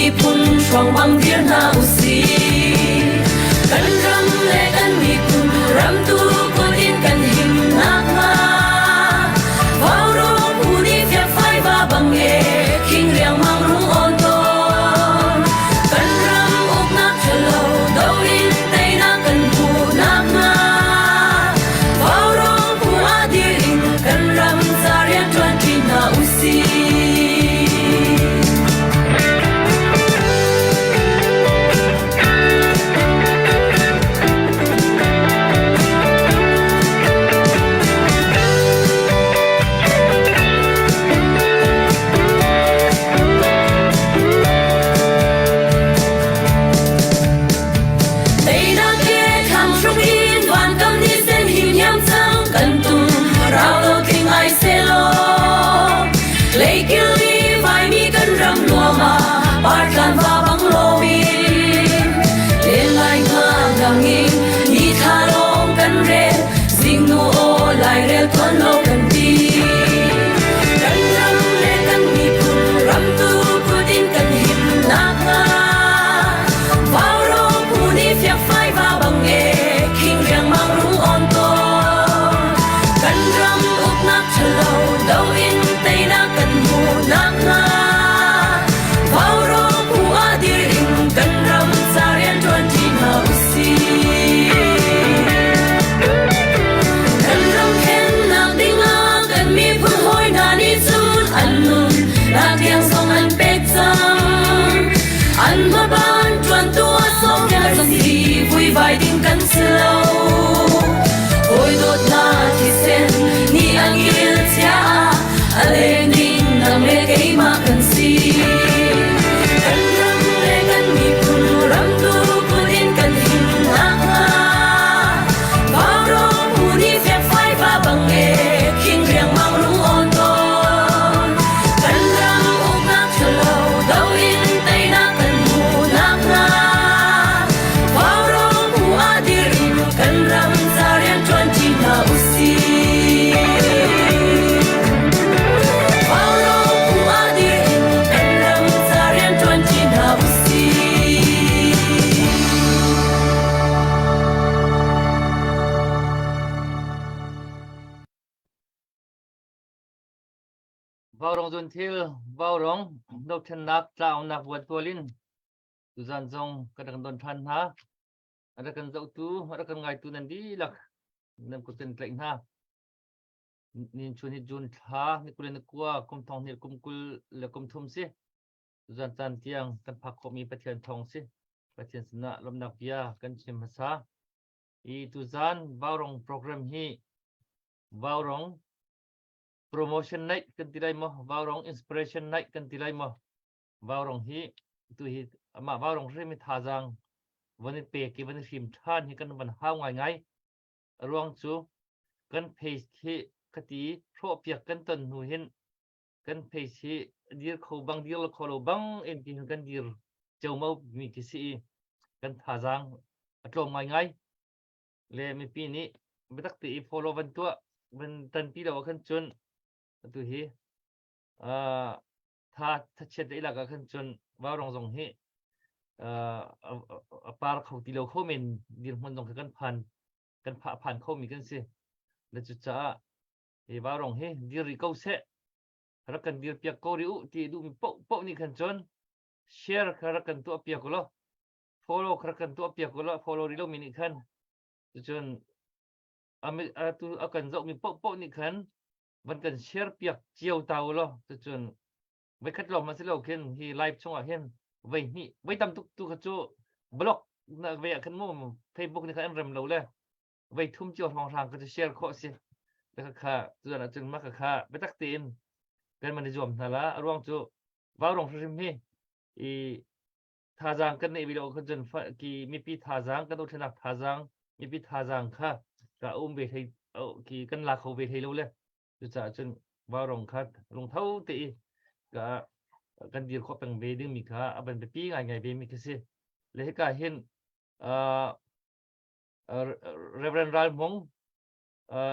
miphun hruang bang dir hna usih. Kan ram le kan miphun ramtu kut in kan him nakhnga Vaurawng phu nih fiakfai va bang e khing riangmang rung awn tawn. Kan ram uknak ṭhalo do in teinak kan hmuh nakhnga Vaurawng phu ah dir in kan ram ca rian ṭuanṭi hna usih. Teinak he thlang hruk in van kam ni sen him hiam cang kan tum rau lo tling ai selaw Leikil i vaimi kan ram nuam ah partlan va bang loin len lai nga ngang in ni thla lawng kan rel zingnu aw lairel tuan lo kan ti kan ram le kan miphun ram tu kut in kan him nakhnga Vaurawng phu nih fiakfai va bang e khing riangmang rung on tawn kan ram uknak ṭhalo do in teinak kan hmuh nakhnga Vaurawng phu ah dir in kan ram ca rian ṭuan ṭi hna usih. Kan ram khennak dingah kan miphun hawi hna nih cun an nun nak tiang zong an pek cang. An hmaban ṭuantu a sawmpiak si vuivai ding kan si lo. Hawi dawtnak thisen nih an kil cia a leng ding nang le keimah kan si. Kan ram le kan miphun ram tu kut in kan him nakhnga Vaurawng phu nih fekfai va bang e khing riangmang rung awn tawn. Kan ram uknak ṭhalo do in teinak kan hmuh nakhnga Vaurawng phu ah dir in kan ram ca rian ṭuan ṭi hna usih. Vaurawng phu ah dir in kan ram ca rian ṭuan ṭi hna usih. Vaurawng zunthil, vaurawng dothlennak tlaangnak vuantual in tuzan zong kan rak don ṭhan hna. A rak kan zohtu, a rak kan ngaitu nan dihlak nan kut kan tlaih hna. Nin chun hi June thla ni kul le ni kua kum thong hnih kum kul le kum thum si. Tuzan caan tiang kan phak khawhmi Pathian thawng si. Pathian sinah lawmhnak bia kan chim hmasa. I tuzan Vaurong program hi Vaurong promotion night kan ti lai maw Vaurong inspiration night kan ti lai maw Vaurong hi tu hi amah Vaurong hrim hi thazaang van i pek i van i hrim ṭhan hi kan van hau ngaingai. A ruang cu kan page hi khati hrawhpiak kan ton hnu hin kan page hi dir kho bang dir lo kho lo bang in ti kan dir ceumau mi khi si i kan thazaang a tlawm ngaingai. Le mipi nih biatak te i follow van tuah van tanpi lo ah khan cun atu hi tha thachiat le ilak ah khan cun vaurong zong hi a par kho ti lo kho men dirhmun zong kha kan phan kan pha phan kho mi kan si le cucaah hi vaurong hi dir rih ko seh rak kan dir piak ko rih u ti duh mi poh poh nih khan cun share kha rak kan tuah piak law follow kha rak kan tuah piak law follow rih lo mi nih khan cucun atu a kan zoh mi poh poh nih khan van kan share piak cio ta u law cucun voikhat lawng hmanh si lo khin hi live chungah hin voi hnih voi tam tuk tu kha cu blog na ve ah khan mu Facebook nih khan an rem lo le voi thum cio hrawng hrang kha cu share khawh si kha kha tuan ahcun mah kha kha biatak tein kan man i zuam hna la a ruang cu vaurong hrim hi i thazaang kan neih ve lo khan cun ki mipi thazaang kan dothlenak thazaang mipi thazaang kha ka um ve hlei ki kan la kho ve hlei lo le cucaah cun vaurong kha lungtho te i ka kan dir khawh peng ve ding mi kha a ban biapi ngai ngai ve mi khi si le hika hin Reverend Ral Hmung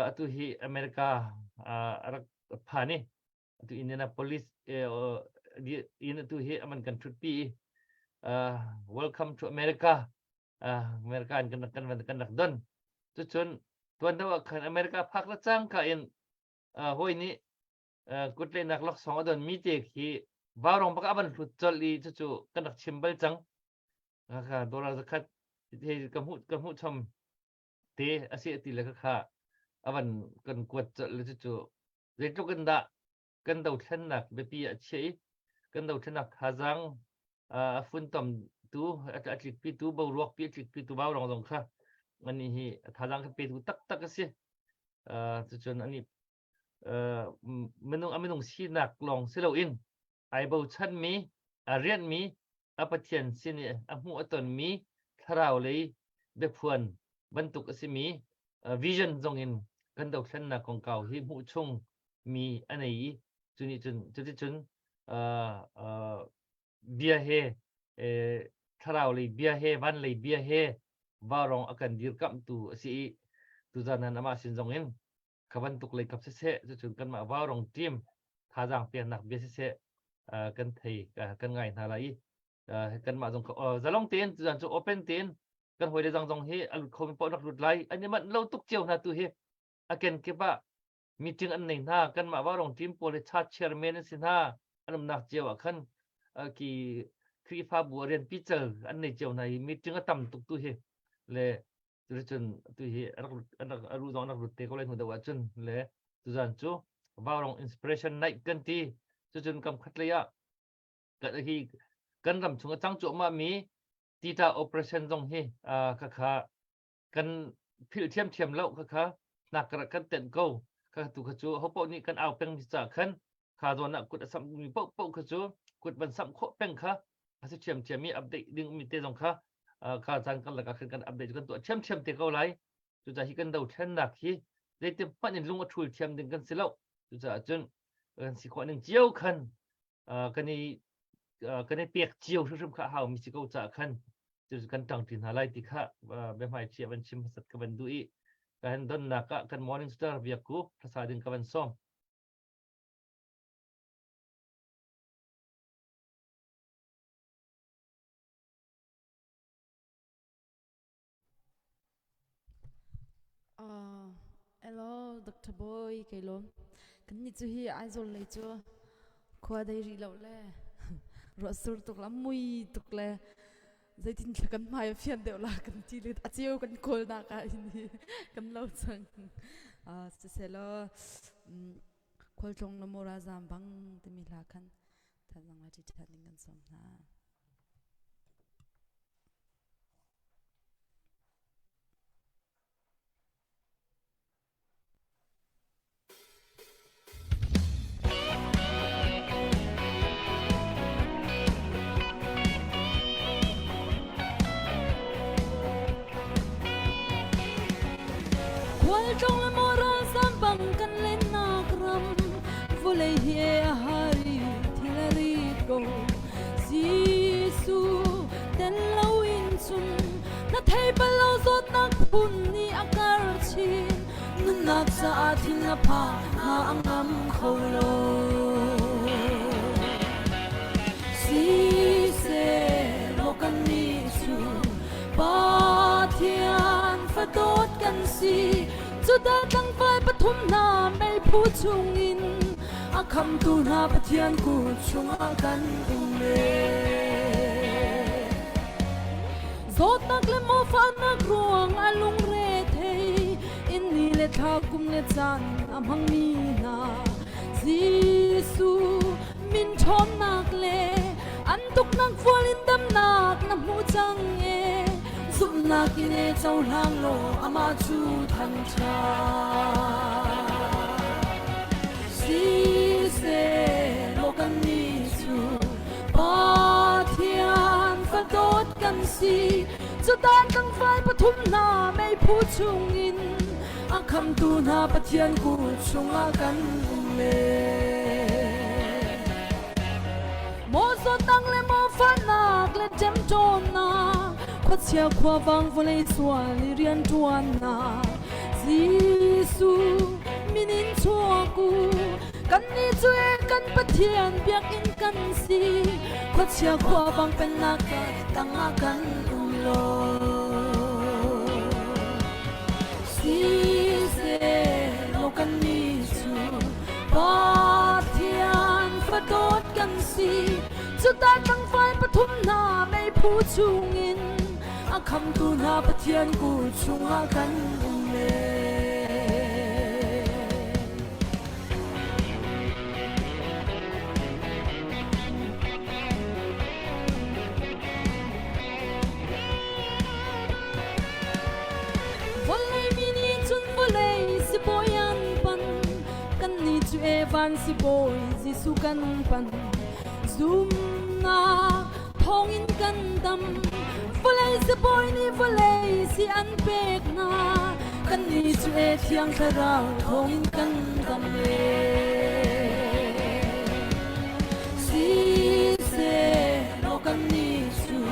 atu hi America a rak phan i atu Indianapolis in atu hi aman kan thutpi i. Welcome to America. America in kan kan kan rak don. Cucun tuan deuh ah khan America phak le cangka in hawi nih kutlehnak laksawng a don mi te khi vaurong bak a van hlut colh i cucu kan rak chim bal cang. Kha dollar zakhat he ka hmuh ka hmuh chom te a si ti le kha a van kan kuat colh le cucu zeitluk in dah kan dothlennak biapi ah chiah i kan dothlennak thazaang a funtom tu a tlikpi tu boruak pi a tlikpi tu vaurong zong kha ani hi thazaang kha petu taktak a si. Cucun ani minung a minung sinak lawng si loin ai bochanmi a rianhmi a Pathian sin i a hmuh a tonmi thlarau lei biaphuan bantuk a simi vision zong in kan dothlennak kongkau hi hmuh chung mi a nei i cu nih cun cuticun bia he thlarau lei bia he van lei bia he varong a kan dirkamhtu a si i tuzan han amah sin zong in kha bantuk lei kap siseh cucun kanmah vaurong team thazaang peknak bia siseh kan thei kan ngai hna lai i kanmah zong zalong tein tuzan cu open tein kan hawile zang zong hi a lut khomi paoh rak lut lai an i manh lo tuk cio hna tu hi a kenkip ah meeting an nei hna kanmah vaurong team pawl hi church chairman an si hna an umnak cio ah khan ki Khrihfabu rian pical an nei cio hna i meeting a tam tuk tu hi le Cuticun tu hi a ru zong rak lut te ko lai hnu deuh ahcun le tuzan cu Vaurong Inspiration Night kan ti. Cucun kam khat lei ah hi kan ram chung a cang cuahmah mi tita operation zong hi khakha kan philh thiamthiam lo khakha nak kan tenh ko kha tu kha cu hopoh nih kan au peng mi ca khan kha zawn ah kut a samh mi paoh paoh kha cu kut van samh khawh peng kha a si ṭhiamṭhiam i update ding mi te zong kha kha caan kan lakah khan kan update kan tuah ṭhiamṭhiam te ko lai. Cucaah hi kan dothlennak hi zeitin hmanh in lung a ṭhul thiam ding kan si lo. Cucaah cun kan si khawh ning cio khan kan i kan i pek cio hrimhrim kha a hau mi si ko caah khan cu kan ṭangṭi hna lai ti kha biahmai ṭhi van chim hmasat ka van duh i kan donnak ah kan morning star biakku hlasa ding ka van sawm. Hello Dr. Boy kei lawm. Kan nih cu hi Aizawl lei cu khua dei rih lo le ruah sur tuk la mui tuk le zeitin thla kan hmai a fian deuh la kan ti le a ceu kan kawl nak ah hin hi kan lo cang. Siselaw khualtlung na mawra zam bang timi hla khan thanzang la ṭi ṭhan ding kan sawm hna. Khualtlung le maw ralzam bang kan lennak ram vawlei hi a har i thil a rit ko. Jesuh tel loin cun na thei bal lo zawtnak phun nih a kar chin nunnak caah thin a phang hna a ngam kho lo. Siseh kannih cu Pathian fadawt kan si cudah tlangval pathum hna meiphu chungin a khamtu hna Pathian kut chungah kan um e. Zawtnak le mawfahnak ruang a lungre thei in ni le thla kum le caan a hmangmi hna Jesuh min ṭhawnnak le an tuknak fual in damnak na hmu cang e zumhnak in e cohlang law amah cu thangṭhat siseh law kannih cu Pathian fadawt kan si cutan tlangval pathum hna meiphu chungin a khamtu hna Pathian kut chungah kan um e. Maw zawtnak le maw fahnak le ṭemṭawnnak khuachia khuavang vawlei sual i rianṭuannak Jesuh min in chuak u. Kannih cu e kan Pathian biakinn kan si. Khuachia khuavang pennak tangah kan um lo. Siseh kannih cu Pathian fadawt kan si. Cuta tlangval pathum hna meiphu chungin a khamtu hna Pathian kut chungah kan um le. Vawlei mi nih cun vawlei sibawi an pan, kannih cu Evan sibawi Jesuh kan pan. Zumnak thawngin kan dam, vawlei sibawi nih vawlei si an pek hna. Kannih cu e Thiang Thlarau thawngin kan dam e. Siseh law kannih cu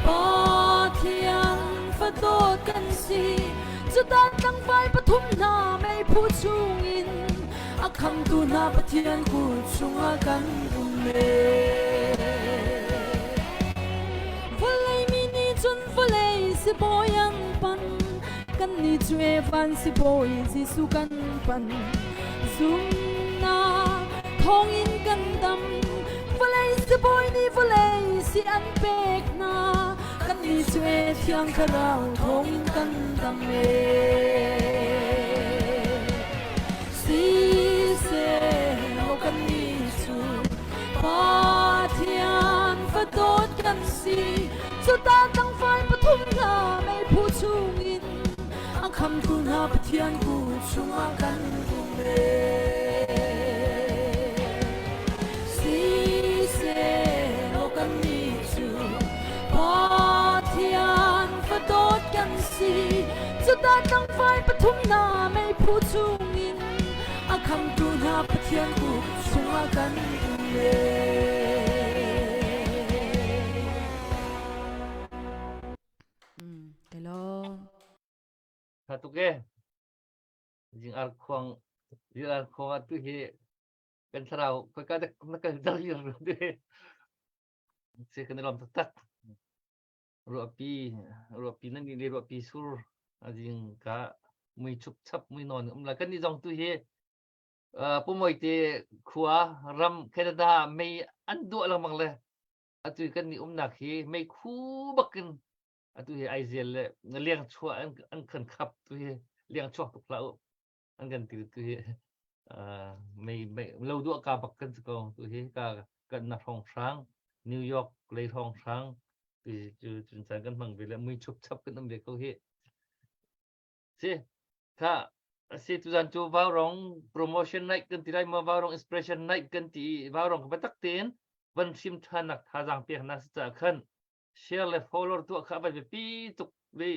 Pathian fadawt kan si. Cutan tlangval pathum hna meiphu chungin a khamtu hna Pathian kut chungah kan um e. Vawlei mi nih cun vawlei sibawi an pan, kannih cu Evan sibawi Jesuh kan pan. Zumnak thawngin kan dam, vawlei sibawi nih vawlei si an pek hna. Kannih cu e Thiang Thlarau thawngin kan dam e. Siseh law kannih cu Pathian fadawt kan si. Cuta tlangval pathum hna meiphu chungin a khamtu hna Pathian kut chungah kan um e. Siseh law kannih cu Pathian fadawt kan si. Cuta tlangval pathum hna meiphu chungin a khamtu hna Pathian kut chungah kan um e. Hello. Tha tuk e. Jing ar khuang jing ar khuang atu hi kan thlarau khoi ka na kal dar lir tu hi. Si kan i lawm taktak. Ruahpi ruahpi nan nih le ruahpi sur a jing ka mui chup chap mui non um la kan ni zong tu hi pumoi te khua ram Canada mei an duah lengmang le atu kan ni umnak hi mei khu bakin atu hi aizel le liang chuah an kan khap tu hi liang chuak tuk hlah u an kan ti tu hi mei mei lo duah ka bak kan si ko tu hi ka kan na hrawng hrang New York lei hrawng hrang tu cu cun caan kan hmang ve le mui chup chap kan um ve ko hi si kha si tuzan cu Vaurong promotion night kan ti lai ma Vaurong inspiration night kan ti i Vaurong ka tak tein van hrim than nak thazaang pek na si ca khan share le follow tuah kha vai biapi tuk ve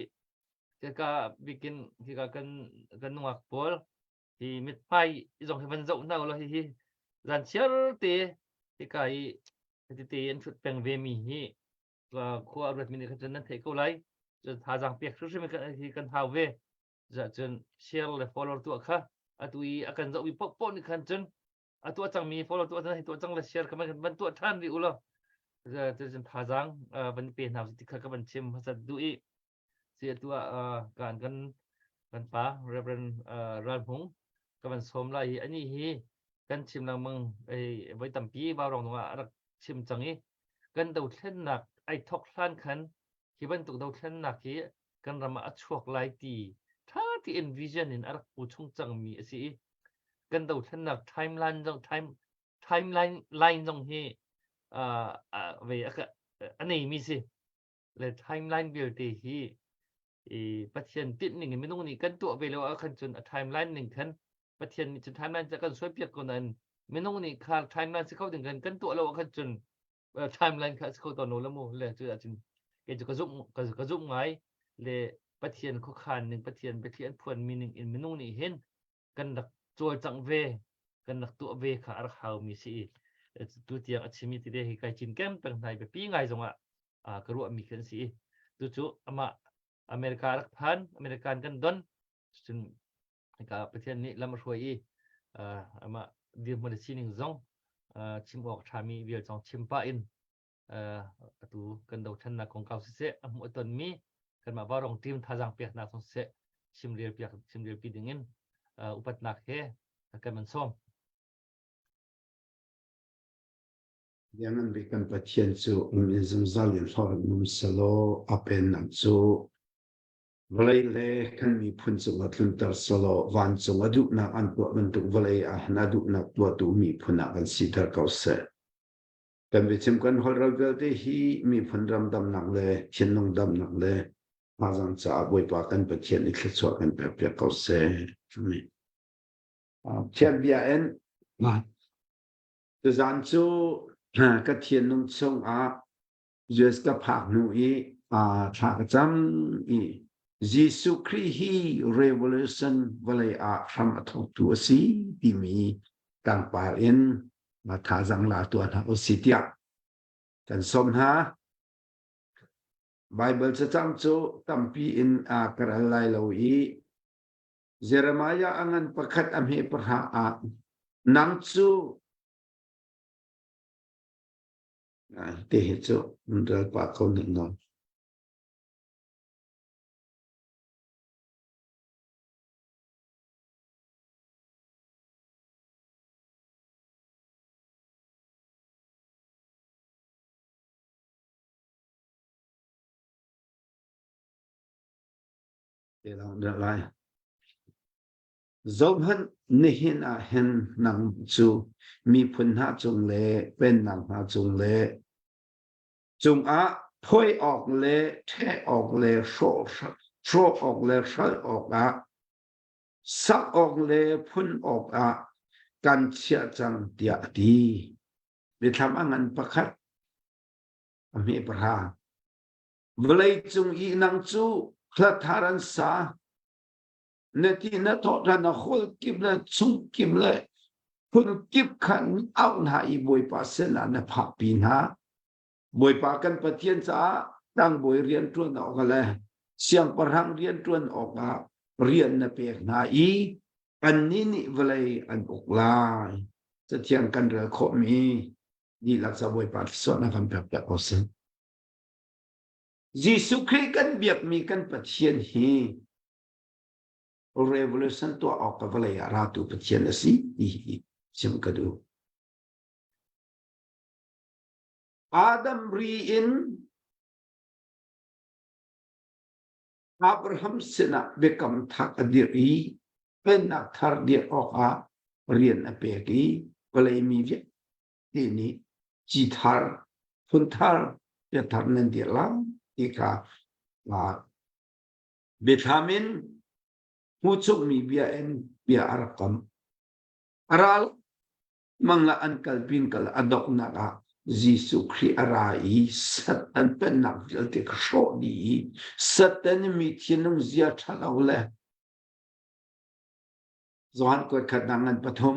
ka bikin hika kan kan nungak pawl hi mithmai zong hi van zoh hna lo hi hi zan chiar te hika i tete an thut peng ve mi hi khua ruat mi nih khan cun nan theih ko lai cun thazaang pek hrimhrim hi kan hau ve cun share le follow tuah kha atu i a kan zoh mi paohpaoh nih khan cun a tuah cangmi follow tuah cang tuah cang le share kha van tuah ṭhan rih u law cun thazaang van pe hna ti kha ka van chim hmasat duh i si atu ah kan kan kan pa Reverend Ral Hmung ka van sawm lai hi ani hi kan chim lengmang voi tampi vaurong ah a rak chim cang i kan dothlennak ai thok hlan khan hi bantuk dothlennak hi kan ram ah a chuak lai ti ṭha tein vision in a rak pu chung cangmi a si i kan dothlennak timeline zong time timeline line zong hi uh, ve a neimi si le timeline vialte hi i Pathian tinh ning in minung nih kan tuah ve lo ah khan cun a timeline ning khan Pathian nih cun timeline cu kan suai piak ko nain minung nih kha timeline si kho ding kan kan tuah lo ah khan cun timeline kha si kho tawn lo la mu le cu ahcun kei cu ka zumh ka zumh ngai le Pathian khuakhan ning Pathian biathli an phuan mi ning in minung nih hin kan rak cawlcangh ve kan rak tuah ve kha a rak hau mi si i tu tiang a chimi ti hi kai cin kem peng hnai biapi ngai zong ah ka ruah mi kan si i tu cu amah America rak phan American kan don cun ka Pathian nih lam a hruai i amah dirhmun le sining zong chim awk ṭhami vial zong chim pah in atu kan dothlennak kongkau siseh a hmuh a tonmi kanmah Vaurawng team thazaang peknak zong siseh chimrel piak chimrel pi ding in upatnak he kan van sawm. Lianngan bik kan Pathian cu um in zungzal in hlawh num selaw a pennak cu vawlei le kan miphun cungah tlunter selaw vancung a duhnak an tuah bantuk vawlei ah hin a duhnak tuahtu miphun ah kan siter ko seh. Kan biachim kan holhral vialte hi miphun ram damnak le thinlung damnak le thazaang caah Bawipa kan Pathian i thluachuah kan pekpiak ko seh. Amen. Thian bia in tuzaan cu ka thinlung chungah US ka phak hnu i thla ka cam i Jesuh Khrih hi revolution vawlei ah hram a thawktu a si timi tlangpar in thazaang la tuah hna usih tiah kan sawm hna. Baibal cacang cu tampi in a ka ral lai lo i Jeremiah a ngan pakhat a hme pahra ah nang cu te hi cu ral pah ko ning nawn. Te lang dah lai. Zohhmanh nihin ah hin nang cu miphun hna cung le pennak hna cung le cungah phoi awk le ṭheh awk le hrawh hrawh awk le hral awkah sak awk le phun awkah kan chiah cang tiah a ti. Biathlam a ngan pakhat a hme pahra. Vawleicung i nang cu hla thar an sa. Na ti na thawhṭhan na hol kip le chung kip le phun kip khan auh hna i Bawipa sinah na phakpi hna. Bawipa kan Pathian caah tlangbawi rian ṭuan awk le siangpahrang rian ṭuan awkah rian na pek hna i annih nih vawlei an uk lai. Cathiang kan rel khawhmi dihlak ca Bawipa thluachuahnak kan pek piak ko seh. Jesuh Khrih kan biakmi kan Pathian hi revolution tuah awk ka vawlei ah ratu Pathian a si ti hi chim ka duh. Adam ri in Abraham sinah biakam thak a dirh i pennak thar dirh awkah rian a pek i vawlei mi vialte nih ci thar phun thar biathar nan dirh lai ti kha biathlam in hmuhchukmi bia in bia a rak kam. A ral mangla an kal pin kal a donghnak ah Jesuh Khrih a ra i Satan pennak vialte ka hrawh dih i Satan mi thinlung zia ṭha lo le Johan kuat khat nak ngan pathum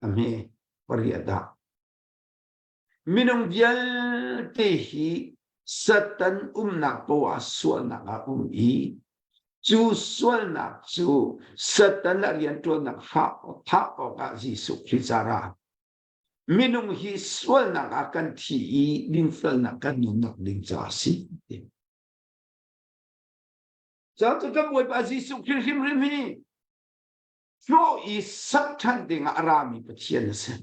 a hme pariat ah minung vialte hi Satan umnak poah sualnak ah um i cu sualnak cu Satan le rianṭuannak thah awkah Jesuh Khrih ca ra. Minung hi sualnak ah kan thi i dinfelnak kan nunnak ding ca a si. Cu kan Bawipa Jesuh Khrih hrimhrim hi hlawh i sak ṭhan dingah a rami Pathian a si.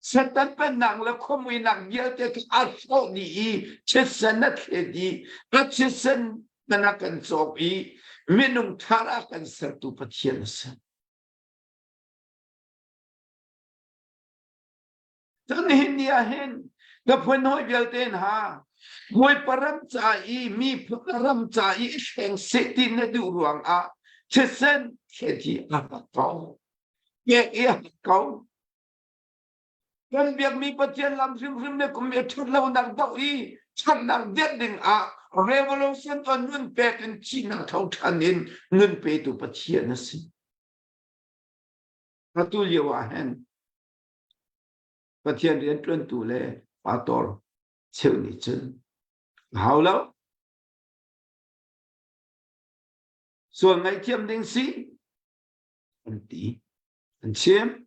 Satan pennak le khuamuinak vialte khi a hrawh dih i thisen a thlet i a thisen man a kan cawk i minung thar a kan sertu Pathian a si. Cun nihin ni ah hin ka phun hawi vialte hna Bawipa ram ca i miphun ram ca i hreng seh ti na duh ruangah thisen thlet hi a rak ko. Pek i a rak ko. Kan biakmi Pathian lam hrimhrim le kum i ṭhat lonak doh i ṭhatnak dirh ding ah revolution on nun pek in thihnak tho ṭhan in nun petu Pathian a si. Atu lio ah hin Pathian rianṭuantu le pastor cheu nih cun a hau lo. Sual ngaihthiam ding si an ti. An chim.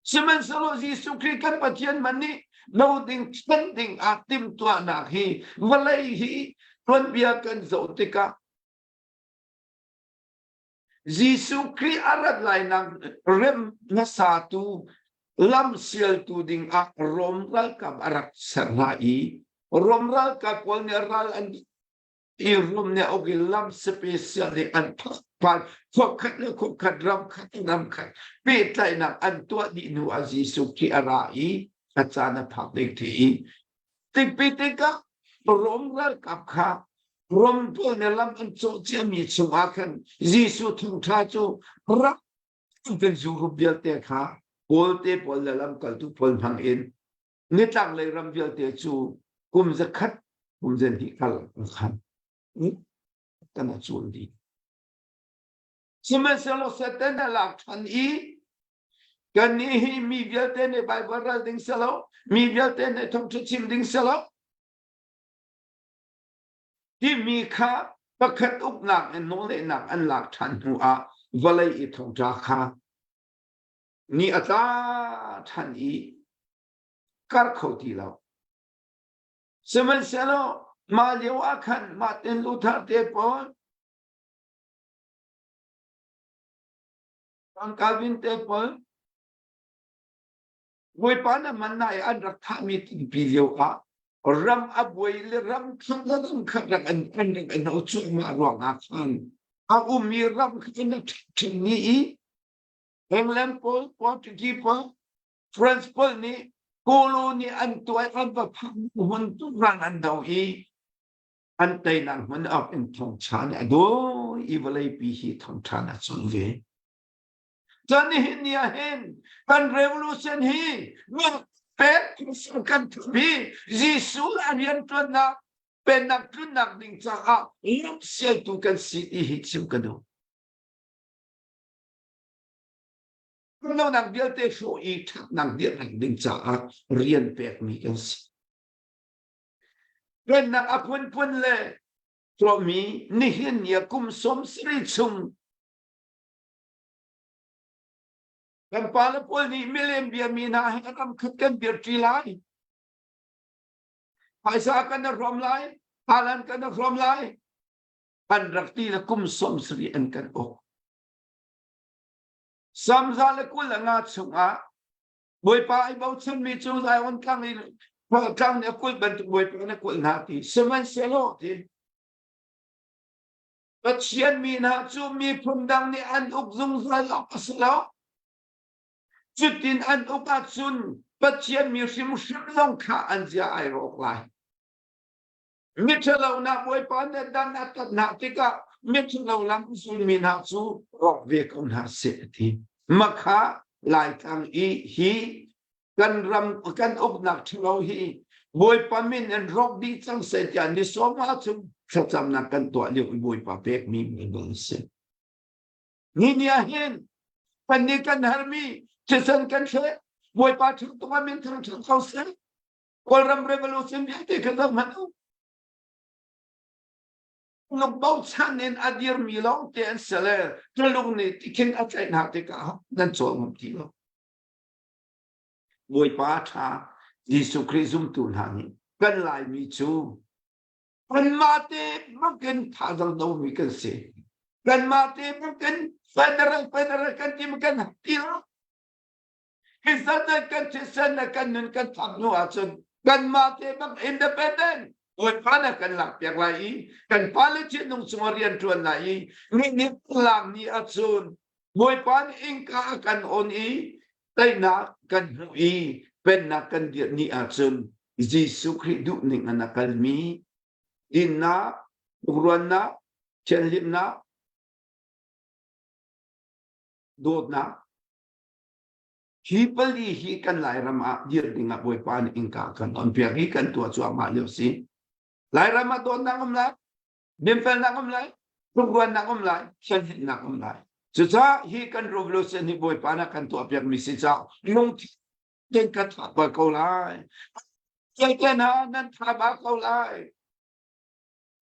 Sihmanhsehlaw Jesuh Khrih kan Pathian man nih lo ding thlen ding ah timhtuahnak hi vawlei hi tuanbia kan zoh tikah Jesuh Khrih a rat lainak rem hmasatu lam sialtu ding ah Rom ralkap a rak ser hna i Rom ralkap pawl nih ral an i Rom nih a uk i lam special nih an phan khua khat le khua khat ram khat ram khat pehtlaihnak an tuah dih hnu ah Jesuh Khrih a ra i a caan a phak ding thi i tikpi tikah Rom ralkap kha Rom pawl nih lam an cawh ciami chungah khan Jesuh thawngṭha cu rak kan Europe vialte kha Paul te pawl le lamkaltu pawl hmang in nitlaklei ram vialte cu kum zakhat kum zahnih kal khan kan a cul dih. Sihmanhsehlaw Satan a lak ṭhan i kannih hi mi vialte nih Baibal ral ding si lo, mi vialte nih thawngṭha chim ding si lo, timi kha pakhat uknak in nawlngeihnak an lak ṭhan hnu ah vawlei i thawngṭha kha ni a tla ṭhan i kar kho ti lo. Sihmanhsehlaw mah lio ah khan Martin Luther te pawl John Calvin te pawl Bawipa na man na i an rak thahmi tampi lio ah ram a buai le ram khat le ram khat rak an an rak an ho cuahmah ruangah khan a ummi ram khat in a ṭhingmi i England pawl, Portuguese pawl, France pawl nih colony an tuah an va phak hmun tu rang an do i an teinak hmun awk in thawngṭha nih a dawi i vawleipi hi thawngṭha a cun ve. Cun nihin ni ah hin kan revolution hi pek kan hi Jesuh a rianṭuannak pennak tlunnak ding caah lamsialtu kan si ti hi chim ka duh. Lonak vialte hrawh i ṭhatnak dirhnak ding caah rian pekmi kan si. Pennak a phunphun le tuahmi nihin ni ah kum 70 chung Kan pale pawl nih milem biami hna he ram khat kan dirṭi lai. Phaisa kan i hrawm lai, haalan kan i hrawm lai. An rak ti le kum 70 an kan uk. Samza le 25 chungah Bawipa ai bochanmi cu Zion tlang i tlang nih a kulh bantuk Bawipa nih a kulh hna ti sihmanhsehlaw ti Pathian mi hna cu miphun dang nih an uk zungzal awk a si lo. Cutin an uk ahcun Pathian mi hrimhrim zong kha an zia ai rawk lai. Miṭhalo nak Bawipa nih dan a tat hna tikah miṭhalo lam zulmi hna cu rawk ve ko hna seh a ti. Makha Laitlang i hi kan ram kan uknak ṭhalo hi Bawipa min in rawk dih cang seh tiah ni sawm ahcun thlacamnak kan tuah lio i Bawipa pekmi Bible a si. Ni ni ah hin kannih kan hermi thisen kan thleh Bawipa ṭhang ah min thangṭhat ko seh. Kawlram revolution vialte kha zoh hmanh u. Lung bochan in a dirmi lawng te an si le Tuluk nih tikhin a tlaih hna tikah nan cawl ngam ti lo. Bawipa ṭha Jesuh Khrih zumtu hna nih kan Laimi cu kanmah te bakin thazaang domi kan si. Kanmah te bakin federal federal kan ti kan ti lo. Hi zat kan thisen le kan nun kan thap hnu ahcun kanmah te bak independent Bawipa na kan lakpiak lai i kan pale thinlung chungah rian ṭuan lai i ni nih lak ni ahcun Bawipa nih innka a kan on i teinak kan hmuh i pennak kan dirh ni ahcun Jesuh Khrih duhning in a kalmi dinnak, tlukruannak, thianhlimnak, dawtnak hi pali hi kan Lairam ah dir ding ah Bawipa nih innka kan on piak i kan tuah cuahmah lio si. Lairam ah dawtnak um lai, Dinfelnak um lai, tlukruannak um lai, thianhlimnak um lai. Cucaah hi kan revolution hi Bawipa na kan tuahpiakmi si caah lungthin kan tha bal ko lai. Vialte hna nan tha ba ko lai.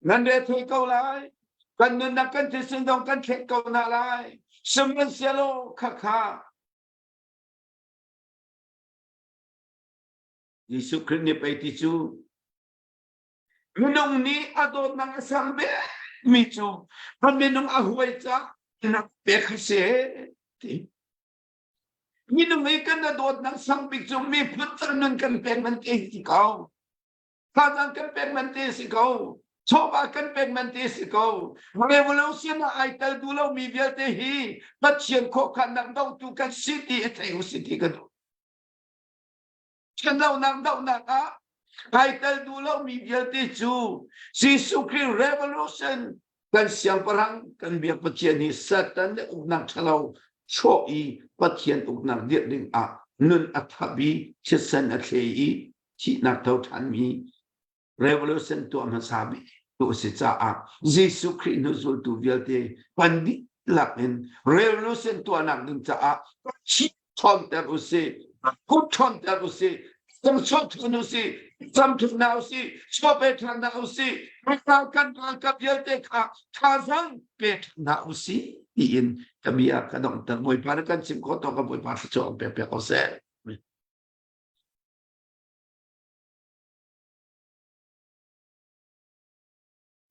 Nan rethei ko lai. Kan nunnak kan thisen zong kan thlek ko hna lai. Sihmanhsehlaw khakha. Jesuh Khrih nih pei ti cu minung nih a dawtnak a sang mi cu a minung a huai ca nak pek a si ti. Minung i kan a dawtnak sang bik cu miphun car nun kan pek man te si ko. Thazaang kan pek man te si ko. Chawva kan pek man te si ko. Revolution ah ai tel duh lomi vialte hi Pathian khawkhannak dohtu kan si ti i thei u si ti ka duh. Ṭhenlonak dohnak ah ai tel duh lomi vialte cu Jesuh Khrih revolution kan siangpahrang kan biak Pathian hi Satan le uknak ṭhalo chuah i Pathian uknak dirh ding ah nun a thap i thisen a thle i thihnak tho ṭhanmi revolution tuah hmasa bik tu a si caah Jesuh Khrih hnu zultu vialte kan dihlak in revolution tuahnak ding caah chi ṭhawnter u sih, kut ṭhawnter u sih, cam ṭhan u sih, cam ṭhan hna u sih, chaw pe ṭhan hna u sih, ral kan ralkap vialte kha thazaang pe ṭhan hna u sih tiin ka bia ka donghter. Bawipa na kan chim khawh tawk ka Bawipa thluachuah an pek piak ko seh.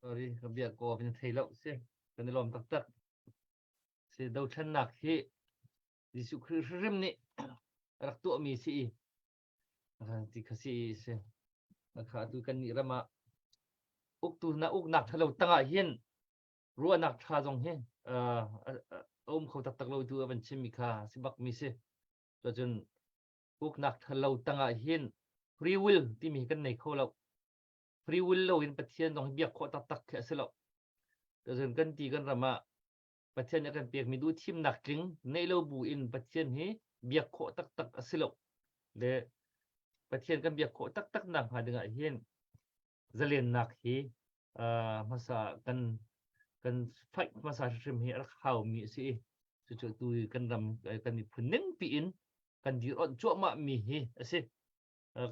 Sorry, ka bia ko na thei lo si. Kan i lawm taktak. Si dothlennak hi Jesuh Khrih hrim nih rak tuahmi si i ti kha si si. Kha tu kan nih ram ah uktu na uknak thalo tangah hin ruahnak tha zong hi a um kho taktak lo tu a van chimmi kha si bak mi si. Cun uknak thalo tangah hin free will timi kan nei kho lo. Free will lo in Pathian zong hi biak khawh taktak khi a si lo. Cun kan ti kan ram ah Pathian nih a kan pekmi duh thimnak tling neih lo bu in Pathian hi biak khawh taktak a si lo. Le Pathian kan biak khawh taktak nak hnga ding ah hin zalennak hi hmasa kan kan fight hmasa hrim hi a rak haumi a si i cucu tu kan ram kan miphun ning piin kan dir onh cuahmah mi hi a si.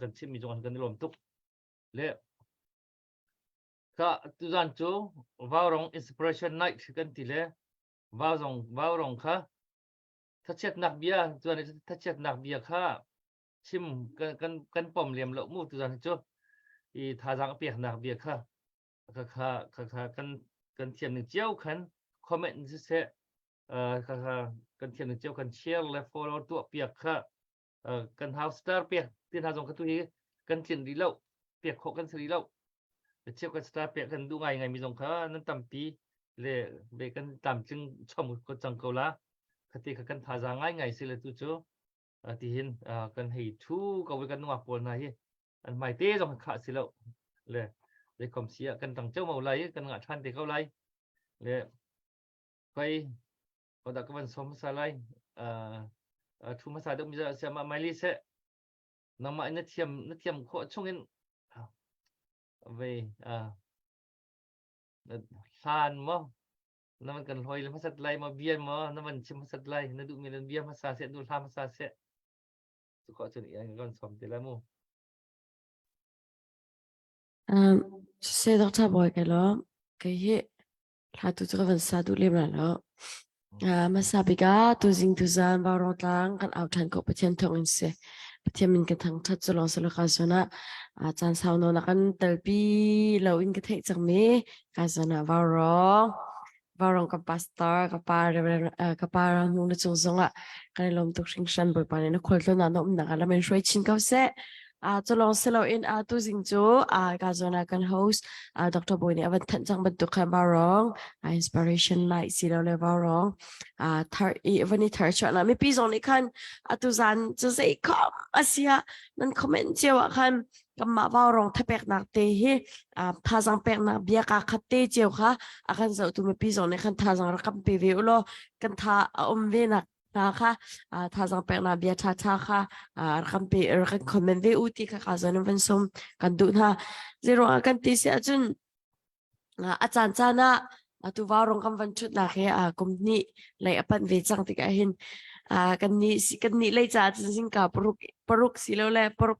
Kan chimmi zong kan i lawm tuk. Le ka tuzan cu Vaurong Inspiration Night kan ti le Vaurong Vaurong kha thachiatnak bia tuan thachiatnak bia kha chim kan kan kan pom lem lo mu tuzan cu i thazaang peknak bia kha kha kha kha kha kan kan thiam ning cio khan comment siseh kha kha kan thiam ning cio kan share le follow tuah piak kha kan house star pek ti hna zong kha tu hi kan tlin rih lo pek khawh kan si rih lo cheu kan star pek kan duh ngai ngai mi zong kha nan tampi le be kan tlamtling chom ko cang ko la khati kha kan thazaang ngai ngai si le tu cu ti hin kan hei thu ko kan nungak pawl hna hi an hmai te zong kha si lo le le kom si ah kan tang cheu mo lai kan ngah than te ko lai le koi Hodah ka van sawm hmasa lai. Uh, thu hmasa deuh mi sia ma mai li seh. Nangmah in na thiam na thiam khawh chungin ve uh, hlan mo na van kan hloi le hmasat lai mo bia mo na van chim hmasat lai na duh mi nan bia hmasa seh du hla hmasa seh cu khawh cun ian kan sawm te lai mu Um, siseh Dr. Boy kai lo kei hi Hla tu cu ka van sa duh lem lai lo. Hmasa bik ah tuzing tuzan Vaurawng tlang kan au ṭhan ko Pathian thawng in si. Pathian min kan thangṭhat cu lawng silo ka zawn ah caan sau nawn a kan telpi lo in ka theih cangmi ka zawn ah Vaurawng Vaurawng ka pastor ka pa Reverend ka pa Ram Hmung na cung zongah kan i lawm tuk hringhran Bawipa nih na khualtlawn ah na umnak ah lam in hruai chin ko seh. Cu lawng si loin tuzing cu ka zawn ah kan host Dr. Bawi nih a van thanh cang bantuk khan Vaurawng inspiration night si lo le Vaurawng thar i van i thar chuahnak mipi zong nih khan atu zan cu zei khom a si ah nan comment cio ah khan kanmah Vaurawng thapeknak te hi thazaang peknak bia ka khat te cio kha a kan zohtu mipi zong nih khan thazaang rak kan pe ve u law kan tha a um ve nak hna kha thazaang peknak bia ṭhaṭha kha rak kan pe rak kan comment ve u ti kha ka zawn van sum kan duh hna zeiruangah kan ti si ahcun a caan caan ah atu vaurong kan van ṭhutnak hi kum hnih lei a panh ve cang tikah hin kan nih kan nih lei caah cun zingka paruk paruk si lo le paruk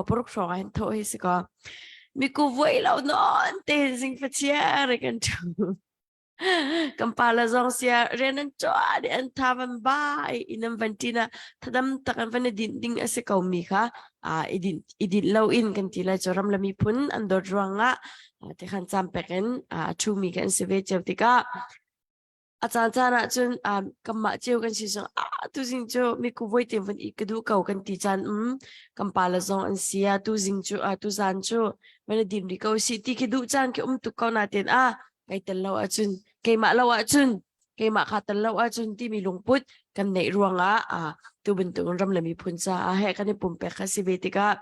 paruk hrawng ah hin thawh hi si ko miku vuai lo non te zing fachiar kan ṭhu Kan pa le zong sia rian an tuah dih an tha van ba i inn an van ṭin ah thadam tak an van i dinh ding a si ko mi kha. I dinh i dinh lo in kan ti lai cu ram le miphun an dawt ruangah tikhan cam pek in a ṭhumi kan si ve cio tikah a caan caan ah cun kanmah cio kan si zong ah tuzing cu miku voi te vun i ka duh ko kan ti caan um kan pa le zong an si a tuzing cu a tuzan cu van i dim ri ko si ti khi duh caan khi um tuk ko na ten a kai tel lo ahcun keimah lo ahcun keimah kha tel lo ahcun timi lungput kan neih ruangah a tu bantuk ram le miphun caah he kan i pumpek kha si ve tikah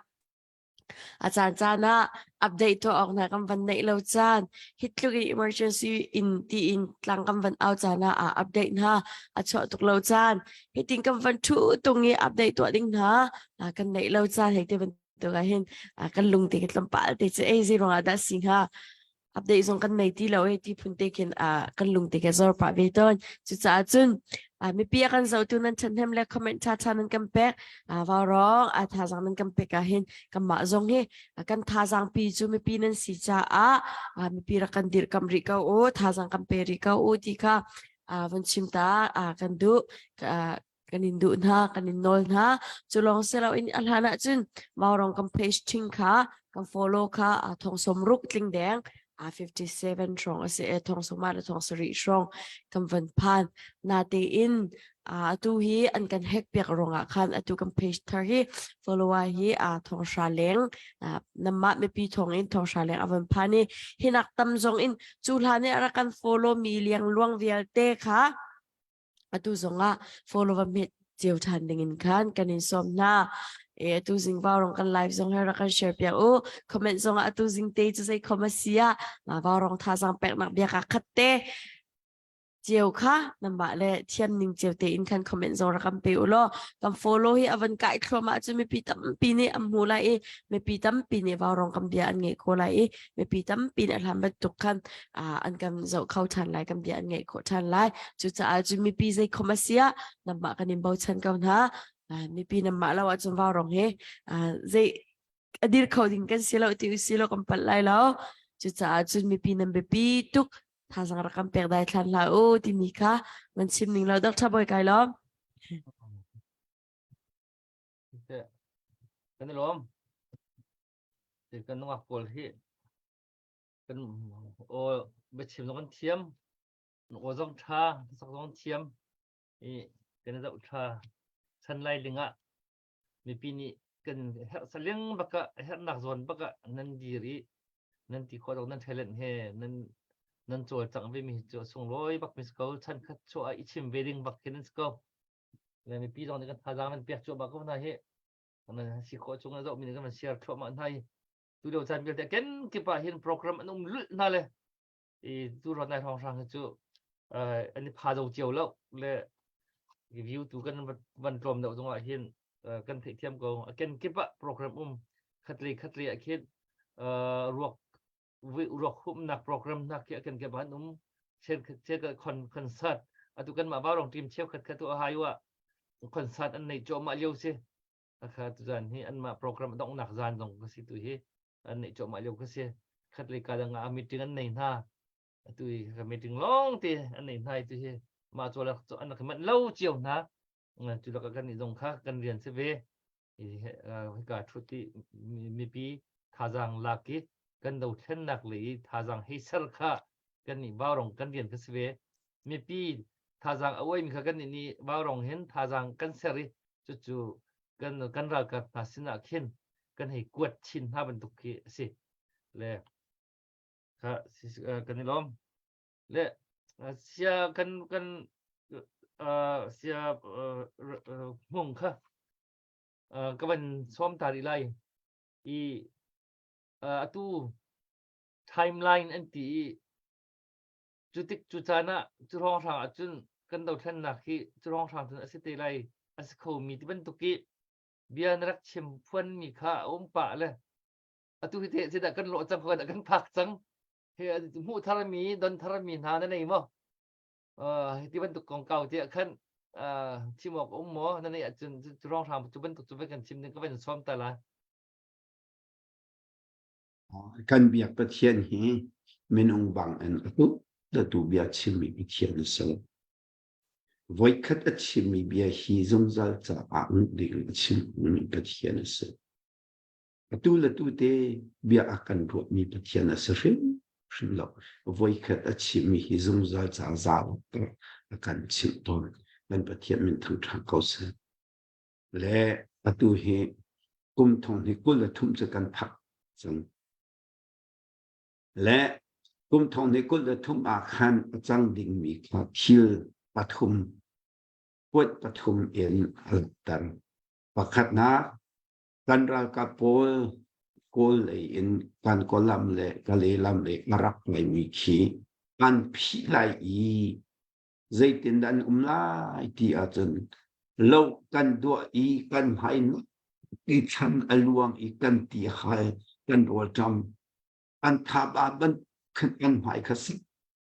A caan caan ah update tuah awk hna kan van neih lo caan hi tluk in emergency in tiin tlang kan van au caan ah aa update hna a chuah tuk lo caan hitin kan van thu tung i update tuah ding hna kan neih lo caan hei te bantuk ah hin kan lung te ka tlawmpal te cu ei zei ruangah dah si hnga update zong kan nei ti lo e ti phun te khin kan lung te ke zor pah ve tawn cucaah cun mipi a kan zohtu nan ṭhahnem le comment ṭha ṭha nan kan pek vaurawng a thazaang nan kan pek ah hin kanmah zong hi kan thazaang pi cu mipi nan si caah mipi rak kan dirhkamh rih ko u thazaang kan pe rih ko u ti kha van chim ta kan duh kan in duh hna kan in nawl hna cu lawng si loin a hlan ah cun Maurong kan page ṭhing kha kan follow kha a thong som ruk tling deng a 57 hrawng a si e thong soma le thong sarih hrawng kan van phan na tein atu hi an kan hack piak ruangah khan atu kan page thar hi follower hi a thong hra leng namah mipi thong in thong hra leng a van phan i hinak tam zong in cu hlan i a rak kan follow mi liang luang vialte kha Atu zongah follow va hmet cio ṭhan dingin khan kan in sawm hna. E atu zing vaurong kan live zong he rak kan share piak u. Comment zongah atu zing te cu zei khom a si ah ma vaurong thazaang peknak bia ka khat te cio kha namah le thiam ning cio te in khan comment zong rak kan pe u law kan follow hi avan kai thluahmah cu mipi tampi nih an hmu lai i mipi tampi nih vaurong kan bia an ngeih kho lai i mipi tampi nih a hlan bantuk khan an kan zoh kho ṭhan lai kan bia an ngaih khawh ṭhan lai cucaah cu mipi zei khom a si ah namah kan in bochan ko hna mipi namah lo ahcun vaurong hi zei a dir kho ding kan si lo ti usi lo kan palh lai lo cucaah cun mipi nan biapi tuk thazang rak kan pek dai thlan hlah u timi kha man chim ning lo Dr. Boy kai lawm Kan i lawm. Kan nungak pawl hi kan aw biachim zong kan thiam aw zong ṭha hlasak zong thiam i kan i zoh ṭha chan lai ling ah mipi nih kan herh saling bak ah herhnak zawn bak ah nan dir i nan ti khawh nan talent he nan nan cawlcangh ve mi cu a sunglawi bak mi si ko chan khat chuah ah i chim ve ding bak khi nan si ko le mipi zong nih kan thazaang nan pek cuahmah ko hna hi nan si khawh chung na zoh mi nih kan van share thluahmah hna hi tu lio caan vialte ken kip ah hin program an um lulh hna le i tu ron nai hrawng hrang hi cu an i pha zo cio lo le view tu kan van tlawm deuh zongah hin kan theihthiam ko a ken kip ah program um khatlei khatlei ah khin ruak ruak humnak program hna khi a ken kip ah an um concert atu kan mah vaurong team cheukhat kha tu a hayu ah concert an nei cuahmah lio si Akha tuzan hi anmah program a donghnak zan zong ka si tu hi an neih cuahmah lio ka si. Khat le ka dang ah meeting an nei hna. Atu hi ka meeting lawng te an nei hna tu hi mah cu lak an rak manh lo cio hna. Cu lak kan nih zong kha kan rian si ve. Hika thut i mipi thazaang lak i kan dothlennak le i thazaang hei ser kha kan nih vaurong kan rian ka si ve. Mipi thazaang a uaimi kha kan nih nih vaurong hin thazaang kan ser i cucu kan kan ralkap hna sinah khin kan hei kuat chin hna bantuk khi a si le kha kan i lawm le sia kan kan sia hmung kha ka van sawm ta rih lai i atu timeline an ti i Cu tik cu caan ah cu hrawnghrang ah cun kan dothlennak hi cu hrawnghrang cun a si te lai a si khomi ti bantuk i bia na rak chim phuanmi kha a um pah le atu hi te zeidah kan lawh cang kan kan phak cang he hmuh tharmi don tharmi hna na nei maw uh, hi ti bantuk kongkau te ah khan uh, chim awk um maw na nei ahcun cu hrawnghrang cu bantuk cu vai kan chim ding ka van sawm ta la Kan biak Pathian hi minung bangin a tu bia chimmi Pathian a si. Voikhat a chimmi bia hi zungzal caah nguh ding a chimmi Pathian a si. Atu le tu te bia a kan ruahmi Pathian a si hrim hrim lo. Voikhat a chimmi hi zungzal ca za a kan chimh tawn. Kan Pathian min thangṭhat ko seh. Le atu hi kum thong hi 23 cu kan phak cang. Le kum thong ni 23 ah khan a cang dingmi kha thil pathum puat pathum in a langhter. Pakhatnak, kan ralkap pawl Kawl lei in kan Kawlam le Kalay lam lei a rak ngeimi khi an phih lai i zeitindah an um lai ti ahcun lo kan duah i kan hmai i chan a luang i kan ti hal kan rawlṭam an thaba ban kan hmai kha si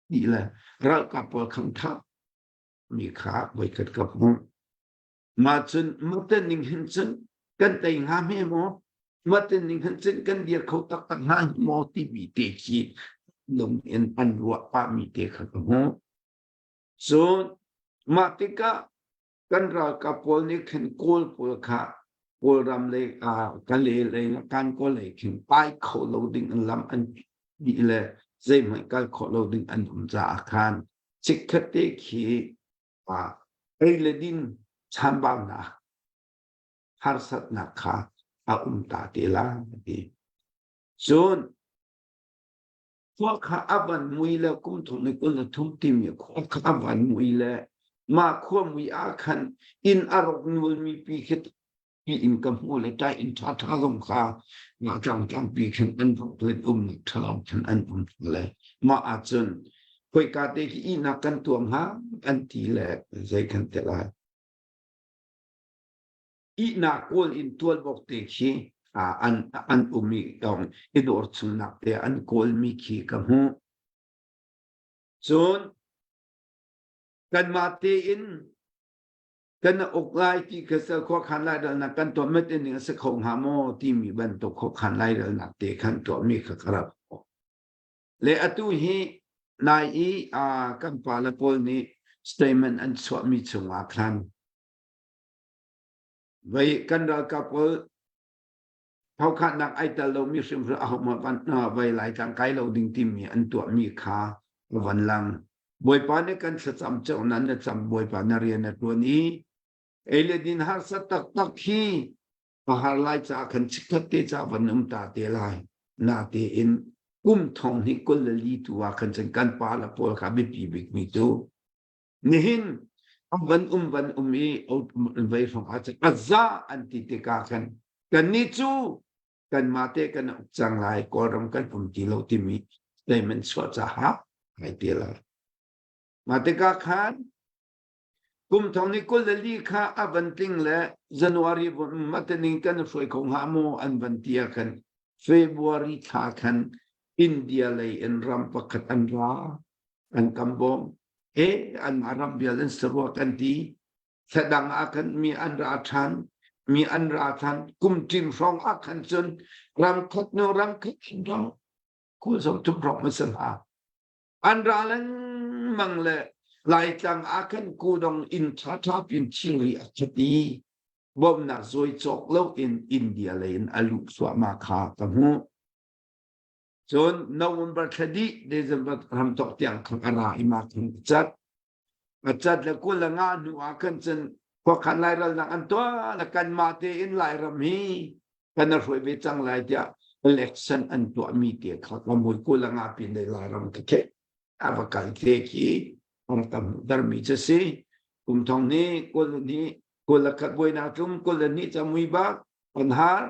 ti le ralkap pawl khang tha mi kha voikhat ka hmuh. Mah cun mah ning hin cun kan tei hnga hme maw? Mah ning hin cun kan dir kho taktak hnga maw timi te khi lung in an ruah pahmi te kha ka hmuh. Cun mah tikah kan ralkap pawl nih khin Kawl pawl kha Kawlram lei Kale lei kan Kawl lei khin pai kho lo ding in lam an dih le zeihmanh kal khawh lo ding an um caah khan chikkhat te khi ei le din chambaunak harsatnak kha a um ta te lai ti. Cun khua kha a van mui le kum thum ni 23 timi khua kha a van mui le mah khua mui ah khan inn a rawk nulmi pi khi pi in ka hmu le ṭai inn ṭhaṭha zong kha mah tlangtlang pi khin an rawk le umnak ṭhalo khin an um le mah ahcun khoika te khi ihnak kan tuam hnga an ti le zei kan ti lai ihnak kawl in tualbawk te khi an an um i dong i dawr chungnak te an kawlmi khi ka hmuh cun kanmah tein kan uk lai ti kha sal khuakhan lairelnak kan tuah met in a si kho hnga maw timi bantuk khuakhan lairelnak te khan tuahmi kha ka rak le atu hi nai i kan pa le pawl nih statement an chuahmi chungah khan vei kan ralkap pawl Phokhatnak ai tel lomi hrimhrim ahohmanh van vei lai tlang kai lo ding timi an tuahmi kha a van lang. Bawipa nih kan thlacam ceu nan na cam Bawipa na rian na ṭuan i ei le din harsa taktak hi a har lai caah khan chikkhat te ca van um ta te lai. Natein kum thong hnih 24 tu ah khan cun kan pa le pawl kha biapi bikmi cu nihin van um van um i vei hrawng ah cun a za an ti tikah khan kannih cu kanmah te kan uk cang lai kawlram kan um ti lo timi statement chuah caah ai ti lai mah tikah khan kum thong ni 24 kha a van tling le January matening kan hruai kho hnga maw an van ti ah khan February thla khan India lei in ram pakhat an ra an kan bawm e anmah ram vial an si rua kan ti thladang ah khan mi an ra ṭhan mi an ra ṭhan kum ṭin hrawng ah khan cun ram khat nu ram khat ram kul zong tum hrawng ma si hna an ra lengmang le laitlang ah khan kudong inn ṭha ṭha pin thilri a khat i bawmnak zawi cawk lo in India lei in a luh thluahmah kha ka hmuh Cun November thla dih December hramthawk tiang khan a ra i mah khan a cat. A cat le 25 hnu ah khan cun khuakhan lairalnak an tuah le kanmah tein Lairam hi kan i hruai ve cang lai tiah election an tuahmi te kha ka mui 25 pin le Lairam ka kheh a va kal te khi an ka hmuhtermi cu si. Kum thong nih kul nih kul le khat buainak tlum 22 ca mui bak an har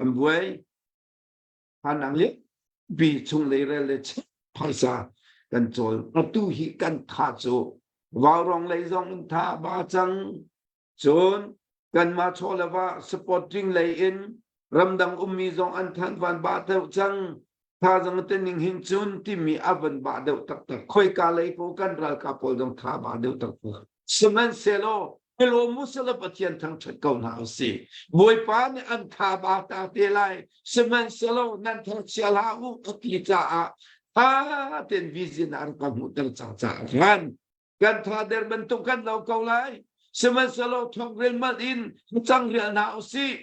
an buai Hanang le bi chung leirel le phaisa kan cawl atu hi kan tha cu vaurong lei zong in tha ba cang cun kanmah chaw le va supporting lei in ramdang ummi zong an than van ba deuh cang tha zong te ning hin cun timi a van ba deuh taktak khoika lei po kan ralkap pawl zong tha ba deuh taktak Sihmanhsehlaw Musala Pathian thangṭhat ko hna usih. Bawipa nih an tha ba ta te lai. Sihmanhsehlaw nan thangchia hlah u a ti caah tha tein vision an ka hmuhter cang caah khan kan tha der bantuk kan lo ko lai. Sihmanhsehlaw thawk rilmal in cang rial hna usih.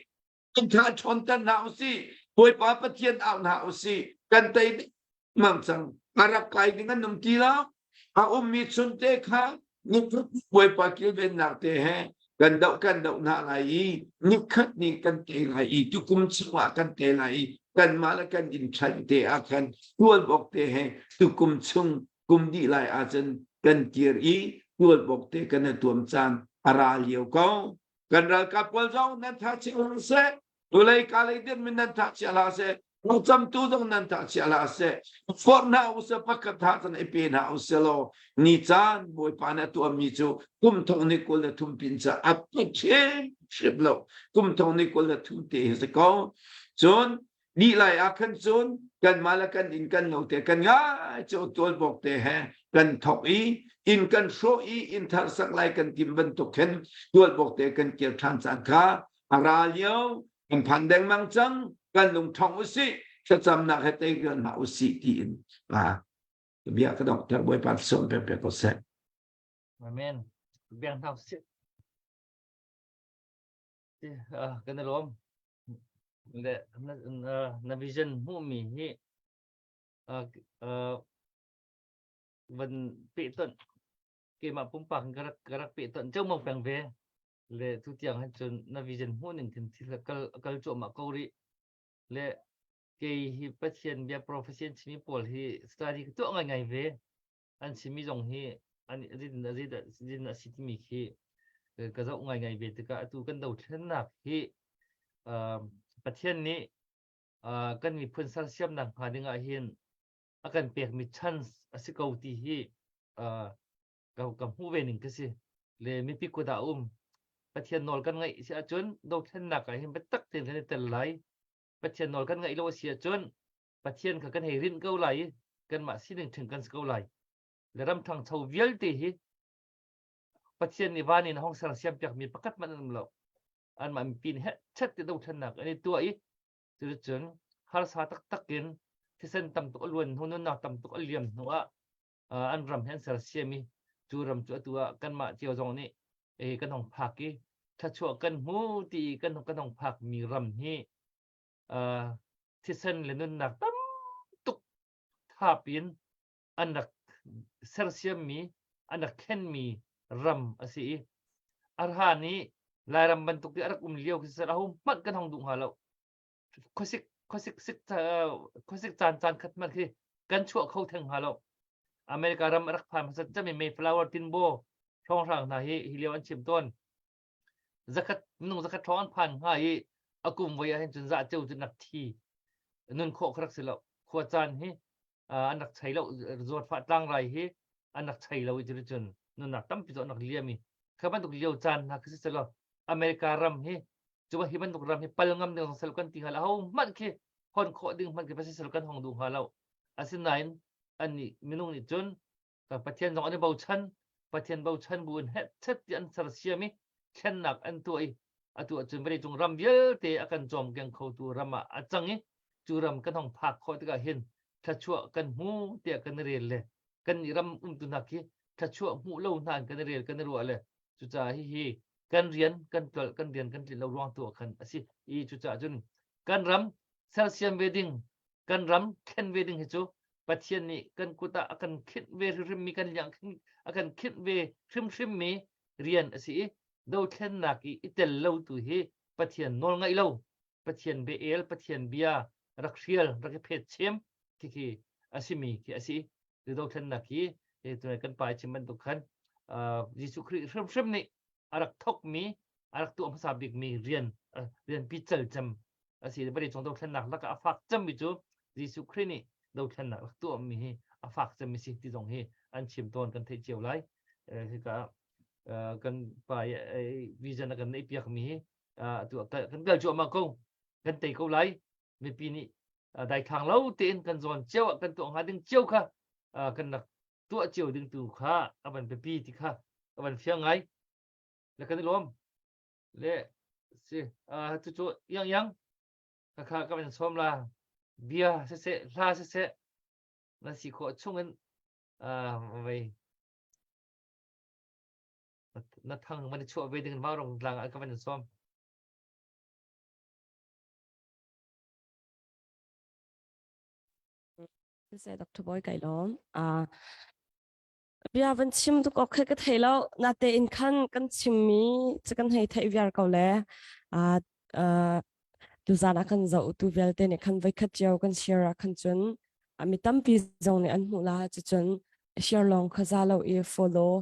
Kan tha ṭhawnter hna usih. Bawipa Pathian au hna usih. Kan tei mang cang. A rak kai ding an um ti lo. A ummi chunte kha nikhat Bawipa kilvennak te he kan doh kan doh hna lai i nikhat ni kan te lai i tukum chungah kan te lai i kanmah le kan inn ṭhan te ah khan tualbawk te he tukum chung kum dih lai ahcun kan kir i tualbawk te kan i tuam caan a ra lio ko. Kan ralkap pawl zong nan tha chia hlah seh. Tulei ka lei dirhmun nan tha chia hlah seh. Thlacamtu zong nan tha chia hlah seh. Forh hna usih pakhat tha cun i pe hna usih law ni caan Bawipa nih a tuahmi cu kum thong ni 23 pin ca a pe hrimhrim lo. Kum thong ni 23 te hi si ko. Cun Ni lai ah khan cun kanmah le kan inn kan lo te kan ngai cu tualbawk te he kan thok i inn kan hrawh i inn thar sak lai kan tim bantuk khin tualbawk te kan kir ṭhan caan kha a ra lio kan phan dengmang cang kan lung ṭhong usih thlacamnak he tei rian hna usih tiin bia ka donghter Bawipa sawm pek pek ko seh. Amen. Biang hna usih. Kan i lawm. Le na, na, na vision hmuhmi hi uh, uh, van pehtonh keimah pumpak in ka rak ka rak pehtonh ceumau peng ve le tu tiang hin cun na vision hmuh ning khin thil kal kal cuahmah ko rih le kei hi Pathian bia prophecy an chimi pawl hi study ka tuah ngaingai ve an chimmi zong hi an zin zin a si timi khi ka zoh ngaingai ve tikah atu kan dothlennak hi Pathian nih kan miphun sersiamnak hnga ding ah hin a kan pekmi chance a si ko ti hi ka ka hmuh ve ning ka si le mipi kut ah um Pathian nawl kan ngaih si ahcun dothlennak ah hin biatak tein kan i tel lai Pathian nawl kan ngaih lo a si ahcun Pathian kha kan hei rinh ko lai i kanmah sining ṭhing kan si ko lai. Le ram ṭhangcho vialte hi Pathian nih van in a hong sersiam piakmi pakhat hmanh an um lo. Anmah mipi nih hehchet ti dothlennak an i tuah i cuticun harsa taktak in thisen tam tuk a luan hnu nunnak tam tuk a liam hnu ah an ram hi an sersiam i cu ram cu atu ah kanmah cio zong nih eh, kan hong phak i thluachuah kan hmu ti i kan kan hong phakmi ram hi uh, thisen le nunnak tam tuk thap in an rak sersiammi an rak thlenmi ram a si i arha nih Lairam bantuk i a rak um lio khi siseh aho hmanh kan hong duh hnga lo khuasik khuasik sik khuasik caan caan khat hmanh khi kan chuah kho theng hnga lo America ram a rak phan hmasat cemi Mayflower tinbaw hrawnghrang hna hi hi lio an chim tawn zakhat minung zakhat hrawng an phan hnga i a kum voi ah hin cun za ceu cu nak thi nun khawh kha rak si lo khua caan hi an rak chei lo zawtfah tlangrai hi an rak chei lo i cun nunnak tampi cu an rak liam i kha bantuk lio caan hna khi si lo America ram hi cu hi bantuk ram hi pal ngam ding sel kan ti hnga lo ho hmanh khi hon khawh ding hmanh khi va si kan hong duh hnga lo asinain an nih minung nih cun Pathian zong an i bochan Pathian bochan bu in hetchet ti an sersiam i thlennak an tuah i atu ahcun vawleicung ram vialte a kan cawmkeng khotu ram ah a cang i cu ram kan hong phak khawh tikah hin thluachuah kan hmu tiah kan i rel le kan nih ram umtu hna khi thluachuah hmuh lo hna in kan i rel kan i ruah le cucaah hihi kan rian kan tlolh kan rian kan tlinh lo ruang tu ah khan a si i cucaah cun kan ram sersiam ve ding kan ram thlen ve ding hi cu Pathian nih kan kut ah a kan khinh ve hrimhrimmi kan liang a kan khinh ve hrimhrimmi rian a si i dothlennak i i tel lo tu hi Pathian nawl ngaih lo Pathian bia Pathian bia rak hrial rak i phet chem khi khi a simi khi a si tu dothlennak hi kan pa chim bantuk khan Jesuh Khrih hrimhrim nih a rak thokmi a rak tuah hmasa bikmi rian rian pical cem a si vawlei cung dothlennak lakah a fak cemmi cu Jesuh Khrih nih dothlennak rak tuahmi hi a fak cemmi si ti zong hi an chim tawn kan theih cio lai hika kan pa vision a kan neih piakmi hi kan kal cuahmah ko kan tei ko lai mipi nih daithlang lo tein kan zawn cio ah kan tuah hnga ding cio kha kan rak tuah cio ding tu kha a van biapi ti kha a van fiang ngai le kan i lawm le si cucu yang yang ka kha ka van sawm la bia siseh hla siseh na si khawh chungin vei na thang van i chuah ve ding vaurawng tlang ah ka van sawm. Siseh Dr. Boy kai lawm. Bia van chim tuk awk khi ka thei lo. Natein khan kan chimmi cu kan hei theih viar ko le. Tuzan ah kan zoh tu vialte nih khan voikhat cio kan share ah khan cun mi tampi zong nih an hmuh la cucun share lawng kha za lo i follow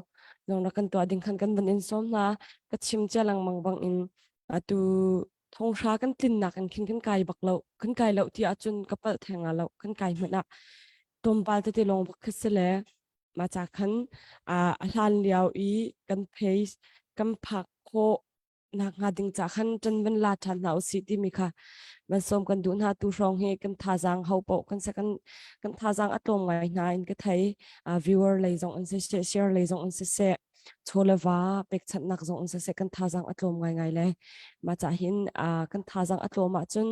zong rak kan tuah ding khan kan van in sawm hna. Ka chim cia lengmang bang in atu thonghra kan tlinnak in khin kan kai bak lo kan kai lo ti ahcun ka palh theng lo kan kai hmanh ah tlawmpal tete lawng bak khi si le mah ca khan a hlan lio i kan face kan phak khawh nak hnga ding ca khan ṭan van la ṭhan hna usih timi kha van sawm kan duh hna tu hrawng hi kan thazaang ho paoh kan se kan kan thazaang a tlawm ngai hna in ka thei viewer lei zong in siseh share lei zong in siseh chaw le va pekchanhnak zong in siseh kan thazaang a tlawm ngaingai le mah cah hin kan thazaang a tlawm ahcun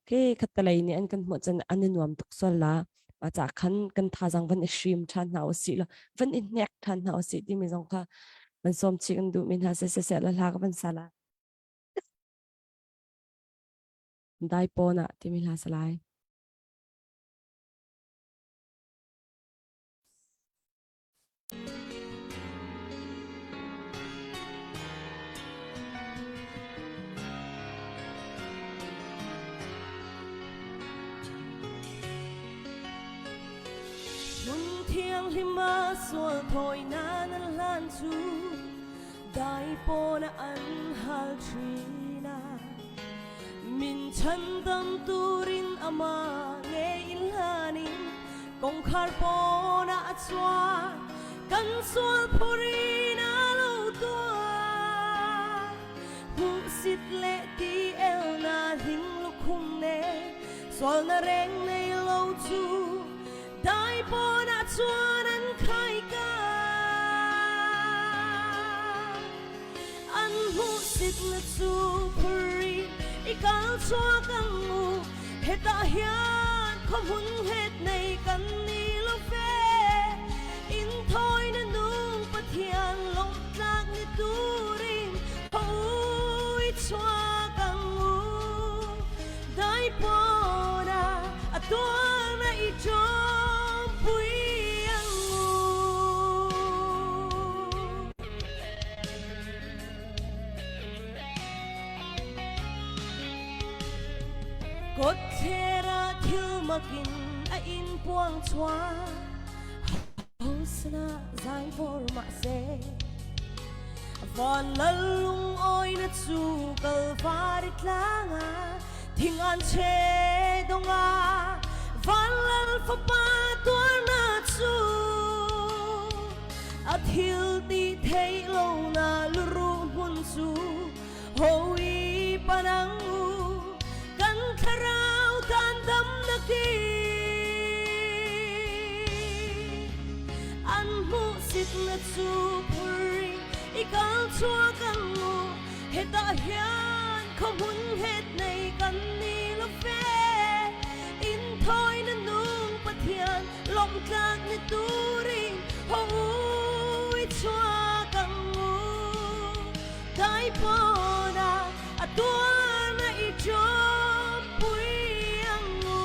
khi khattelei nih an kan hmuh cun an i nuam tuk sual la mah cah khan kan thazaang van i hrim ṭhan hna usih law van i hnek ṭhan hna usih timi zong kha van sawm chih kan duhmi hna siseh la hla ka van sa la dai pawn ah timi hla sa lai. Hmun thianghlim ah sual thawinak nan hlan cu daipawn ah an hal ṭhin ah min chandam turin amah ngei in hlan in kongkhar pawn ah a chuak kan sual phurin a lo tuah hmuhsit le ti el na hling lukhum ne sual na reng nei lo cu dai pawn ah chuan an khai ka an hmuhsit na cu phuri i kal chuak ang u hetah hian khuahmun het nei kan ni lo ve in thawi na nung Pathian lawmtlak ni turin hoi chuak ang u dai pona a tuar na i chom pui ang u. Kotthler ah thil makin a in puang chuah Hosana zai vor mah se Van lal lung oi na chu kalvari tlanga thing an che donga van lal fapa tuar na chu a thil ti thei lo na luru hmun chu Hoi panang u kan thlarau tan dam na ki an hmu sit na chu phuri i kal chuak ang u heta hian kho hun het nei kan ni lo fe in thoi na nung Pathian lom tlak ni turin hoi chuak ang u Dai pona a tuar na i chom pui ang u.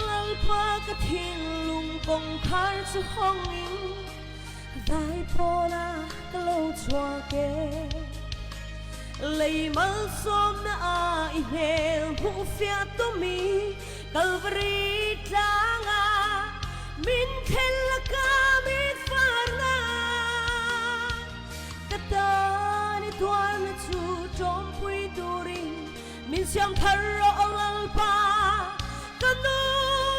Lalpa ka thinlung kongkhar cu hong in dai pawl ah ka lo chuak e lei malsawm na a i hmel hmuh fiah tumi Kalvari tlang ah min thel laka mit farna ka tan i tuar na chu ṭawmpui turin min siam thar rawh Lalpa ka nu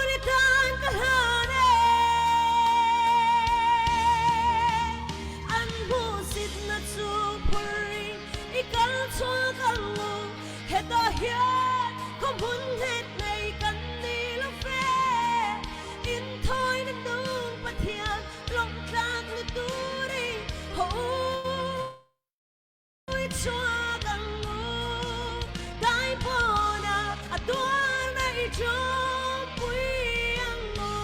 ni tan ka hlan e an hmuhsit na chu phurri i kal chuak ang u heta hian khawhmun het nei kan ni lo fe in thoi na nung Pathian lawmtlak ni turi ho. chuak ang u Dai pona a tuar na i pui ang u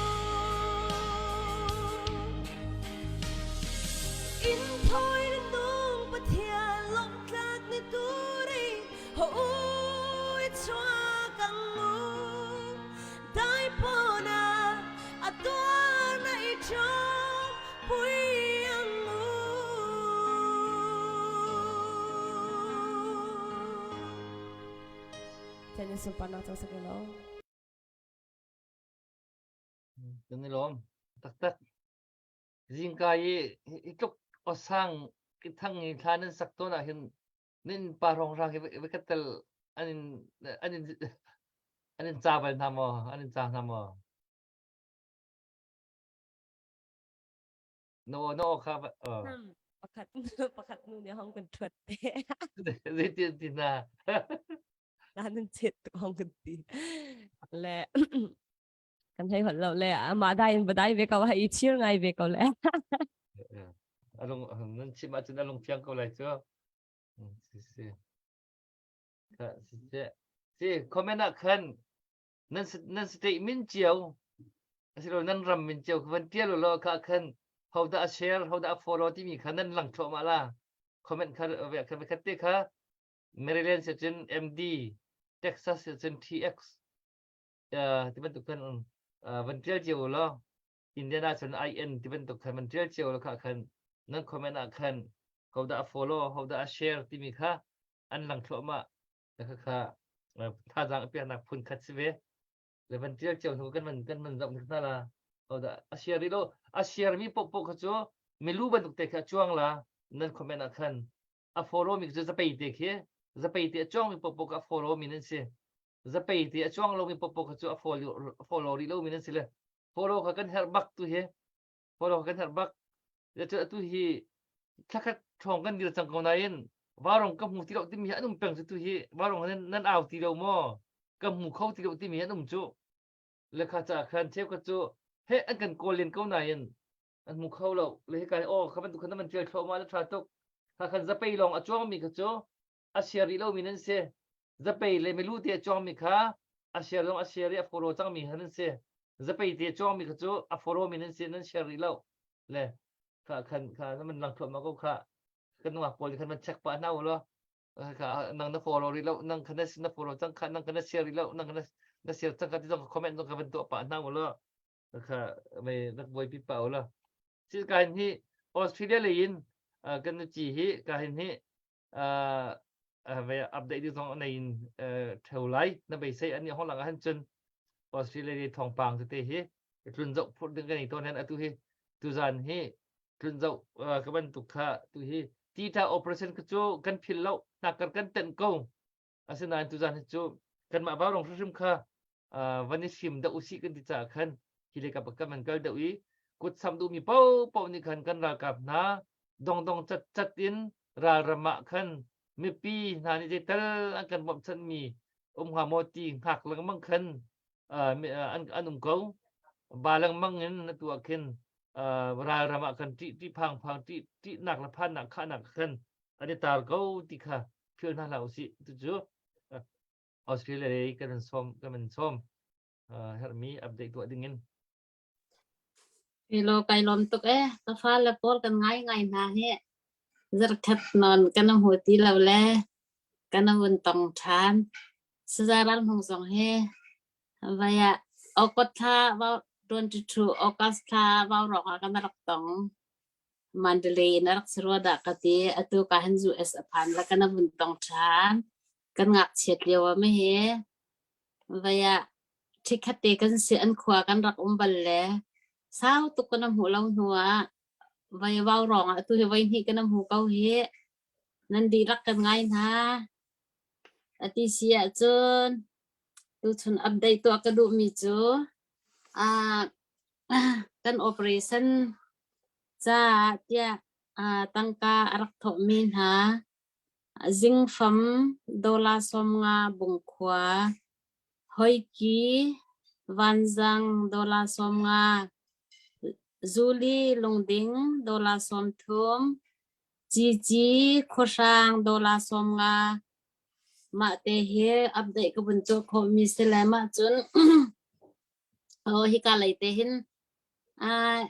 In thoi na nung Pathian lawmtlak ni turin ho u i chuak ang u Dai pona a tuar na i pui ang u. Then in sunparnak cang sak lo. Kan i lawm taktak. Zingka i i tluk osang ki thang i thla nan sak tawn ah hin nin pa rong rang hi va ka tel an in an in an in ca bal hna maw an in ca hna maw No no kha Pakhat pakhat nu nih hong kan thuat te. Zeitin ti na? Na nan chet tuk hong kan ti. Le kan hei hol lo le ama dai in badai ve ko ha i chir ngai ve ko le. Alung nan chim ahcun alung fiang ko lai cu. Si si. Kha si si. Si comment ah khan nan nan state min cio asilo nan ram min cio van tial law kha khan hodah a share hodah a follow timi kha nan lang thluahmah la comment kha kha khat te kha Maryland se cun MD Texas se cun TX ti bantuk khan van tial cio law Indiana cun IN ti bantuk khan van tial cio law kha khan nan comment ah khan hodah a follow hodah a share timi kha an lang thluahmah kha kha thazaang a peknak phun khat si ve le van tial cio hnu kan man kan man zoh hna la hodah a share rih lo a share mi popo kha cu milu bantuk te kha chuang la nan comment ah khan a follow mi cu zapei te khi zapei te a chuang mi popo kha a follow mi nan si zapei te a chuang lo mi popo kha cu a follow follow rih lo mi nan si le follow kha kan herh bak tu hi follow kan herh bak cu atu hi thlakhat ṭhawng kan dir cang ko nain varong ka hmu ti lo timi hi an um peng cu tu hi varong nan nan au ti lo maw ka hmu kho ti lo timi an um cu lekha ca khan cheukhat cu he an kan kawl len ko nain an hmu kho lo le hika oh kha bantuk khan man ṭial thluahmah na ṭha tuk kha khan zapei lawng a cuangmi kha cu a share rih lomi nan si zapei le milu te a cuangmi kha a share zong a share i a follow cangmi kha nan si zapei te a cuangmi kha cu a follow mi nan si nan share rih lo le kha khan kha man lang thluahmah ko kha kan nungak pawl khan man check pah hna u law kha nang na follow rih lo nang kha na follow cang kha nang kha na share rih lo nang kha na share cang kha ti zong comment zong kha van tuah pah hna u law kha mei rak buaipi pah u law si ka hin hi Australia lei in kan nu ci hi ka hin hi update ding zong nei in theu lai na beisei an hong lang han cun Australia le thawngpang tete hi tlun zoh phur ding kan i ton hen atu hi tuzan hi tlun zoh ka bantuk kha tu hi tita operation ka cu kan phil lo nakar kan tenh ko asinain tuzan hi cu kanmah vaurong hrimhrim kha van i sim deuh usih kan ti caah khan hi le kap kan van kal deuh i kut sam duhmi paohpaoh nih khan kan ralkap hna dongdong cat cat in ralram ah khan mipi hna nih zeital an kan bawmhchanhmi um hnga maw ti hngak lengmang khan an an um ko ba lengmang in atu ah khin ralram ah kan ṭih ṭih phang phang ṭih ṭihnak le phannak khahnak khan an i tar ko ti kha phil hna hlah usih tucu Australia lei kan sawm kan sawm herhmi update tuah ding in Hello kai lawm tuk e ka fale pawl kan ngai ngai hna hi zarkhat non kan hmu ti lo le kan vun tong ṭhan sazaral hmung zong hi vaya August thla 22 August thla vau rong ah kan rak tong Mandalay in a rak si rua dah ka ti. Atu ka han US a phan la kan vun tong ṭhan. Kan ngakchiat lio ah ma hi vai ah ṭhikhat te kan si an khua kan rak um bal le sau tuk kan hmuh lo hnu ah vai vau rong ah atu hi voi hnih kan hmu ko hi nan dihlak kan ngai hna. Ati si ahcun tuchun update tuah ka duhmi cu ah kan operation caah tiah tangka a rak thawhmi hna zingfam dollar 50 Bungkhua, Hoiki, Vanzang dollar 50, Zuli Lungding dollar 30. Cici khuahrang dollar 50 mah te hi update ka vun tuah khawhmi si le mah cun oh hika lei te hin uh,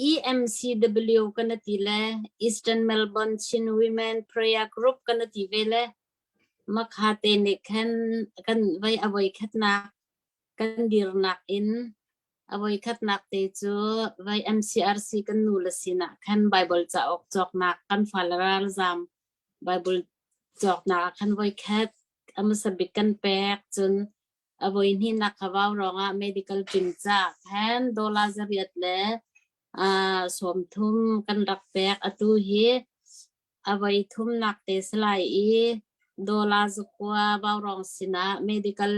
EMCW kan ti le Eastern Melbourne Chin Women Prayer Group kan ti ve le makha te nih khan kan vai avoi khatnak kan dirnak in A voikhatnak te cu vai MCRC kan nu le sinah khan Bible cauk cawknak kan fale ralzaam Bible cawknak ah khan voikhat a hmasa bik kan pek cun a voihnihnak kha vau ruangah medical team ca khan dollar zariat le 30 kan rak pek. Atu hi a voi thumnak te si lai i dollar 9 vaurawng sinah medical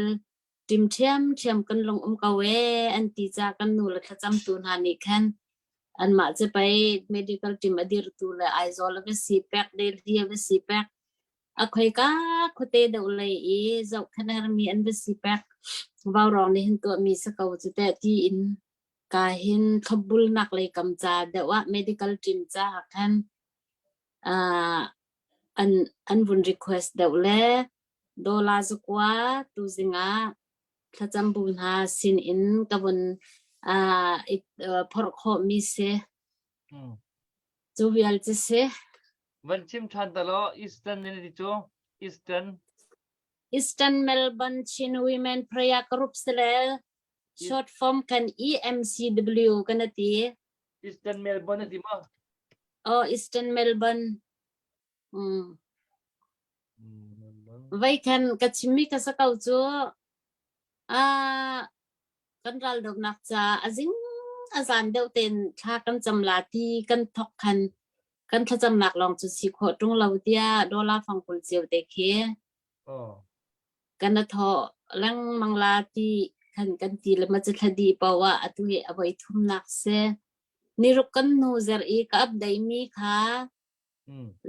Ṭim ṭhiamṭhiam kan lung um ko ee an ti caah kan nu le thlacamtu hna nih khan anmah cu pei medical team a dirtu le Aizawl a va si pek, Delhi a va si pek, a khoika khuate deuh lei i zohkhenh hermi an va si pek, vaurawng nih hin tuahmi si ko cu teh tiin ka hin thlopbulnak lei kam ca deuh ah medical team caah khan uh, an an vun request deuh le Dollar 9 tuzing ah thlacam bu hna sin in ka vun uh, i uh, phorh khawhmi si. Cu vial cu si. Van chim ṭhan ta law Eastern ni ti cu Eastern Eastern Melbourne Chin Women Prayer Group sile short form kan EMCW kan ti. Eastern Melbourne na ti maw? Oh, Eastern Melbourne. Mm. Veikhan ka chimmi ka sa ko cu ah kan raldohnak ca a zing a zan deuh tein thla kan cam la ti kan thok khan kan thlacamnak lawng cu si khawh ṭung lo tiah dollar fang 20 cio te khi Oh. kan a thawh lengmang la ti khan kan ti le ma cu thla di poah atu hi a voi thumnak si. Niruk kan hnu zer i ka update mi kha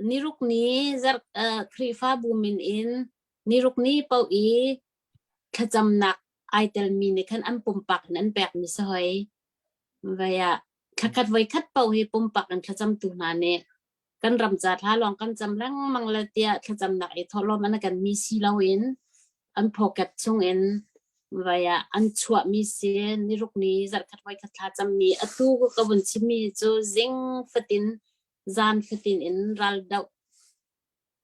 Niruk ni zarh Khrihfabu min in niruk ni paoh i thlacamnak ai telmi nih khan an pumpak in an pekmi si hoi. Vai ah thlakhat voikhat paoh hi pumpak in thlacamtu hna nih kan ram ca thla lawng kan cam lengmang le tiah thlacamnak i thawhlawm an kan mi si loin an pocket chungin vai ah an chuahmi si niruk ni zarhkhat voikhat thla cammi atu ka vun chimmi cu zing fatin zan fatin in raldoh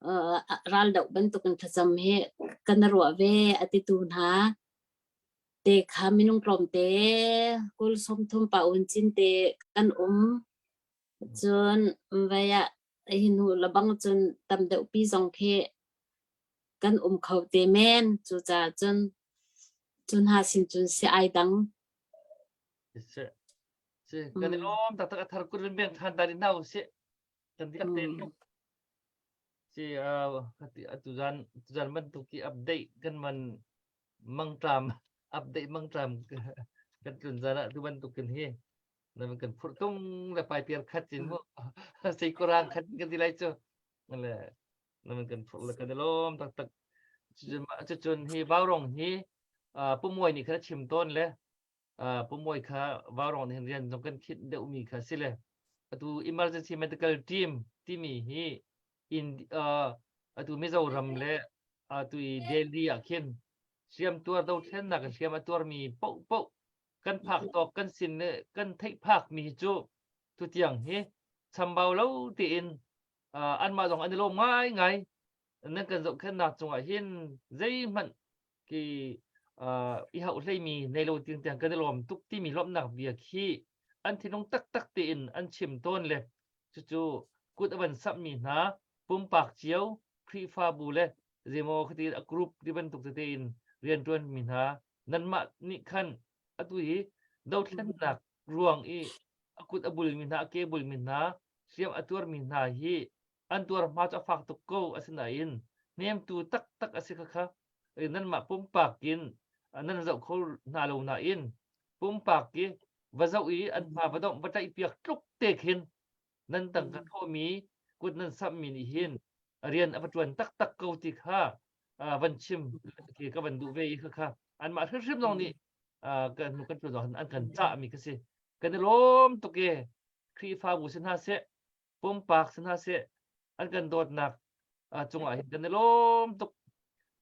uh, raldoh bantukin thlacam hi kan ruah ve a titu hna te kha minung tlawmte kul 30 pa un cin te kan um cun vai ah hi hnu labang cun tam deuh pi zong khi kan um kho te men cu ca cun cun ha sin cun si ai dang Si kan i lawm taktak a thar kun beng than ta din hna usih. Kan diak te Si atu zan tuzan bantuk i update kan man mangtlam update mangtlam kan tlun zan ah tu bantuk kin hi na kan phurh tung le pai piar khat cin mu sei kurang khat kan ti lai cu le na kan phurh le kan i lawm taktak cucun hi vaurong hi pumuai nih khan a chim tawn le pumoi kha vaurawng nih rian zong kan khinh deuhmi kha si le atu emergency medical team timi hi in atu Mizoram le atu i Delhi ah khin hriam tuar dothlennak in hriam a tuarmi paoh paoh kan phak tawk kan sin le kan theih phak mi cu tutiang hi chambau lo tiin anmah zong an i lawm ngai ngai nan kan zohkhenhnak cungah hin zeihmanh ki i hauh hleimi nei lo tiang tiang kan i lawm tuk timi lawmhnak bia khi an thinlung taktak tein an chim tawn le cucu kut a van samhmi hna pumpak cio Khrihfabu le zeimaw khati a group ti bantuk tete in rianṭuanmi hna nanmah nih khan atu hi dothlennak ruang i a kut a bulmi hna a ke bulmi hna hliam a tuarmi hna hi an tuar hma cu a fak tuk ko asinain hnemtu taktak a si kha kha nanmah pumpak in nan zoh kho hna lo nain pumpak i va zoh i an hma va domh va tlaih piak tluk te khin nan tangka thawhmi kut nan samhmi nih hin rian a va ṭuan taktak ko ti kha van chim khi ka van duh ve i kha kha anmah hrimhrim zong nih kan kan ṭuan zong an kan cahmi kha si kan i lawm tuk e Khrihfabu si hna seh pumpak si hna seh. An kan dawtnak cungah hin kan i lawm tuk.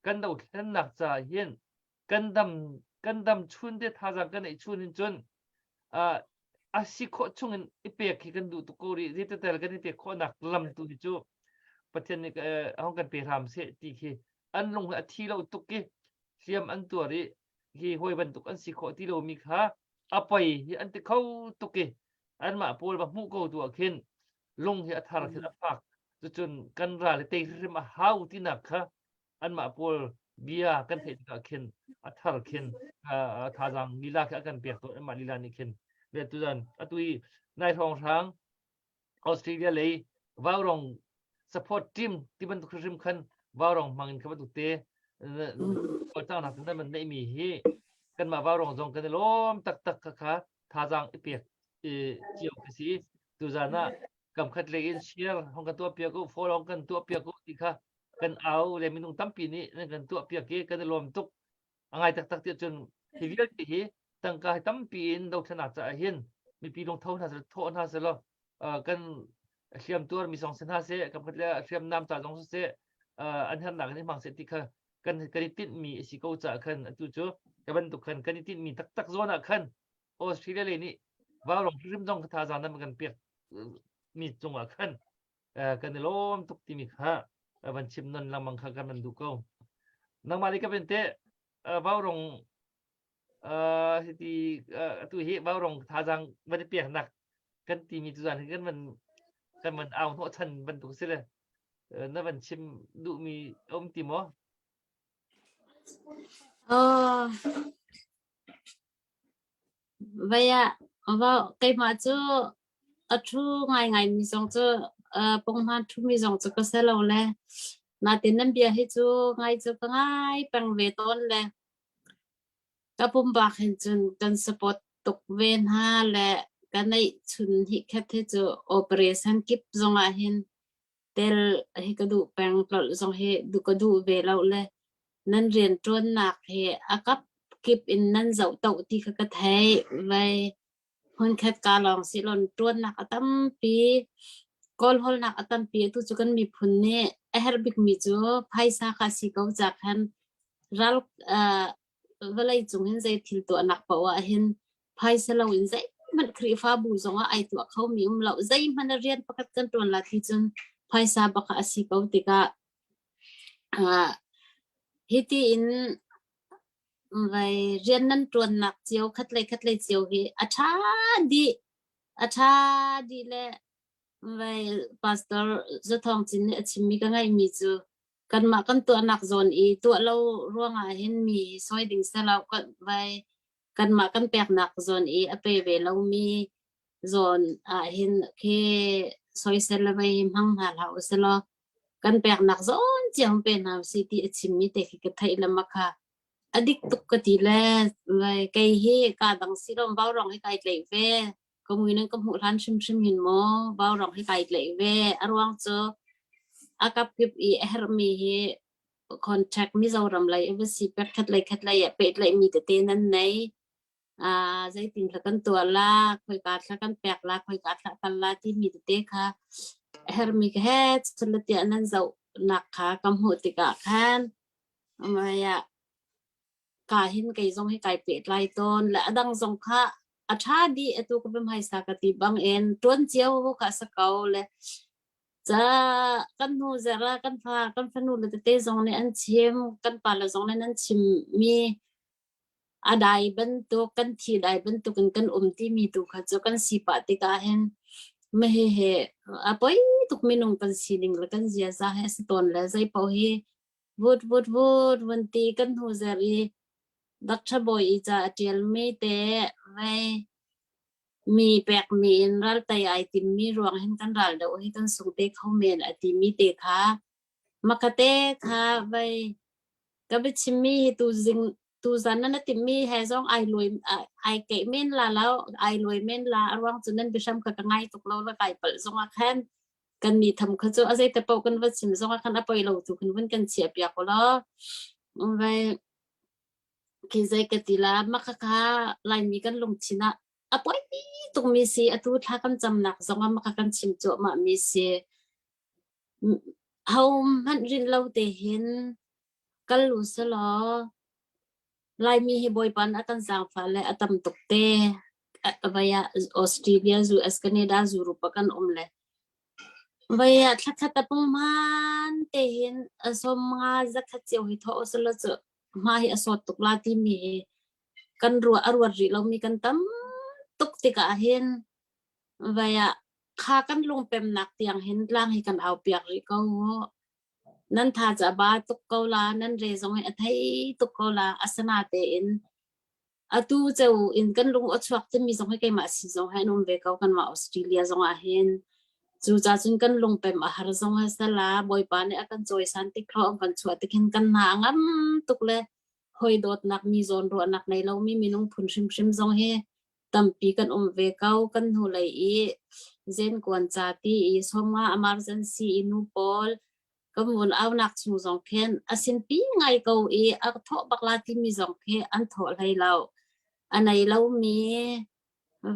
Kan dothlennak caah hin kan dam kan dam chun te thazaang kan neih chun hin cun a si khawh chung in i pek hi kan duh tuk ko rih. Zeitetel kan i pek khawhnak lam tu hi cu Pathian nih hong kan pe hram seh ti khi an lung hi a thi lo tuk i hliam an tuar i hi hawi bantuk an si khawh ti lomi kha a poi hi an ti kho tuk i anmah pawl va hmuh ko tu ah khin lung hi a thar khin a fak cucun kan ral hi tei hrim a hau tinak kha anmah pawl bia kan theih tikah khin a thar khin thazaang lila khi a kan pek tawn anmah lila nih khin le tuzan atu i nai hrawng hrang Australia lei vaurong support team ti bantuk hrim khan vaurong hmang in kha bantuk te cawlcanghnak nan man neihmi hi kanmah vaurong zong kan i lawm taktak kha kha thazaang i pek cio ka si tuzan ah kamkhat lei in share hong kan tuah piak u follow hong kan tuah piak u ti kha kan au le minung tampi nih nan kan tuah piak i kan i lawm tuk a ngai taktak ti cun hi vialte hi tangka hi tampi in dothlenak caah hin mipi lungtho hna seh thawh hna seh law kan hliam tuar mi zong si hna seh kan le hriamnam ca zong siseh an hernak in i hmang seh ti kha kan kan i tinhmi a si ko caah khan atu cu ka bantuk khan kan i tinhmi taktak zawn ah khan Australia lei nih vaurong hrim zong kha thazaang nan kan pek mi cungah khan kan i lawm tuk timi kha van chim non lengmang kha kan van duh ko. Nangmah le ka ben te vaurong hiti atu hi vaurong thazaang van i peknak kan timi tu zan hi kan van kan van au hnawh chan bantuk si le na van chim duhmi a um ti maw? Oh, Vai ah va keimah cu a ṭhu ngaingaimi zong cu uh, punghman ṭhumi zong cu ka si lo le natin nan bia hi cu ngai cu ka ngai peng ve tawn le ka pumpak hin cun kan support tuk ve hna le ka neih chun hi khat hi cu operation kip zongah hin tel hi ka duh peng tlolh zong hi duh ka duh ve lo le nan rianṭuannak hi a kap kip in nan zoh toh ti kha ka theih. Vai hmunkhat ka lawng si lon ṭuannak a tampi kawlhawlnak a tampi atu cu kan miphun nih a herh bikmi cu phaisa kha si ko ca khan ral uh, vawlei cung hin zei thil tuahnak paoh ah hin phaisa lo in zeihmanh Khrihfabu zongah ai tuah khomi um lo zeihmanh a rian pakhat kan ṭuan la ti cun phaisa bak a si ko tikah uh, hiti in vai rian nan ṭuannak cio khatlei khatlei cio hi a ṭha dih a ṭha dih le vai pastor Zathawng Cin nih a chimmi ka ngaihmi cu kanmah kan tuahnak zawn i tuah lo ruangah hin mi sawi ding selo vai kanmah kan peknak zawn i a pe ve lomi zawn ah hin khi soisel le vei hmang hna hlah usih law kan peknak zawn cio pe hna usih ti a chimmi te khi ka theih le makha a dik tuk ka ti le vai kei hi ka dang si lom vau rong hi kai tleih ve ka mui nan ka hmuh hlan hrimhrim hin maw vaurong hi kai tlaih ve a ruang cu a kapkip i a herhmi hi contact Mizoram lei a va si pek khat lei khat lei ah pehtlaih mi tete nan nei uh, zeitin thla kan tuah la khoika thla kan pek la khoika thla kal la timi tete kha a herhmi ka he chun la tiah nan zoh nak kha ka hmuh tikah khan maya ka hin kei zong hi kai pehtlai tawn le a dang zong kha a ṭha dih atu ka biahmaisa ka ti bang in ṭuan cio ka sa ko le ca kan hnu zerh ah kan fa kan fanu le tete zong nih an chim kan pa le zong nih an chim mi a dai bantuk kan thi dai bantuk in kan um timi tu kha cu kan si pah tikah hin me he a poi tuk minung kan sining le kan ziaza he si tawn le zei paoh hi Vut vut vut vun ti kan hnu zer i Doctor Bawi i ca a ṭialmi te vei mi pekmi in raltei ai timmi ruang hin kan ral deuh hi kan sung te kho men a timi te kha makate kha vei ka biachimmi hi tuzing tuzan nan a timmi he zong ai luai ai keih men la lo ai luai men la a ruang cu nan biahram kha ka ngai tuk lo la kai palh zongah khan kan ni tham kha cu a zeite paoh kan va chim zongah khan a poi lo tu kan vun kan chiah piak law vai khi zei ka ti la maka kha laimi kan lungthin ah a poi tuk mi si atu thla kan camnak zongah maka kan chim cuahmah mi si. Hohmanh rinh lo te hin kal u selaw Laimi hi Bawipa nih a kan zaangfah le a tam tuk te. Vai ah Australia, US, Canada, Europe ah kan um le vai ah thlakhat a punghman te hin a 50 zakhat cio hi thawh usulaw cu hma hi a sawt tuk la timi hi kan ruah a ruat rih lomi kan tam tuk tikah hin vai ah kha kan lungpemnak tiang hin tlang hi kan au piak rih ko. Nan tha cu a ba tuk ko la, nan re zong hi a thei tuk ko la. Asinatein atu ceu in kan lung a chuak timi zong hi keimah si zong hi an um ve ko kanmah Australia zong ah hin. Cucaah cun kan lungpem a har zong hi sala Bawipa nih a kan cawisan tik thlo an kan chuah tik hin kan hna a ngam tuk le hoi dawtnak mi zawn ruahnak nei lomi minung phun hrimhrim zong hi tampi kan um ve ko. Kan hnulei i zenkuan ca ti i 50 emergency i nu pawl kan vun aunak chung zong khin a sinpi ngai ko i a thawh bak la timi zong khi an thawh hlei lo. A nei lomi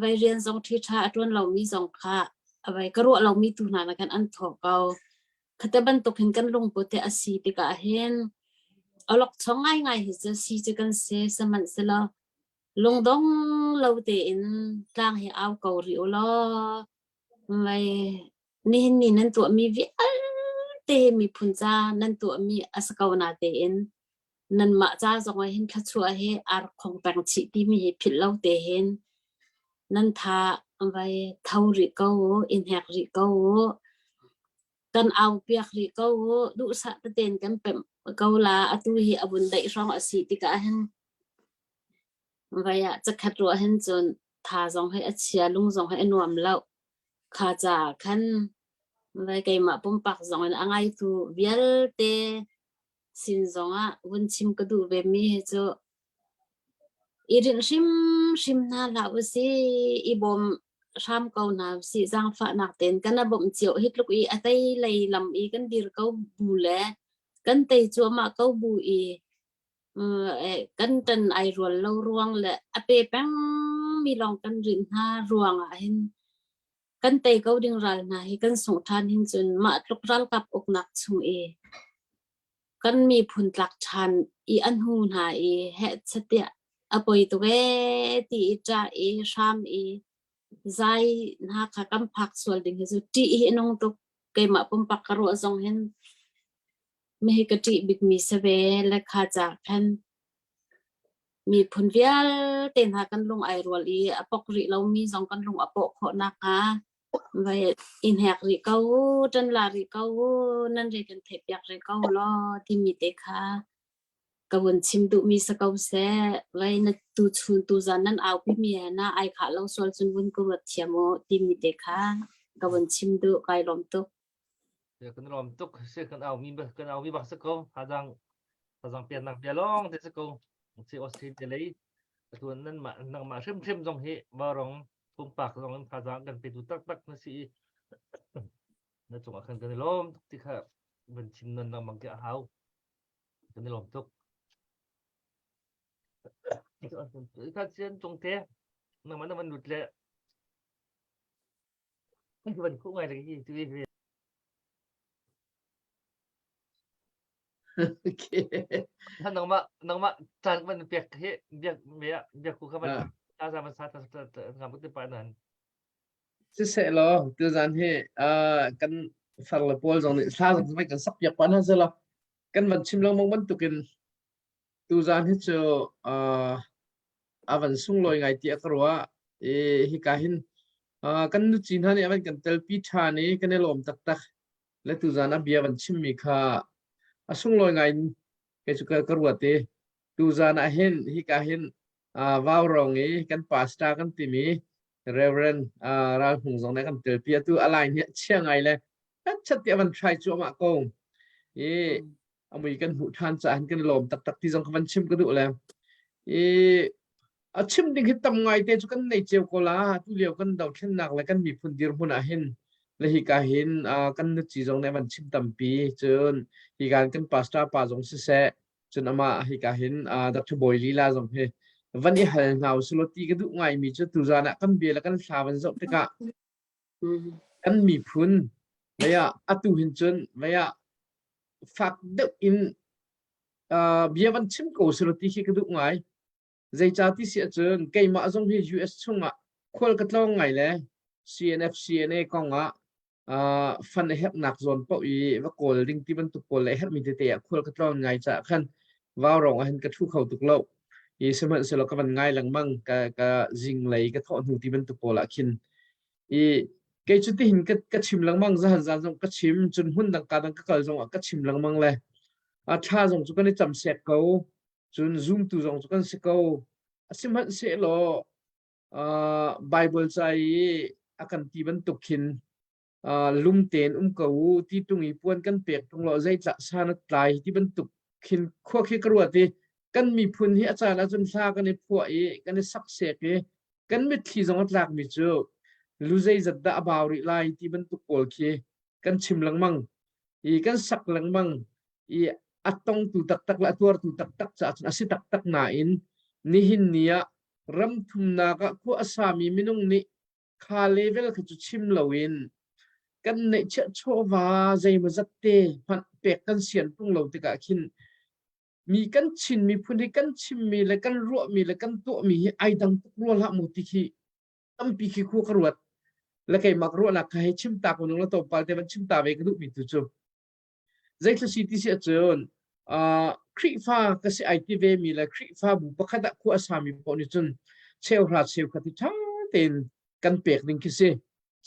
vai rian zong ṭhi ṭha a ṭuan lomi zong kha a vai ka ruah lomi tu hna na khan an thawh ko. Khate bantuk hin kan lungput hi a si tikah hin awlokchong ngaingai hi cu si cu kan si sihmanhsehlaw Lungdong lo tein tlang hi au ko rih u law mei nihin ni nan tuahmi vialte hi miphun ca nan tuahmi a si ko na tein nanmah ca zong ah hin thluachuah hi aa rak khong peng chih timi hi philh lo te hin nan tha vai tho rih ko u, in hek rih ko u. Kan au piak rih ko u. Duhsah tein kan pemh ko la. Atu hi a vun daih hrawng a si tikah hin Vai ah cakhat ruah hin cun tha zong hi a chia, lung zong hi a nuam lo. Kha caah khan vai keimah pumpak zong in a ngaitu vialte sin zong ah vun chim ka duh ve mi hi cu i rinh hrimhrim hna hlah usih, i bawm hram ko hna usih. Zaangfahnak tein kan a bawmh cio hi tluk i a tei lei lam i kan dir ko bu le kan tei cuahmah ko bu i Kan ṭan ai rual lo ruang le a pe pengmi lawng kan rinh hna ruang ah hin kan tei ko ding ral hna hi kan sungh ṭhan hin cun mah tluk ralkap uknak chung i kan miphun tlak ṭhan i an hu hna i heh chatiah a poi tuk ee ti i ṭah i hram i zai hna kha kan phak sual ding hi cu ṭih hi a nung tuk keimah pumpak ka ruah zong hin Mihi ka ṭih bikmi si ve le kha ca khan miphun vialte hna kan lung ai rual i a pok rih lomi zong kan lung a pawh khawh nakhnga vai i hnek rih ko u, ṭan la rih ko u, nan re kan theihpiak rih ko law timi te kha ka vun chim duhmi si ko seh. Vai na tuchun tuzan nan aupimi he na ai khah lo sual cun vun ka ruat thiam u timi te kha ka vun chim duh kai lawm tuk. Kan lawm tuk si kan au mi kan au mi bak si ko thazang thazang piannak bia lawng te si ko si Australia lei atu nan mah nangmah hrimhrim zong hi varong pumpak zong in thazang kan petu taktak na si i na cungah khan kan i lawm tuk ti kha van chim nan lengmang khi a hau kan i lawm tuk kha sian cung te nangmah na van lut le Van khuh ngai hi tu hi. Okay. Nangmah nangmah caan van pek hi biak me biak ku kha van ta za van sa ta ta ngam te pa nan. Siseh law tuzan hi kan far le pawl zong nih thla zong vai kan sak piak pa na zela kan van chim lengmang bantukin tuzan hi cu a van sunglawi ngai tiah ka ruah. I hika hin kan nuci hna nih a van kan telpi ṭhan i kan i lawm taktak. Le tuzan a bia van chimmi kha a sunglawi ngai in kei cu ka ruat i tuzan ah hin hika hin vaurawng i kan pastor kan timi Reverend Ral Hmung zong nih kan telpi atu a line hi a chia ngai le chat tiah van try cuahmah ko. I a mui kan hmuh ṭhan caah hin kan lawm taktak ti zong ka van chim ka duh le i a chim ding hi tam ngai te cu kan nei cio ko la tu lio kan dothlennak le kan miphun dirhmun ah hin le hika hin kan nuci zong nih van chim tampi cun hika kan pastor pa zong siseh cun amah hika hin Dr. Bawi Lila zong hi van i hal hna usulaw ti ka duh ngai mi cu tuzan ah kan bia le kan hla van zoh tikah kan miphun. Vei ah atu hin cun vei ah fak deuh in uh, bia van chim ko selaw ti khi ka duh ngai. Zeicah ti si ahcun keimah zong hi US chungah khual ka tlawng ngai le CNF CNA kong ah uh, fan a herhnak zawn paoh i va kawl ding ti bantuk pawl le a herhmi tete ah khual ka tlawn ngai caah khan vaurawng ah hin ka ṭhu kho tuk lo. I sihmanhsehlaw ka van ngai lengmang ka ka zinglei ka thawh hnu ti bantuk pawl ah khin i kei cu tihin ka ka chim lengmang zahan zan zong ka chim cun hmun dang ka dang ka kal zong ah ka chim lengmang le a thla zong cu kan i cam sek ko cun zumtu zong cu kan si ko sihmanhsehlaw uh, Bible ca i a kan ti bantuk khin uh, lum tein um ko u ti tung i puan kan pek tung lo zeitlah san a tlai ti bantuk khin khua khi ka ruat i kan miphun hi a caan ahcun hla kan i phuah i kan i saksek i kan mitthli zong a tlakmi cu lu zeizat dah a bau rih lai ti bantuk pawl khi kan chim lengmang i kan sak lengmang i a tongtu taktak le a tuartu taktak caah cun a si taktak nain nihin ni ah ram thumnak ah khua a sami minung nih kha level kha cu chim loin kan neihchiah chawva zeimawzat te hmanh pek kan sian tung lo tikah khin mi kan Chin miphun hi kan chimmi le kan ruahmi le kan tuahmi hi ai dang tuk rua hlah mu ti khi tampi khi khu ka ruat le keimah ka ruahnak kha hei chim ta ko nung la tlawmpal te van chim ta ve ka duhmi tu cu zeithil si ti si ahcun uh, Khrihfa ka si ai ti ve mi le Khrihfabu pakhat ah khua a sami paoh nih cun cheuhra cheukhat hi ṭha tein kan pek ding khi si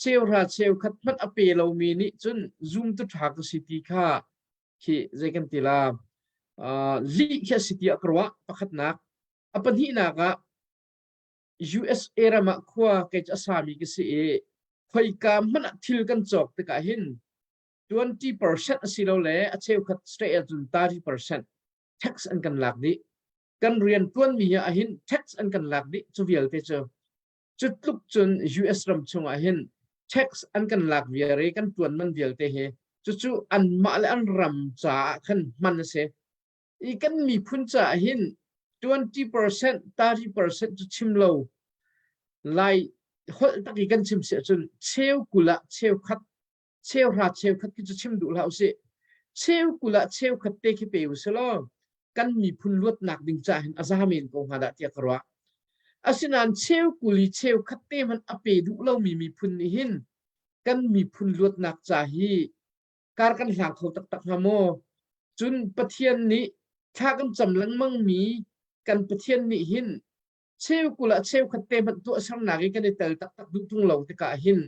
cheuhra cheukhat hmanh a pe lomi nih cun zumtu ṭha ka si ti kha khi zei kan ti la uh, lih khi a si tiah ka ruah pakhatnak a pahnihnak ah USA ram ah khua kei cu a sami ka si i khoika hmanh ah thil kan cawk tikah hin 20% asilole a cheukhat state ahcun 30% tax an kan lak dih. Kan rian tuanmi ah hin tax an kan lak dih cu vialte cu. Cu tluk cun US ram chungah hin tax an kan lak viar i kan tuan man vialte hi cucu anmah le an ram caah khan hman a si. I kan miphun caah hin 20% 30% cu chim lo lai holh tak i kan chim si ahcun cheu kul ah cheu khat cheuhra cheukhat khi cu chim duh hlah usih cheukul ah cheukhat te khi pe usih law kan miphun luatnak ding caah hin a za men ko hnga dah tiah ka ruah asinain cheukul i cheukhat te hmanh a pe duh lomi miphun nih hin kan miphun luatnak ca hi kar kan hlang kho taktak hnga maw cun Pathian nih thla kan cam lengmang mi kan Pathian nih hin cheukul ah cheukhat te hmanh tuahsernak i kan i tel taktak duh tung lo tikah hin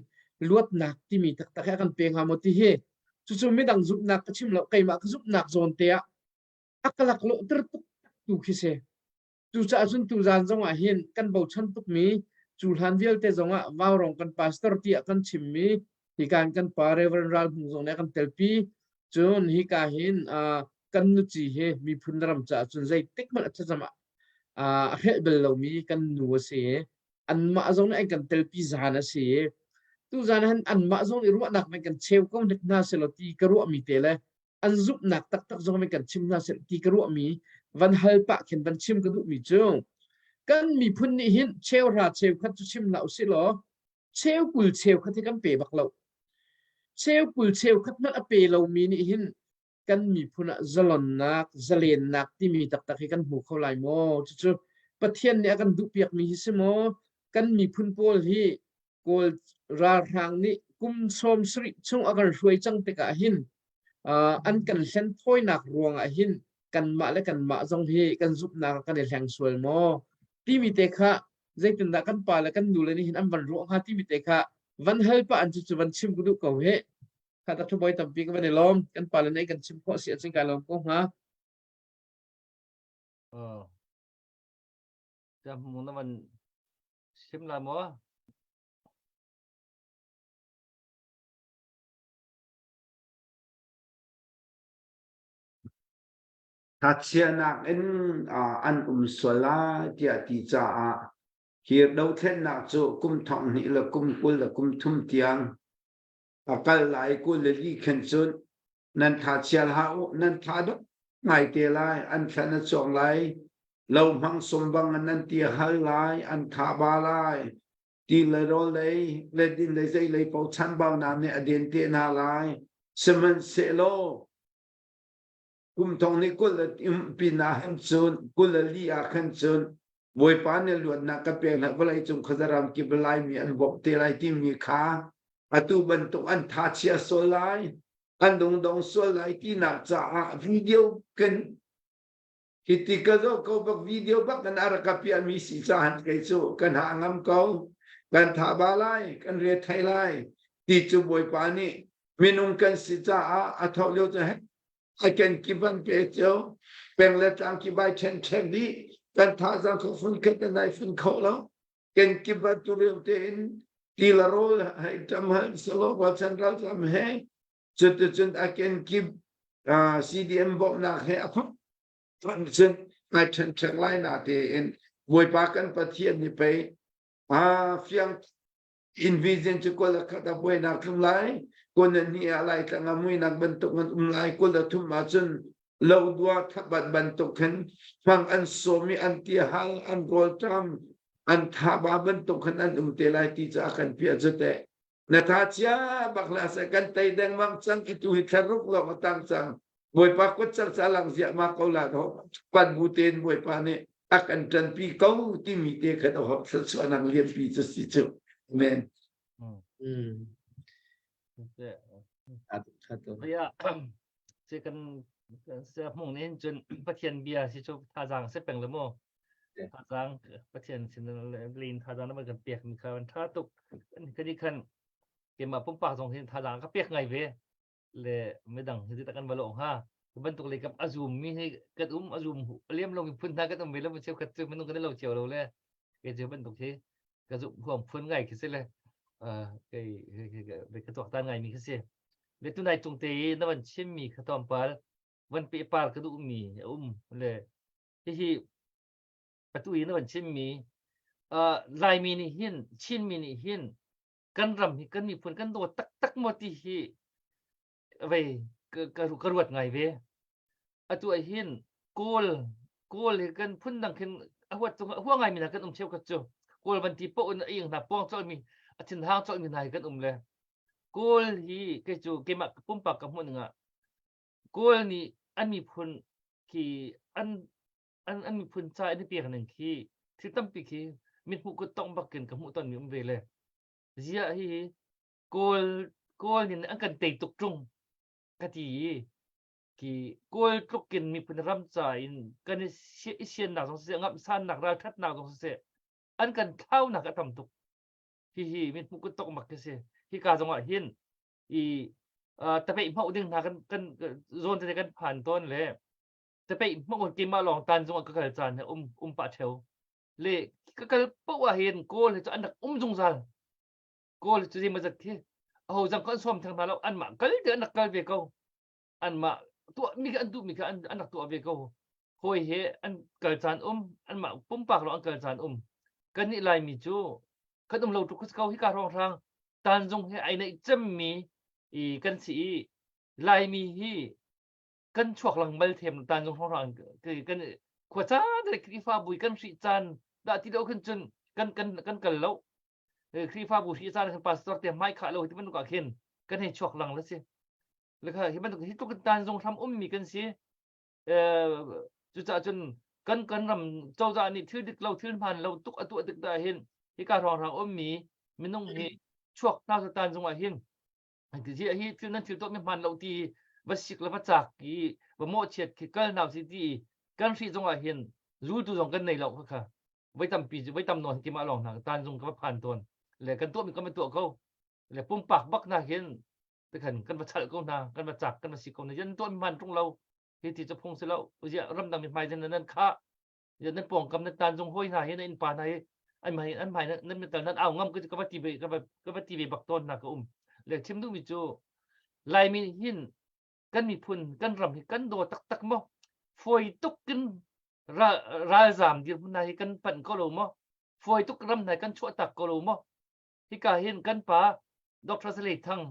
luatnak timi taktak hi a kan pe hnga maw ti hi cucu midang zumhnak ka chim lo keimah ka zumhnak zawn te ah a ka lak lawhter tuk tu khi si cucaah cun tuzan zong ah hin kan bochan tukmi cu hlan vialte zong ah vaurong kan pastor tiah kan chimmi hika in kan pa Reverend Ral Hmung zong nih a kan telpi cun hika hin kan nuci hi miphun ram caah cun zeitik hmanh a thlacam ah a hrelh bal lomi kan nu a si i anmah zong nih an kan telpi zan a si i tuzan han anmah zong nih ruahnak men kan cheu ko hnik hna selaw ti ka ruahmi te le an zumhnak taktak zong men kan chim hna seh ti ka ruahmi van hal pah khin van chim ka duhmi cu kan miphun nih hin cheuhra cheukhat cu chim hlah usih law cheukul cheukhat hi kan pe bak lo cheukul cheukhat hmanh a pe lomi nih hin kan miphun ah zalonnak, zalennak timi taktak hi kan hmu kho lai maw? Cucu Pathian nih a kan duhpiakmi hi si maw? Kan miphun pawl hi Kawl ralhrang nih kum 70 chung a kan hruai cang tikah hin uh, an kan hlen thawinak ruangah hin kanmah le kanmah zong hi kan zumhnak kan i hleng sual maw? Timi te kha zeitindah kan pa le kan nu le nih hin an van ruah hnga timi te kha van hal pah an cucu van chim ka duh ko hi. Kha ta thubawi tampi ka van i lawm. Kan pale nih kan chim khawh si ahcun kai lawm ko hnga. Oh. Ta mu na van sim la maw? Thachianak in an um sual lai tiah ti caah hi dothlennak cu kum thong hnih le kum 20 le kum thum tiang a kal lai 22 khin cun nan tha chia hlah u nan tha dok ngai te lai an thlan a chuak lai lo hmang sum bang nan ti hal lai an tha ba lai. Ti le rawl lei le din lei zei lei paoh chanbaunak nih a den te hna lai. Sihmanhsehlaw kum thong nih 20 le pin ah hin cun 24 ah khan cun Bawipa nih luatnak ka pek hna vawlei cung khuazaram kip Laimi an bawmh te lai timi kha atu bantuk an tha chia sual lai an dungdong sual lai tinak caah video kan hiti ka zoh ko bak video bak kan a rak ka piahmi si caah kei cu kan ha ngam ko kan tha ba lai kan re thai lai ti cu Bawipa nih minung kan si caah a thawk lio cu a ken kip an pe cio peng le tlang kip ai ṭhen ṭhek dih kan thazaang kho fun khat an ai fun kho lo ken kip ah tu lio tein ti la rawl hai ṭam hal salo rualchan ralzam he cuticun a ken kip CDM bawmhnak he a phak cun ai ṭhen ṭhek lai na tein Bawipa kan Pathian nih pei fiang Invision cu kul a khat a buainak tlung lai, kul na hnih ah Laitlang ah muinak bantuk an um lai, kul a thum ahcun lodua thabat bantuk khin hmang an sawm i an tihal, an rawlṭam, an thaba bantuk khin an um te lai ti cu a kan piah cu teh. Na tha chia bak hlah seh kan tei dengmang cang i tu hi thlaruk lawng a tang cang. Bawipa kut car ca lang ziah ma ko la do pan bu tein Bawipa nih a kan ṭanpi ko timi te khan a hawk thluachuahnak lianpi cu si cu. Amen. Mm. Ya, si kan se hmung nin cun Pathian bia si cu thazaang se peng le mu. Thazaang Pathian sin lin thazaang na kan pek mi kha an tha tuk. Kan i khan keimah pumpak zong hin thazaang ka pek ngai ve. Le midang hi tak kan va lo ha. Bantuk le kam azum mi hi kan um azum liam lo mi phun hna kan um ve lo cheu khat cu minung kan lo cio lo le ke cu bantuk hi ka zumh huam phun ngai khi si le kei ka tuaktan ngai mi khi si le tunai cung te i na van chim mi kha tlawmpal van pe par ka duh mi a um le hihi atu i na van chim mi Laimi nih hin Chinmi nih hin kan ram hi kan miphun kan dawt taktak maw ti hi vei ka ruat ngai ve. Atu ah hin Kawl Kawl hi kan phun dang khin a huat cung a hua ngai mi hna kan um cheukhat cu Kawl van ti paoh in a ing hna puang colh mi a thinhang colh mi hna hi kan um le Kawl hi kei cu keimah pumpak ka hmuh ning ah Kawl nih an miphun khi an an an miphun ca an i pek ning khi thil tampi khi mithmuh kut tong bak in ka hmuh ton mi um ve le ziah hi Kawl Kawl nih an kan tei tuk ṭung ka ti i ki Kawl tluk in miphun ram ca in kan i i siannak zong siseh ngamhsannak ralṭhatnak zong siseh an kan thlaunak a tam tuk hihi mithmuh kut tok mak khi si hika zong ah hin i tapeih hmauh ding hna kan kan zawn tete kan phan tawn le tapeih hmauh keimah lawng tan zong ah ka kal caan he um um pah ṭheo le ka kal paoh ah hin Kawl hi cu an rak um zungzal Kawl cu zeimawzat khi aho zang kan sawm theng hna lo anmah kal te an rak kal ve ko anmah tuah mi kha an duh mi kha an, an rak tuah ve ko hawi he an kal caan um anmah pumpak lawng an kal caan um kan nih Laimi cu kan um lo tuk ko hika hrawnghrang tanzung he ai neih cemmi i kan si i Laimi hi kan chuak lang bal them tanzung hrawnghrang kan khua caan Khrihfabu kan hrih caan dah ti lo khin cun kan kan kan kal lo Khrihfabu hrih caan khin pastor te hmai khah lo hi bantuk ah khin kan hei chuak lang la si le kha hi bantuk hi tluk tan zung hram ummi kan si cucaah cun kan kan ram cozah nih thil dik lo thil hmaan lo tuk a tuah tik dah hin hika hrawnghrang ummi minung hi chuak hna sa tan zung ah hin ti hi thil nan thil tuah mi hmaan lo ti va sik le va cak i va mawhchiat khi kal hna si ti kan hrih zong ah hin zultu zong kan nei lo kha kha voi tampi voi tam nawn ki mah lawng hna tan zung ka va phan tawn le kan tuah mi kan va tuah ko le pumpak bak na hin tikhan kan va chalh ko hna kan va cak kan va si ko hna yan tuah mi hman tung lo hi ti cu phung si lo zia ramdang mi hmai nan nan kha nan pawngkam nan tan zung hoi hna hi nan innpa hna hi an mai an mai nan metal nan au ngam ka va ti ve ka va ka va ti ve bak tawn hna ka um le chim duh mi cu Laimi hin kan miphun kan ram hi kan daw taktak maw fawi tuk in ralzam dirhmun hna hi kan panh ko lo maw fawi tuk ram hna kan chuah tak ko lo maw hika hin kan pa Dr. Saleh Thang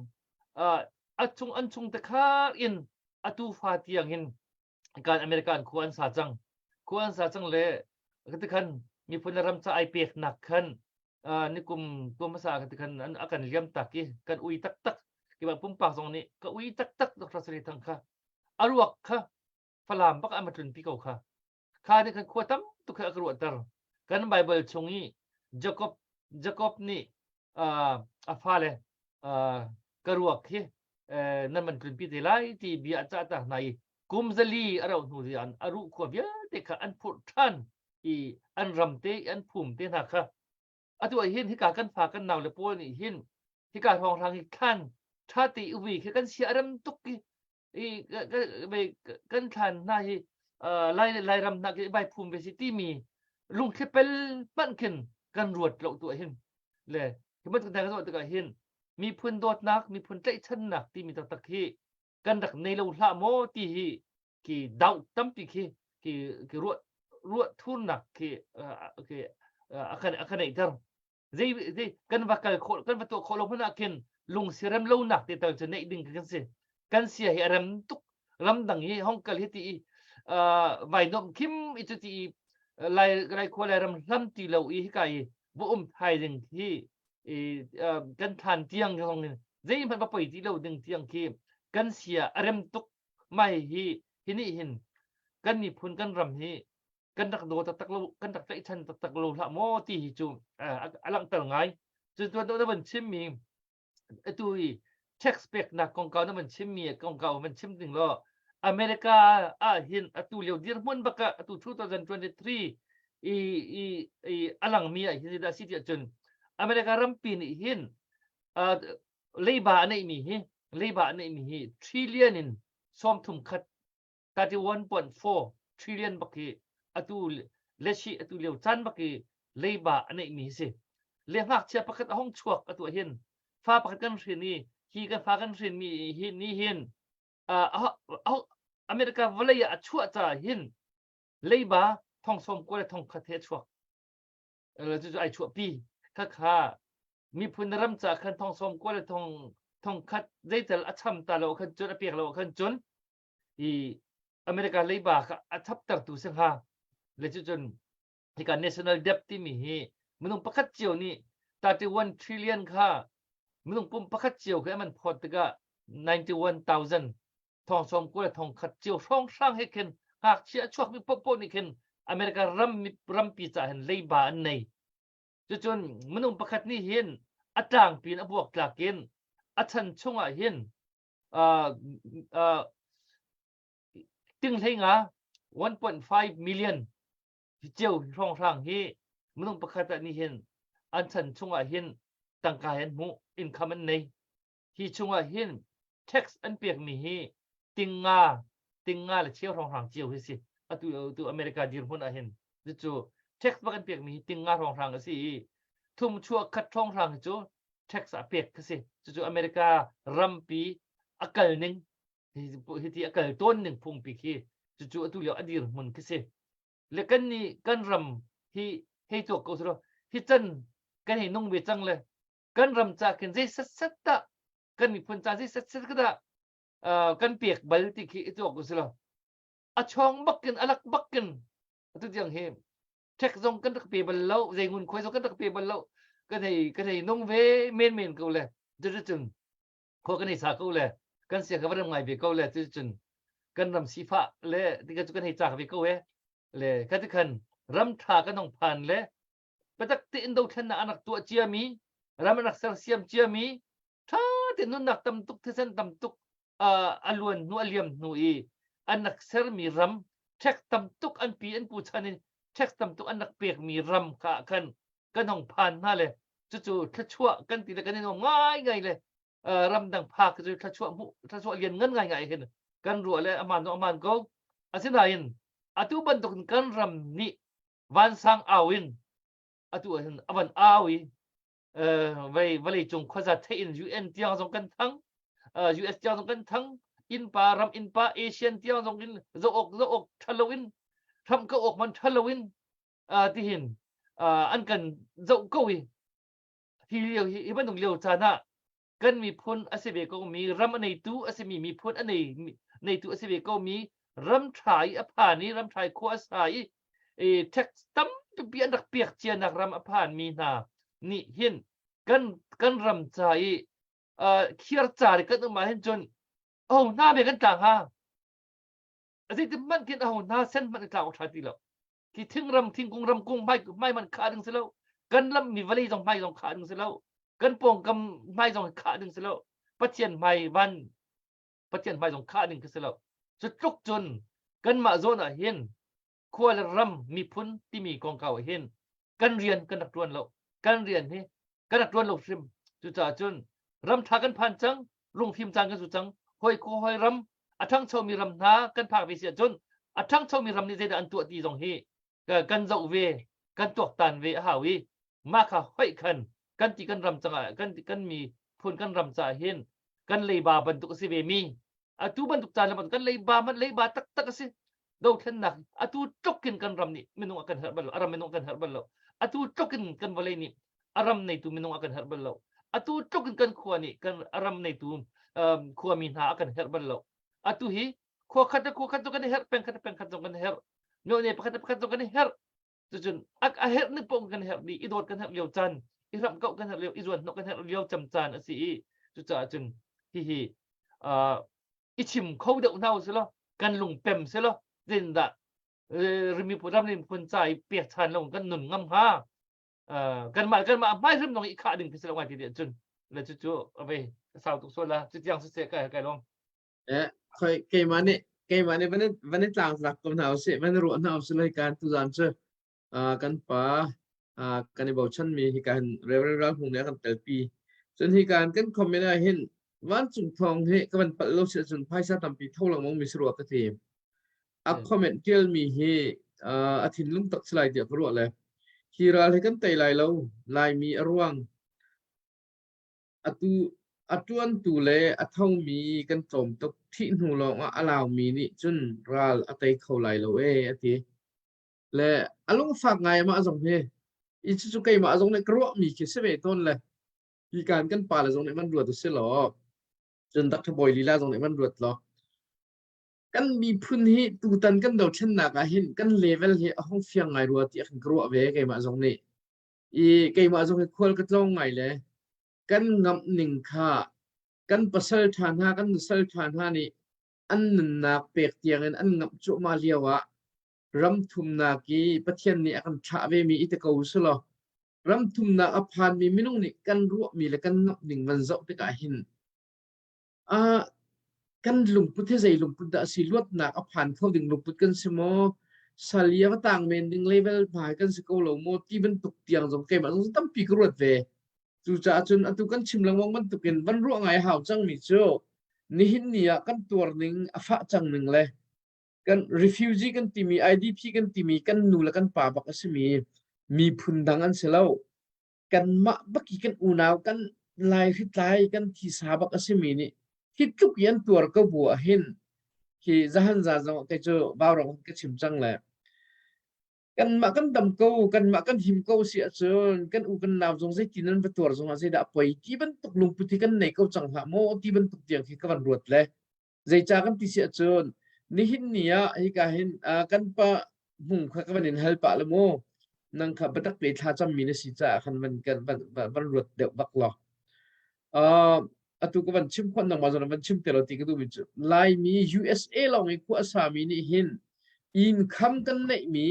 a chung an chung te khar in atu fa tiang hin kan American khua an sa cang khua an sa cang le khan miphun le ram ca ai pek nak khan. Nikum kum hmasa kan khan an a kan liam tak i kan ui taktak. Keimah pumpak zong nih ka ui taktak Dr. Sari Thang kha. A ruak kha Falam bak ah tlunpi ko kha. Kha nih khan khua tam tuk kha a ka ruahter. Kan Bible chung i Jacob Jacob nih a fale ka ruak hi nan man tlunpi te lai ti bia a cah ta hna i kum zali a rauh hnu an a ruh khua vialte kha an phurh ṭhan i an ram te i an phum te hna kha atu ah hin hika kan fa kan nau le pawl nih hin hika hrawnghrang hi thlan ṭha te i ui khi kan sia a rem tuk i i kan thlan hna hi lai lairam hna khi vai phum ve si timi lungthli pel hmanh khin kan ruat lo tu ah hin le hi bantuk hna kan zoh tikah hin miphun dawtnak miphun tlaihchannak timi taktak hi kan rak nei lo hlah maw ti hi khi doubt tampi khi khi khi ruah ruah thurnak khi khi a kan a kan neihter zei zei kan va kal khawh kan va tuah khawh lo hmanh ah khin lung sirem lonak te tal cu neih ding kan si kan sia hi a rem tuk ramdang hi hong kal hi ti i vai nom khim i cu ti i lai lai khua lai ram hlam ti lo i hika i va um thai ding hi i kan thlan tiang zong in zeihmanh va poi ti lo ding tiang khi kan sia a rem tuk mai hi hi nih hin kan miphun kan ram hi kan rak daw taktak lo kan rak tlaihchan taktak lo hlah maw ti hi cu a langhter ngai cu tuan na van chimmi atu i tax peknak kongkau na van chimmi kongkau van chim ding law America ah hin atu lio dirhmun bak ah atu 2023 i i i alangmi ah hin dah si tiah cun America rampi nih hin leiba a neihmi hi leiba a neihmi hi trillion in sawmthum khat 31.4 trillion bak hi atu leshi atu lio caan bak i leiba a neihmi hi si le ngakchia pakhat a hong chuak atu ah hin fa pakhat kan hrin i hi kan fa kan hrin mi hi ni hin America vawlei ah a chuah caah hin leiba thong sawm kua le thong khat he a chuak cucu ai chuahpi khakha miphun ram ca khan thong sawm kua le thong thong khat zeital a cham ta lo khan cun a pek lo khan cun i America leiba kha a chaptertu si hnga le cu cun hika national debt timi hi minung pakhat cio nih 31 trillion kha minung pum pakhat cio khi an phawt tikah 91,000 thong sawm kua le thong khat cio hrawnghrang he khin ngakchia a chuakmi popoh nih khin America ram rampi ca hin leiba an nei Cucun minung pakhat nih hin a tlangpi in a buaktlak in a chan chungah hin uh, uh, tinghlenga 1.5 million ceu hrawnghrang hi minung pakhat ah nih hin an chan chungah hin tangka an hmuh income an nei hi chungah hin tax an pekmi hi tingnga tingnga le cheu hrawnghrang cio hi si atu tu America dirhmun ah hin cu tax bak an pekmi hi tingnga hrawnghrang a si i thum chuah khat hrawnghrang hi cu tax ah pek kha si cucu America rampi a kal ning hi ti a kal tawn ning phungpi khi cucu atu lio a dirhmun khi si le kan nih kan ram hi hei tuak ko silo hi chan kan hei nung ve cang le kan ram ca khin zei set set dah kan miphun ca zei set set ka dah kan pek bal ti khi i tuak usilo a chong bakin a lak bakin atu tiang hi ṭhek zong kan rak pe bal lo zei ngun khuai zong kan rak pe bal lo kan hei kan hei nung ve men men ko le cuticun khua kan hei sa ko le kan sia ka va ram ngai ve ko le cuticun kan ram sifah le tika cu kan hei cak ve ko e le khatikhan ram ṭha kan hong phan le biatak tein dothlennak an rak tuah ciami ram an rak sersiam ciami ṭha tein nunnak tam tuk thisen tam tuk a luan hnu a liam hnu i an rak sermi ram tax tam tuk an pi an pu chan in tax tam tuk an rak pekmi ram kha khan kan hong phan hna le cucu thluachuah kan ti le kan i nuam ngaingai le ramdang phak cu thluachuah hmuh thluachuah lian ngan ngaingai hin kan ruah le aman aman ko asinain atu bantuk in kan ram nih vansang au in atu ah hin a van au i vei vawlei cung khuaza theih in UN tiang zong kan thang US tiang zong kan thang innpa ram innpa Asian tiang zong in zoh awk zoh awk thalo in hram ko awk man thalo in tihin an kan zoh ko i hi lio hi hi bantuk lio caan ah kan miphun a si ve ko mi ram a neitu a simi miphun a nei neitu a si ve ko mi ram ṭha i a phan i ram ṭha i khua a sa i tax tampi an rak pek cianak ram a phan mi hna. nih hin kan kan ram ca i uh, khiar ca ri kan um ah hin cun aho hna me kan tlang ha zeitin hmanh khin aho hna sen hmanh i tlang awk ṭha ti lo. Khi thingram thingkung ramkung hmai hmai man khah ding si lo. Kan lam mi vawlei zong hmai zong khah ding si lo. Kan pawngkam hmai zong khah ding si lo. Pathian hmai van Pathian hmai zong khah ding khi si lo. Cu tluk cun kanmah zawn ah hin khua le ram miphun timi kongkau ah hin kan rian kan rak ṭuan lo. Kan rian hi kan rak ṭuan lo hrim. Cucaah cun ram ṭha kan phan cang, lungfim caan kan su cang, hawi khua hawi ram a ṭhangchomi ram hna kan phak ve si ahcun a ṭhangchomi ram nih zeidah an tuah ti zong hi kan zoh ve, kan tuaktan ve a hau i mah kha hoih khan kan ti kan ram cangah kan kan miphun kan ram caah hin kan leiba bantuk a si ve mi atu bantuk caan le kan leiba man leiba taktak a si dothlennak atu tluk in kan ram nih minung a kan herh bal lo a ram minung a kan herh bal lo atu tluk in kan vawlei nih a ram neitu minung a kan herh bal lo atu tluk in kan khua nih kan a ram neitu um, khuami hna a kan herh bal lo atu hi khua khat le khua khat zong kan i herh peng khat le peng khat zong kan i herh myo pakhat le pakhat zong kan i herh cucun a, a herh ning paoh kan herh dih i dawt kan herh lio caan i hramh kauh kan herh lio i zuan hnawh kan herh lio cam caan a si i cucaah cun hihi uh, i chim kho deuh hna usih law kan lung pem seh law zeitindah rimi ram miphun ca i pek chan lo kan nun ngam hnga kanmah kanmah hmai hrim dong i khah ding khi si lo ngai ti dih cun le cu cu avei sau tuk sual la cu tiang siseh kai kai lawm Eh, khoi keimah nih keimah nih van van i tlangtlak ko hna usih van i ruah hna usih lai kan tuzan cu kan pa kan i bochanmi hika hin Reverend Ral Hmung nih a kan telpi. Cun hika in kan comment ah hin vancung thawng hi ka van palh lo si ahcun phaisa tampi tho lengmang mi si rua ka ti. A comment tialmi hi a thinlung tak si lai tiah ka ruah le hi ral hi kan tei lai lo Laimi a ruang atu a ṭuantu le a thomi kan tlawm tuk thih hnu lawngah a laumi nih cun ral a tei kho lai lo ee a ti. Le a lungfak ngai amah zong hi i cucu keimah zong nih ka ruahmi khi si ve tawn le hi kan kan pa le zong nih van ruat u si law cun Dr. Bawi lila zong nih van ruat law kan miphun hi tutan kan dothlennak ah hin kan level hi a hung fiang ngai rua ti a kan ka ruah ve keimah zong nih i keimah zong hi khual ka tlawng ngai le kan ngamh ning kha kan pasal ṭha hna kan nusal ṭha hna nih an nunnak pek tiangin an ngamh cuahmah lio ah ram thumnak i Pathian nih a kan thlah vemi i ti ko selaw ram thumnak a phanmi minung nih kan ruahmi le kan ngamh ning van zoh tikah hin uh, kan lungput hi zei lungput dah a si luatnak a phan kho ding lungput kan si maw salia va tang men ding level hna kan si ko lo maw ti bantuk tiang zong keimah zong tampi ka ruat ve cucaah cun atu kan chim lengmang bantukin van ruah ngai hau cangmi cu nihin ni ah kan tuar ning a fah cang ning le kan refugee kan timi IDP kan timi kan nu le kan pa bak a simi miphun dang an si lo kanmah bak i kan unau kan lai hritlai kan thisa bak a simi nih hi tluk i an tuar ko bu ah hin hi zahan za zong kei cu vaurong ka chim cang le kanmah kan dam ko kanmah kan him ko si ahcun kan u kan nau zong zeitin an va tuar zong ah zeidah poi ti bantuk lungput hi kan nei ko cang hlah maw ti bantuk tiang khi ka van ruat le Zeicah kan ti si ahcun nihin ni ah hika hin uh, kan pa hmung kha ka van in hal pah le mu nang kha biatak te thla cammi na si caah khan van kan van, van, van ruat deuh bak law uh, atu ka van chim khon nangmah zong van chim te lo ti ka duhmi cu Laimi USA lawng i khua a sami nih hin income kan neihmi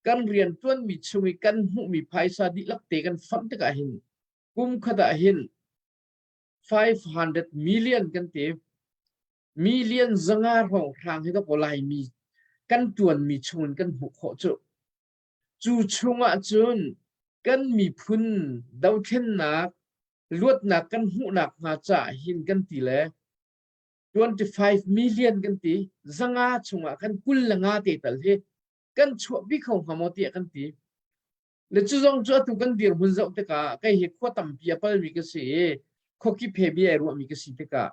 kan rian tuanmi chung i kan hmuhmi phaisa dihlak te kan fonh tikah hin kum khat ah hin 500 million kan ti. Million zanga hrawnghrang hi dawkaw Laimi kan ṭuanmi chungin kan hmuh khawh cu. Cu chungah cun kan miphun dothlennak luatnak kan hmuhnak hnga caah hin kan ti le 25 million kan ti zanga chungah khan 25 te tal hi kan chuahpi kho hnga maw tiah kan ti. Le cu zong cu atu kan dirhmun zoh tikah kei hi khua tampi a palmi ka si i khuakip he bia ai ruahmi ka si tikah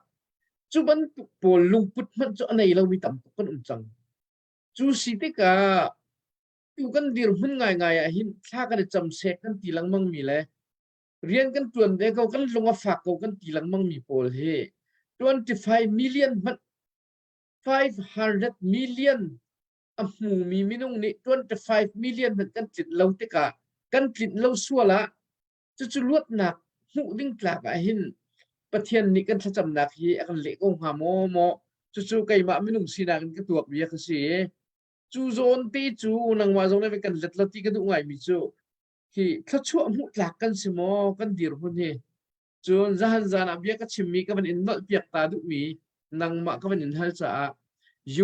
cu bantuk pawl lungput hmanh cu a nei lomi tam tuk kan um cang. Cu si tikah tu kan dirhmun ngaingai ah hin thla kan i cam sek kan ti lengmang mi le rian kan tuan ve ko kan lung a fak ko kan ti lengmang mi pawl hi 25 million hmanh 500 million a hmumi minung nih 25 million hmanh kan tlinh lo tikah kan tlinh lo sual ah. Cucu luatnak hmuh ding tlak ah hin Pathian nih kan thlacamnak hi a kan leh ko hnga maw maw cucu keimah minung sinak in ka tuak bia ka si i cu zawn te cu nangmah zong nih kan let lo ti ka duh ngaimi cu hi thluachuah hmuh tlak kan si maw kan dirhmun hi cun zahan zan ah bia ka chimmi ka van in nolh piak ta duhmi nangmah ka van in hal caah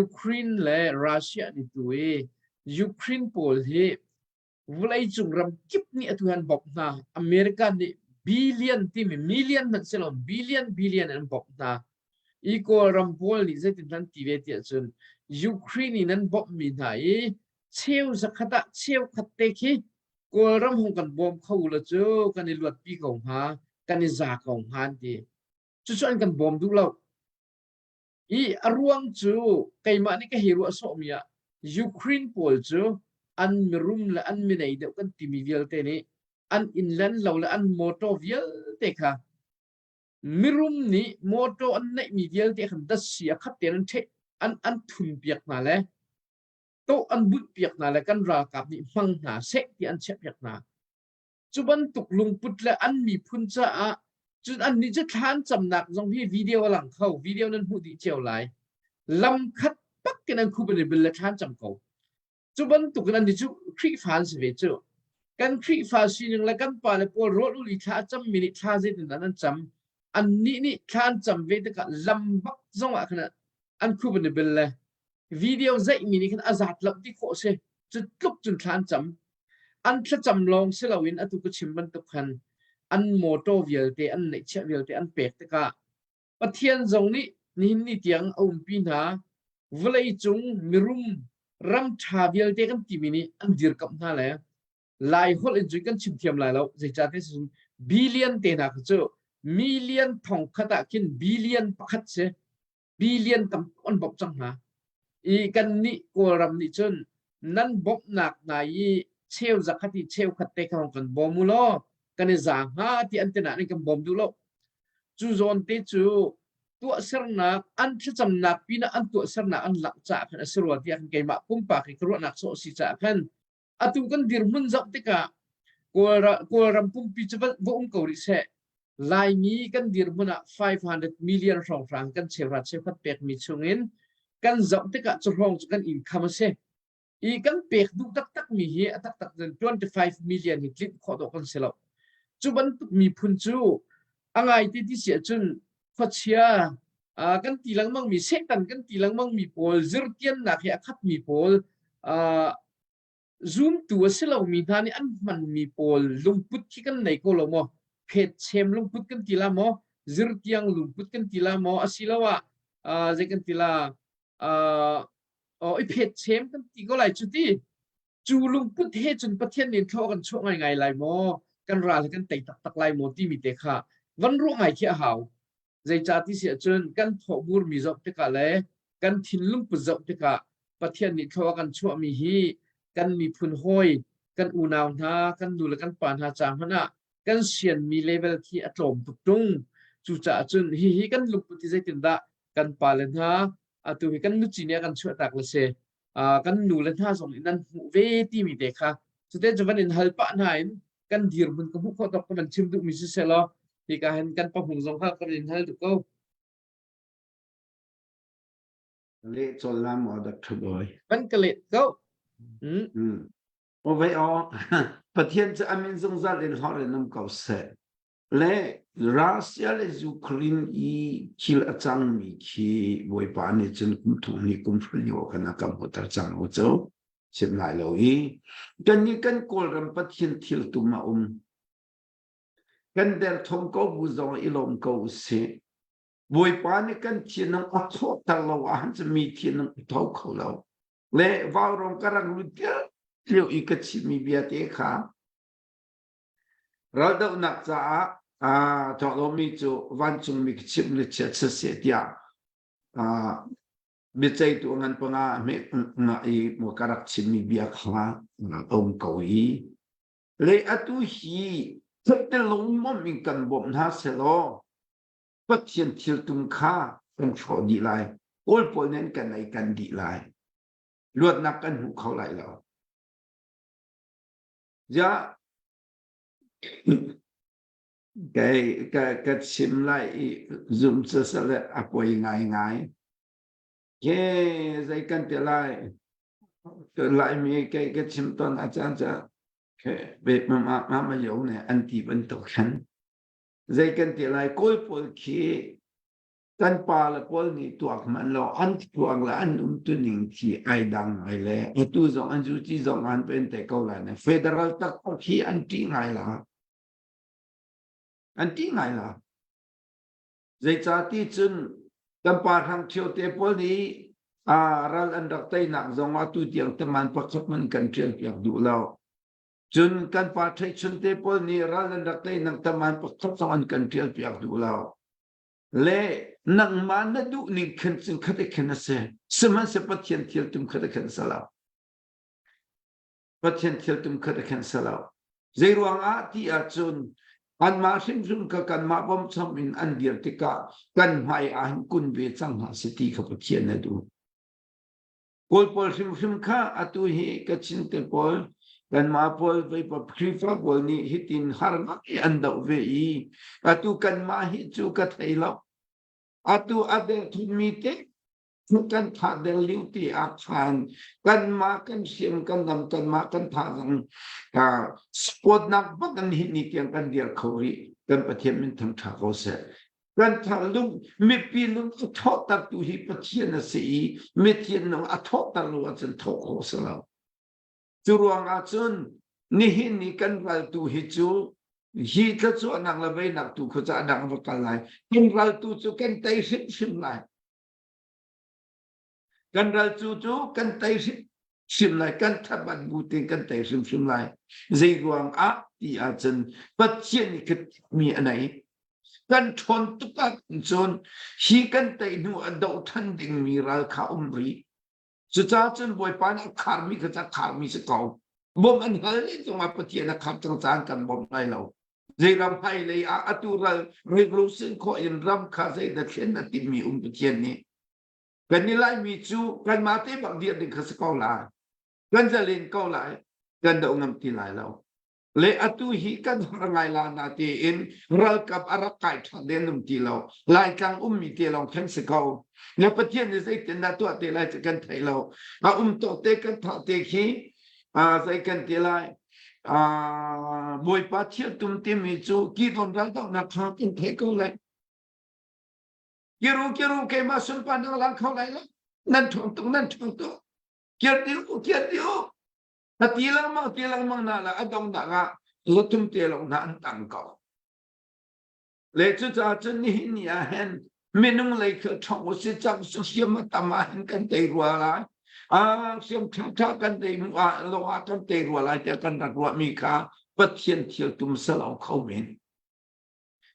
Ukraine le Russia nih tu i Ukraine pawl hi vawleicung ram kip nih atu han bawmh hna. America nih billion timi million hmanh si lo billion billion an bawmh hna. I Kawlram pawl nih zeitin an ti ve tiah cun Ukraine i nan bawmhmi hna i cheu zakhat ah cheu khat te khi Kawlram hung kan bawm kho la cu kan i luatpi ko hnga kan i za ko hnga an ti. Cucu an kan bawm duh lo. I a ruang cu keimah nih ka hei ruah sawhmi ah Ukraine pawl cu an mirum le an minei deuh kan timi vialte nih an innland lo le an motor vialte kha mirum nih motor an neihmi vialte khan datsi a khat tein an ṭheh an an thun piak hna le tawh an bunh piak hna le kan ralkap nih hmang hna seh ti an chiah piak hna. Cu bantuk lungput le an miphun caah cun annih cu thla an camnak zong hi video a lang kho video nan hmuh dih cio lai lam khat tak in an khup in bil le thla an cam ko cu bantuk in annih cu Khrihfa an si ve cu kan Khrihfa sining le kan pale pawl rawl ul i thla a cammi nih thla zeitin an cam annih nih thla an cam ve tikah lam bak zong ah khan an khup in bil le video zeihmi nih khan a zat lo ti khawh si cu tluk cun thla an cam an thlacam lawng si loin atu ka chim bantuk khan an motor vialte an neihchiah vialte an pek tikah Pathian zong nih nihin ni tiang a umpi hna vawlei cung mirum ram ṭha vialte kan timi nih an dirkamh hna le Lai holh in cun kan chim thiam lai lo zeicahtiah cun billion te hna kha cu million thong khat ah khin billion pakhat si billion tam an bawmh cang hna. I kan nih Kawlram nih cun nan bawmhnak hna i cheu zakhat i cheu khat te kha hong kan bawm u law kan i za hnga ti an ti nain kan bawm duh lo. Cu zawn te cu tuahsernak an thlacamnak pinah an tuahsernak an langh caah khan a si rua tiah khan keimah pumpak i ka ruahnak sawh a si caah khan atu kan dirhmun zoh tikah Kawlram pumpi cu va um ko rih seh. Laimi kan dirhmun ah 500 million hrawnghrang kan cheuhra cheukhat pekmi chungin kan zoh tikah cu hrawng cu kan income a si. I kan pek duh taktakmi hi a taktak cun 25 million hi tlinh khawh dawh kan si lo. Cu bantuk miphun cu a ngai te ti si ahcun khuachia kan ti lengmangmi Satan kan ti lengmangmi pawl zirtiannak he a khatmi pawl zumtu a si lomi hna nih an hmanmi pawl lungput khi kan nei ko lo maw phetchem lungput kan ti la maw zirtiang lungput kan ti la maw asiloah zei kan ti la i phetchem kan ti ko lai cu ti cu lungput he cun Pathian nih thlaw kan chuah ngaingai lai maw kan ral kan tei taktak lai maw timi te kha van ruah ngai khi a hau Zeicah ti si ahcun kan thawhburmi zoh tikah le kan thinlung put zoh tikah Pathian nih thlua kan chuahmi hi kan miphun hawi, kan unau hna, kan nu le kan pa hna ca hmanh ah kan sianmi level khi a tlawm tuk ṭung. Cucaah cun hihi kan lungput hi zeitindah kan pale hna atu hi kan nuci nih a kan chuahtak le si kan nu le hna zong nih nan hmuh ve timi te kha cute cu van in hal pah hna in kan dirhmun ka hmuh khawh tawk ka van chim duhmi si selaw hika hin kan pahmung zong kha kan in hal duh ko. Leh chol la maw Dr. Boy? Kan ka let ko. Mm. Mm. O vai o Pathian cu amin zungzal in hlor in um ko seh. Le Russia le Ukraine i thil a cangmi khi Bawipa nih cun kum thong ni kum hra lio khan a kan hmuhter cang u cu. Chim lai lo i kannih kan Kawlram Pathian thil tum a um. Kan derthawm ko bu zong i lawm ko usih. Bawipa nih kan thinlung a thawhter lo ahcun cun mi thinlung a tho kho lo. Le vaurawng ka rak lut lio i ka chimmi bia te kha raldohnak caah aa thawk lomi cu vancungmi ka chimh le chiat siseh tiah biaceihtu ngan panga nga i maw ka rak chimmi bia kha a um ko i le atu hi te lungmom in kan bawmh hna selaw Pathian thiltum kha kan hrawh dih lai kawl pawl nih an kan ei kan dih lai luatnak kan hmu kho lai lo ja. Kei ka ka chim lai i zum cu sale a poi ngaingai. Ke zei kan ti lai? Laimi kei ka chim tawn a caan ca ke ve ma ma ma yo ne an ti bantuk khan. Zei kan ti lai Kawl pawl khi kan pa le pawl nih tuak man lo an tuak le an um tu ning khi ai dang ngai le atu zong an zu ci zong an pen te ko lai ne federal tak khi an ṭih ngai la an ṭih ngai la zeicati cun kan pa hrang ṭhio te pawl nih a ral an rak teinak zong ah tu tiang taman pakhat man kan ṭial piak duh lo cun kan pa ṭheichun te pawl nih ral an rak teinak taman pakhat zong an kan ṭial piak duh lo le nangmah na duh ning khin cun khat khin a si sihmanhseh Pathian thil tum khat khin sa lo Pathian thil tum khat khin sa lo zei ruang ah ti ahcun anmah hrimhrim kha kanmah bawmcham in an dir tikah kan hmai ah hin kun ve cang hna si ti kha Pathian a duh Kawl pawl hrimhrim kha atu hi Kachin te pawl kanmah pawl veipa Khrihfa pawl nih hitin har ngai an doh ve i atu kanmah hi cu ka thei lo. Atu a derthummi te kan thah der liu ti ah khan kanmah kan hriam kan dam kanmah kan thazang sport-nak bak an hi ni tiang kan dir kho rih kan Pathian min thangṭha ko seh. Kan thar lung mipi lung a thawhtertu hi Pathian a si i mithian lung a thawhter lo ahcun thawh khawh a si lo. Cu ruangah cun nihin ni kan raltu hi cu hi thluachuahnak le veinak tu khuaca dang va kal lai. Kan raltu cu kan tei hrimhrim lai. Kan ral cu cu kan tei hrimhrim lai. Kan thabat bu tein kan tei hrimhrim lai. Zei ruang ah ti ahcun Pathian nih mi a nei. Kan ṭhawn tuk ahcun hi kan tei hnu a doh ṭhan dingmi ral kha um rih. Cucaah cun Bawipa nih a kharmi kha cu a kharmi si ko. Bawmh an hal len zongah Pathian a khar cang caah kan bawmh lai lo. Zei ram hmailei ah atu ral revolution khawh in ram kha zeidah thlen a timmi um Pathian nih. Kan i Laimi cu kanmah te bak dir ding kha si ko lai. Kan zalen ko lai. Kan doh ngam ti lai lo. Le atu hi kan har ngai la na tiin ralkap a rak kai ṭhan den um ti lo. Laitlang ummi te lawng khan si ko. Na Pathian nih zeitin dah tuah te lai cu kan thei lo. A um tawk te kan thah te khi zei kan ti lai. Bawipa thil tum timi cu Kidon raldohnak kha kan thei ko lai. Kiru kiru keimah sunparnak lang kho lai lo. Nan ṭhawng tuk nan ṭhawng tuk. Kir ti u kir ti u. A ti lengmang ti lengmang na la a donghnak ah zathum te lawng hna an tang ko. Le cucaah cun nihin ni ah hin minung lei khi ṭhawng u si cang su hriam a tam ah hin kan tei rua lai. Ah hriam ṭha kan tei hnu ah lawng ah kan tei rua lai tiah kan rak ruahmi kha Pathian thil tum salo kho men.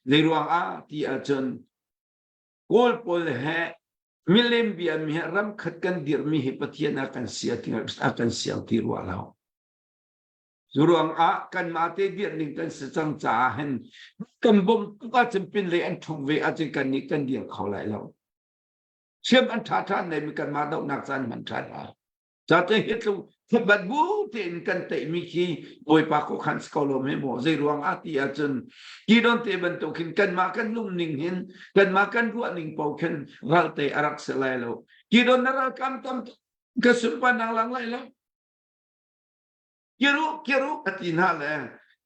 Zei ruang ah ti ahcun Kawl pawl he milem bia mi he ram khat kan dirmi hi Pathian a kan sia ti a kan siang ti rua lo. Cu ruang ah kanmah te dirh ning kan si cang caah hin kan bawmh tuk ahcun pinlei an ṭhong ve ahcun kan nih kan dir kho lai lo. Siam an ṭha ṭhan lai mi kanmah dohnak caan hman ṭhan lai. Cate hi tluk thlabat bu tein kan teihmi khi Bawipa khuakhan si ko lo me maw zei ruang ah ti ahcun Kidon te bantuk hin kanmah kan lung ning hin kanmah kan ruah ning paoh khin ral te a rak si lai lo. Kidon na ralkam tam ka sunparnak lang lai lo. Kiru kiru a ti hna le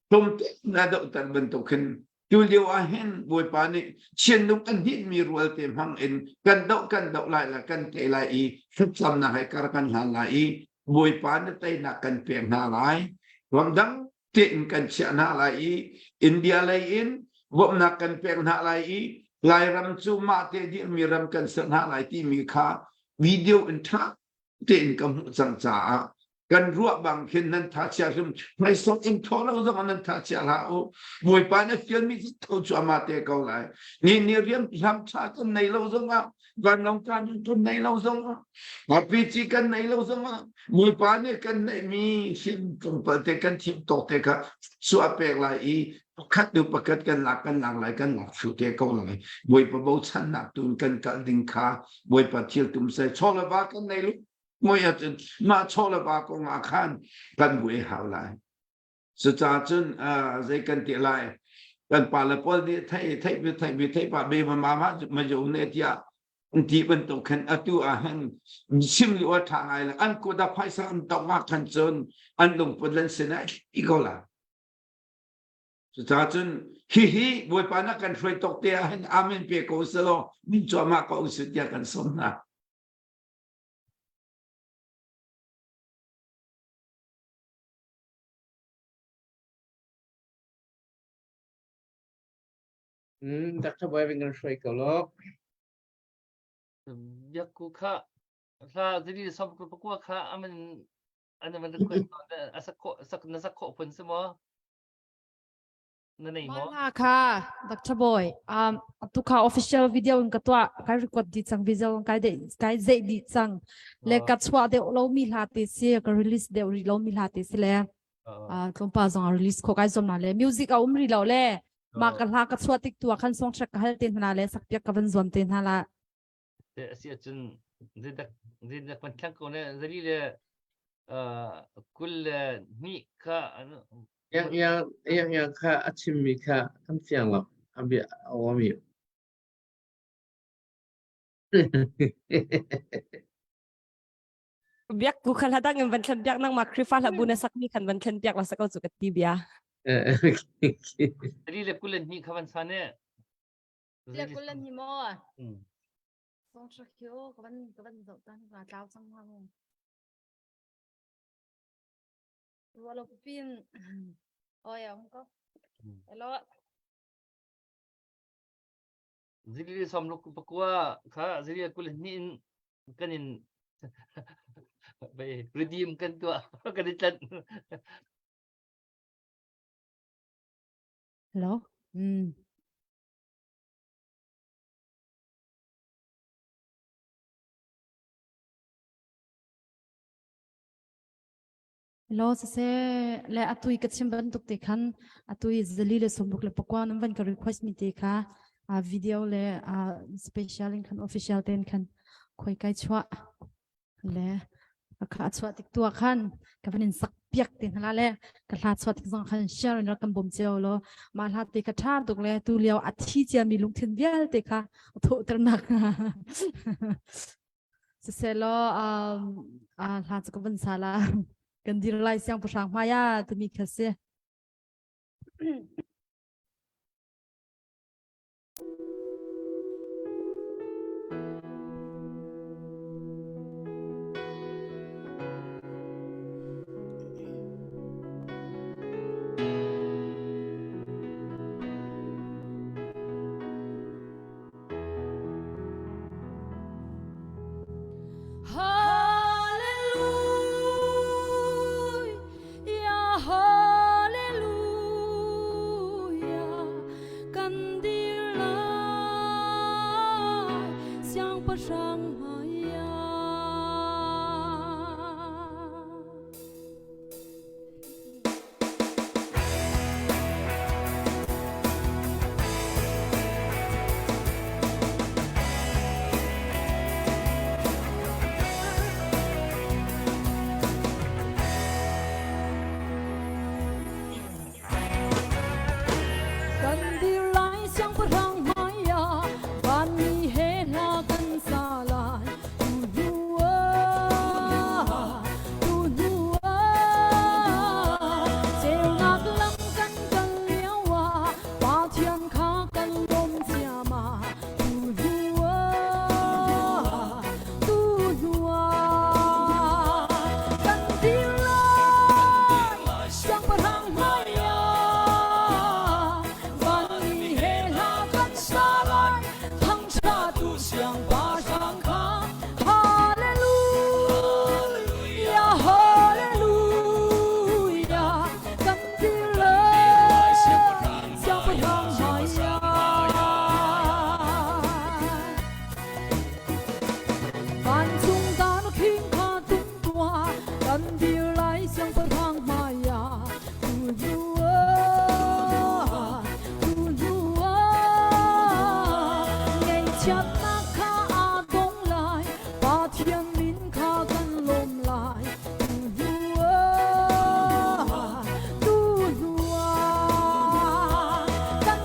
tlawmte na dohter bantuk hin tu lio ah hin Bawipa nih chianlung an hnihmi rualte hmang in kan doh kan doh lai le kan tei lai i thlacamnak he kar kan hlan lai i Bawipa na teinak kan pek hna lai ramdang tein kan chiah hna lai i India lei in bawmhnak kan pek hna lai i Lairam cu mah te dirmi ram kan ser hna lai timi kha video in ṭha tein ka hmuh cang caah kan ruah bang khin nan tha chia hrim hmaisong in thaw lo zong nan tha chia hlah u bawipa na fialmi tho cu ama te ko lai ni ni riam hlam tha kan nei lo zong ah vanlong kan kan nei lo zong ah RPG kan nei lo zong ah bawipa nih kan neihmi hrim tlawmpal te kan thim tawk te kha suah pek lai i pakhat nu pakhat kan lak kan lak lai kan lak thlu te ko lai bawipa bochannak tun kan kal ding kha bawipa thil tum sai chaw le va kan nei lu ngoi ahcun mah chaw le va kong ah khan kan buai hau lai. Cucaah cun zei kan ti lai? Kan pa le pawl nih thei thei bi thei bi thei pa be ma ma ma ma jo ne tiah an ti bantuk khan atu ah hin sim li tha ngai le an kut ah phaisa an tong ah khan cun an lungput lan sin ah i ko la. Cucaah cun hihi Bawipa na kan hruai tok te ah hin amen pe ko selaw min cuahmah ko usih tiah kan sawm hna. Dr. Boy vin kan hruai ko lo. Biakku kha hla zili som ku pakua kha aman an man request a sak sak na sak khawh phun si maw? Na nei maw? Mah kha Dr. Boy tu kha official video in ka tuah kai record di cang video kai de kai zei di cang le ka chuah deuh lo mi hla te si ka release deuh ri lo mi hla te si le tlawmpal zong a release kho kai zom na le music a um ri lo le ma ka hla ka chuah tik tu ah khan song track ka hal te hna le sak piak ka van zuam te hna la Te a si ahcun zeidak zeidak kan thlang ko ne zali le 22 kha Yang yang yang yang kha a chimmi kha kan fiang lo a bia a awami. Biak ku khal hadang in van thlen piak nang ma Khrifa hla bu na sakmi khan van thlen piak la sako chu ka ti bia. Zali le 22 kha van sa ne. Le 22 maw? Song tha khio ka van ka van zoh tan ka tlau cang ma mu. Rualo pin oi ông ko. Hello. Zili som luk pakua kha zili 22 in kan in redeem kan tuah kan i tlanh. Hello. Hello siseh le atui ka chim bantuk te khan atui zali le somruk le pakua nan van ka request mi te kha a video le a special in khan official ten khan khoi kai chua le kha chuah tik tu ah khan ka van in sak piak te hna le ka hla chuah tik zong khan share in rak kan bawm cio lo mah hla te ka tha tuk le tu lio a thi cia mi lungthin vialte kha thawhter nak siselaw um a hla cu ka van sa la kan dir lai siangpahrang hmai ah timi kha si. Hallelujah, Hallelujah, kan dir lai siangpahrang hmai ah. Kan dir lai siangpahrang hmai ah vanmi he hla kan sa lai tu hnu ah tu hnu ah ceunak lam kan kal lio ah Pathian kha kan lawm ciammam tu hnu ah tu hnu ah kan dir lai siangpahrang hmai ah vanmi he hla kan sa lai thangṭhattu siangpahrang kha Hallelujah Hallelujah kan dir lai siangpahrang hmai ah Vancung dan khing kha tung tuah kan dir lai siangpahrang hmai ah tu hnu ah tu hnu ah ngaihchiatnak kha aa dong lai Pathian min kha kan lawm lai tu hnu ah tu hnu ah kan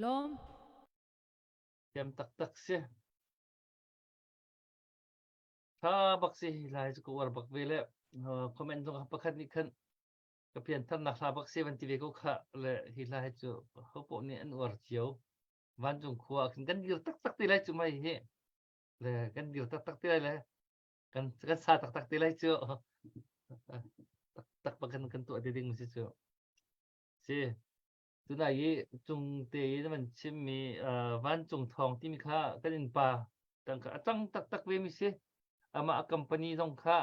lawm. Thiam taktak si. Tha bak si lai cu ka uar bak ve le comment zong pakhat nih khan ka piantharnak hla bak si van ti ve ko kha le hi hla hi cu ho poh nih an uar cio. Vancung khua khin kan dir taktak te lai cu mai hi. Le kan dir taktak te lai le kan kan sa taktak te lai cu. Tak tak kan kan tuah te ding si cu. Si. Tunai i cung te i na van chimmi vancung thawng timi kha kan innpa tangka a cang taktak ve mi si. Amah a company zong kha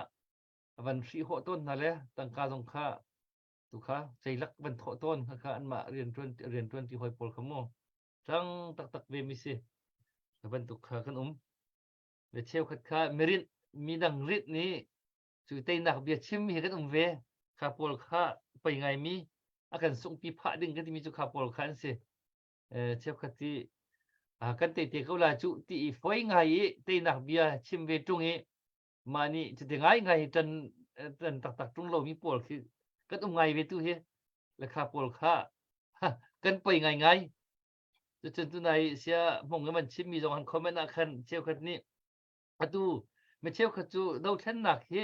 a van hrihhawh tawn hna le tangka zong kha tu kha ceilak van thawh tawn kha kha anmah rianṭuan rianṭuan ti hawi pawl kha mu cang taktak ve mi si. Ka bantuk kha kan um. Le cheukhat kha mirinh midang rinh nih Cu teinak bia chim hi kan um ve. Kha pawl kha pei ngaimi a kan sunghpi phah ding kan timi cu kha pawl kha an si. Cheukhat ti kan tei te ko la cu ti i foi ngai i teinak bia chim ve ṭung i mah nih cuti ngai ngai hi ṭan ṭan taktak ṭung lomi pawl khi kan um ngai ve tu hi le kha pawl kha kan poi ngai ngai. Cucun tunai sia hmong in man chimmi zong han comment ah khan cheukhat nih Atu mi cheukhat cu dothlennak hi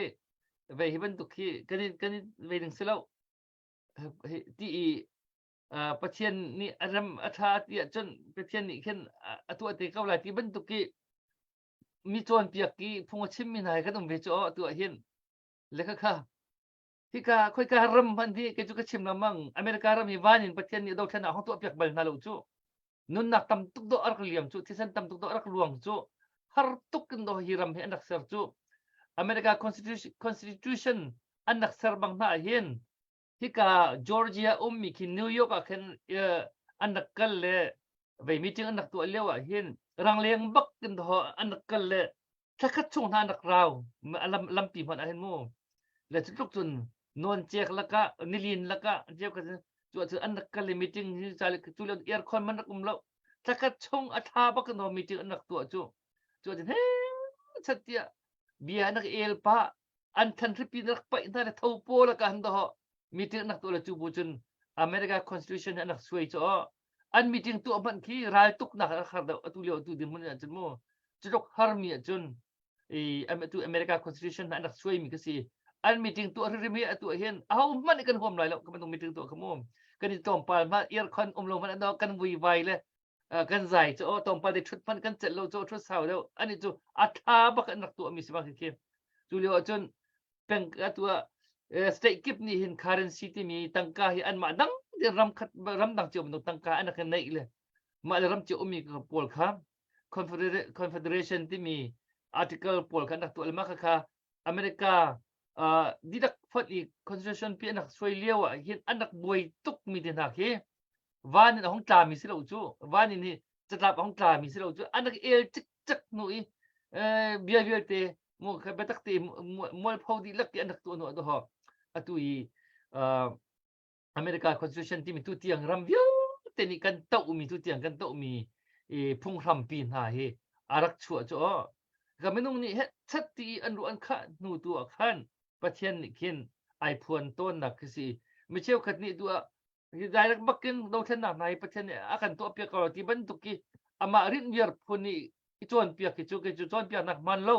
vei hi bantuk hi kan in kan in vei ding si lo ti i Pathian nih a rem a ṭha ti ahcun Pathian nih khin a tuah te ko lai ti bantuk i mi cawnpiak i phung a chimmi hna hi kan um ve cu atu ah hin le khakha hika khoika ram hmanh hi kei cu ka chim lengmang America ram hi van in Pathian nih dothlennak hong tuah piak bal hna lo cu nunnak tam tuk dawh a rak liam cu thisen tam tuk dawh a rak luang cu har tuk in dawh hi ram hi an rak ser cu America Constitution, Constitution an rak ser bang hna hin hika Georgia ummi khi New York ah khin an rak kal le vei meeting an rak tuah lio ah hin rangleng bak in dawh an rak kal le thlakhat chung hna an rak rau lampi hmanh ah hin mu le cu tluk cun nawn cek lakah nilin lakah ceu ka cu cu an rak kal i meeting hi chale cu le aircon man rak um lo thlakhat chung a thla bak no meeting an rak tuah cu cu cun he chat tiah bia an rak el pa an than hripi rak paih hna le tho po laka han do meeting an rak tuah le cu bu cun America Constitution an rak suai cu an meeting tuah hmanh khi ral tuknak a har deuh atu lio atu dirhmun ah cun mu cu tluk harmi ah cun i atu America Constitution an rak suaimi ka si an meeting tuah hrim hi atu hin aho hmanh kan huam lai lo ka bantuk meeting tuah kha mu kan i tlawmpal hmanh earcon um lo hmanh an kan vui vai le kan zai cu tlawmpal te thut hmanh kan celh lo cu thut sau deuh ani cu a tha bak an rak tuah mi si bang khi cu lio ahcun peng atu ah state kip nih hin currency timi tangka hi anmah dang ram khat ram dang cio bantuk tangka an rak neih le mah le ram cio ummi pawl kha Confederation timi article pawl kha an rak tuah le mah kha America dihlak fonh i constitution pi an rak suai lio ah hin an rak buai tuk mi te hna khi van in a hung tlami si lo cu van in hi catlap a hung tlami si lo cu an rak el cikcek hnu i bia vialte mu kha biatak te mualpho dihlak ti an rak tuah hnu ah atu i America Constitution timi tu tiang ram vialte nih kan tohmi tu tiang kan tohmi i phunghrampi hna hi a rak chuah cu aw ka minung nih het chat ti i an ruah an khah hnu tu ah khan Pathian nih khin ai phuan tawnnak khi si mi cheukhat nih tu ah hi direct bakin dothlennak hna hi Pathian nih a kan tuahpiak ko ti bantuk khi amah rinh viar phun i i cawnpiak khi cu kei cu cawnpiaknak hman lo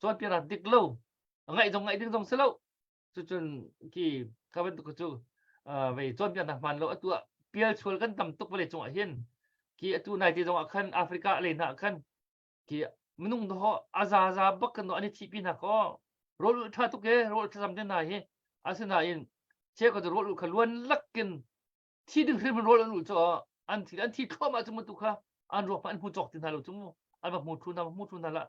cawnpiaknak dik lo ngaih zong ngaih ding zong si lo cucun khi kha bantuk cu vei cawnpiaknak hmaan lo atu ah pialchual kan tam tuk vawlei cungah hin khi atu nai te zong ah khan Africa lei hna ah khan khi minung do a zaza bak kan an i thihpi hna ko rawl ulh tha tuk e rawl thlacam te hna hi asinain che ko rawl ulh kha luan lakin thi ding hrim rawl an ulh cu an thi an thi thluahmah cu mu tu kha an ruak an hmu cawk ti hna lo cu mu an va hmu thlu hna hmu thlu hna la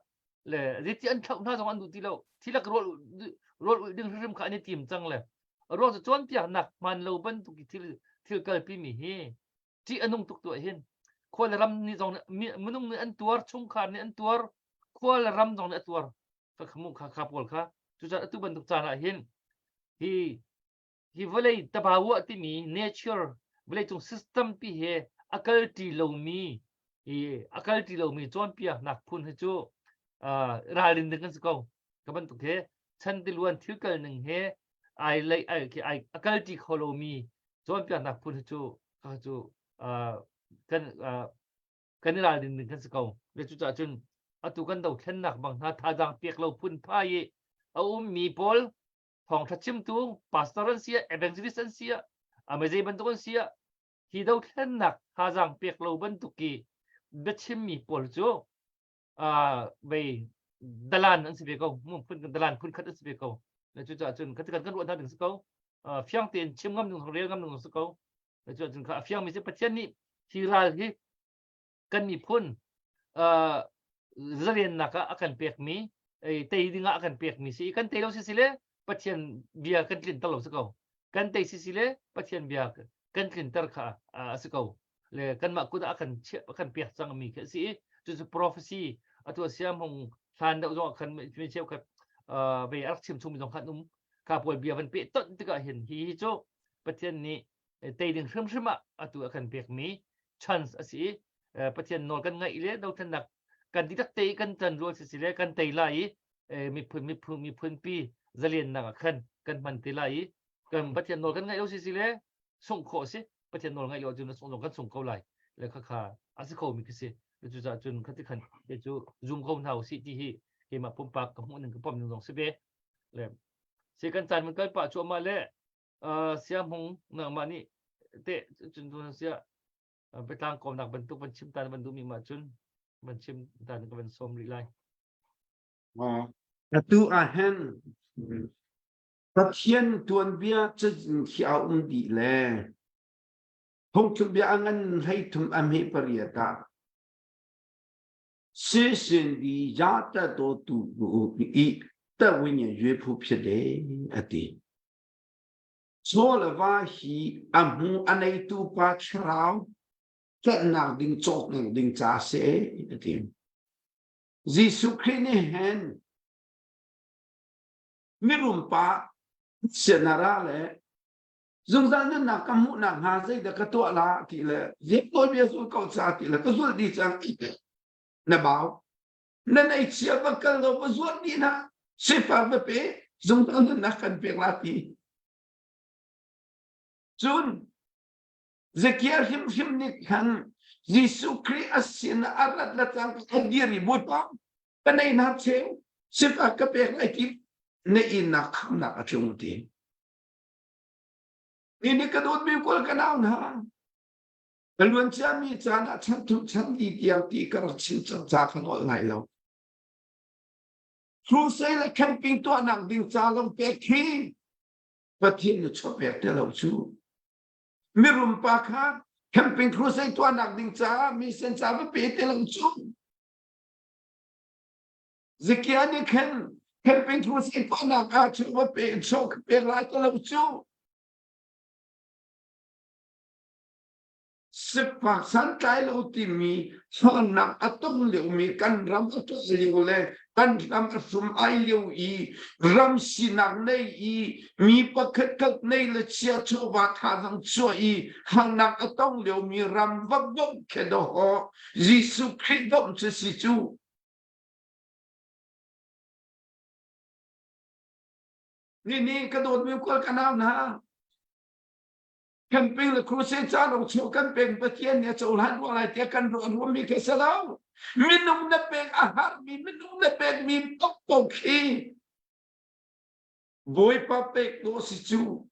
le zeiti an thlauh hna zong an duh ti lo thi lak rawl rawl ulh ding hrim kha an i tim cang le ruang cu cawnpiaknak hmaan lo bantuk i thil thil kalpi mi hi ṭih a nung tuk tuah hin khua le ram nih zong minung nih an tuar chungkhar nih an tuar khua le ram zong nih a tuar kha kha kha kha pawl kha cucaah atu bantuk caan ah hin hi hi vawlei tabawah timi nature vawleicung system pi he a kalṭi lomi i a kalṭi lomi cawnpiaknak phun hi cu ralrin ding kan si ko ka bantuk he chan tiluan thil kal ning he ai lei ai ai a kalṭi kho lomi cawnpiaknak phun hi cu ka cu. Kan kan i ralrin ding kan si ko. Le cucaah cun atu kan dothlennak bang hna thazaang pek lo phun phai i a ummi pawl thawngṭha chimtu pastor an si ah evangelist an si ah amazei bantuk an si ah hi dothlennak thazaang pek lo bantuk i biachimmi pawl cu vei dalan an si ve ko phun dalan phun khat an si ve ko le cucaah cun kan kan ruah hna ding si ko fiang tein chim ngam ding rel ngam ding si ko le cucaah cun kha a fiangmi si Pathian nih hi ral hi kan miphun zalennak ah a kan pekmi tei dingah a kan pekmi si kan tei lo si si le Pathian bia kan tlinter lo si ko kan tei si si le Pathian bia kan tlinter kha a si ko le kanmah kut ah a kan chiah a kan pek cang mi khi a si i cucu prophecy atu siam hung hlan deuh zong ah khan mi cheukhat ve a rak chim chungmi zong khan um kha pawl bia van peh tonh tikah hin hi hi cu Pathian nih tei ding hrimhrim ah atu a kan pekmi chance a si i Pathian nawl kan ngaih le dothlennak kan dihlak te i kan ṭan rual si si le kan tei lai i miphun miphun miphunpi zalennak ah khan kan hman te lai i kan Pathian nawl kan ngaih lo si si le sungh khawh a si Pathian nawl ngaih lo ahcun sungh zong kan sung ko lai le khakha a si kho mi khi si cucaah cun khati khan te cu zum ko hna usih ti hi keimah pumpak ka hmuh ning ka pom ning zong si ve le si kan caan mun kal pah cuahmah le siahmung nangmah nih te cun cun sia biatlang kawmnak bantuk van chim tan van duhmi mah cun van chim tan ka van sawm rih lai Atu ah hin Pathian tuanbia cazin khi a um dih le phungthluk bia a ngan 13 a hme pariat ah sisin di ya ta to tu i ta win yue phu phit de a ti. Chaw le va hi a hmu a neitu pa thlarau tlanhnak ding cawknak ding ca si a ti. Jesuh Khrih nih hin mirum pa sianara le zungzal nunnak ka hmuhnak hnga zeidah ka tuah la ti le zek bia zul ko ca ti le ka zul di cang na bau na nei chia va kal lo va zuat dih na sifak va pe zungzal nunnak kan pek la ti cun Zakia hrimhrim nih khan Jesuh Khrih a sin a rat la cang a dir i Bawipa ka nei na cheu sifak ka pek lai ti na innak khamnak a tlung ti ni ni ka dawt mi kawl ka nau hna ka luan ciami caan ah chan thum chan li tiang ti ka rak chim cang ca ka nawl lai lo crusade le camping tuahnak ding ca long pek hi Pathian na chuah pek te lo cu mirum pa kha camping crusade tuahnak ding caah mi sen ca va pe te lo cu Zakia nih khan camping crusade tuahnak ah cu va pe chaw ka pek lai te lo cu Sifak santlai lo timi harnak a tong liomi kan ram a ṭah lio le kan ram a hrum ai lio i ram sinak nei i mi pakhat khat nei le chia chawva thazaang chuah i harnak a tong liomi ram va bawmh khe dawh Jesuh Khrih bawmh cu si cu. Nini ka dawtmi kual ka nau hna camping le crusade caan ong chuah kan pek Pathian nih a cohlan rua lai tiah kan ruah ruami khi si lo minung na pek a harmi minung na pekmi paohpaoh khi Bawipa pek dawh si cu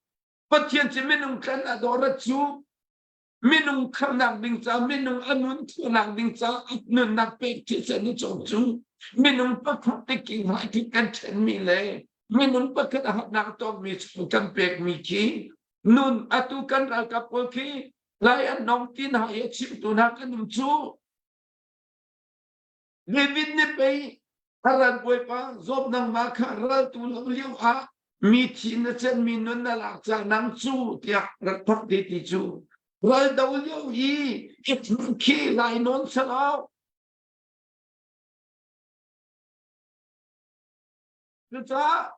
Pathian cu minung tlan a dawh rat cu minung khamnak ding ca minung a nun thunak ding ca a nunnak pek thisen i cawm cu minung pakhat te king hai khi kan ṭhenmi le minung pakhat a hatnak tawkmi cu kan pekmi khi nun atu kan ralkap pawl khi lai an nong ti hna i a chimtu hna kan um cu David nih pei a ral bawipa zawp nangmah kha raltu lo lio ah mi thi na cen mi nun na lak cang nang cu tiah rak thok te ti cu ral do lio i i khi lai nawn salau cucaah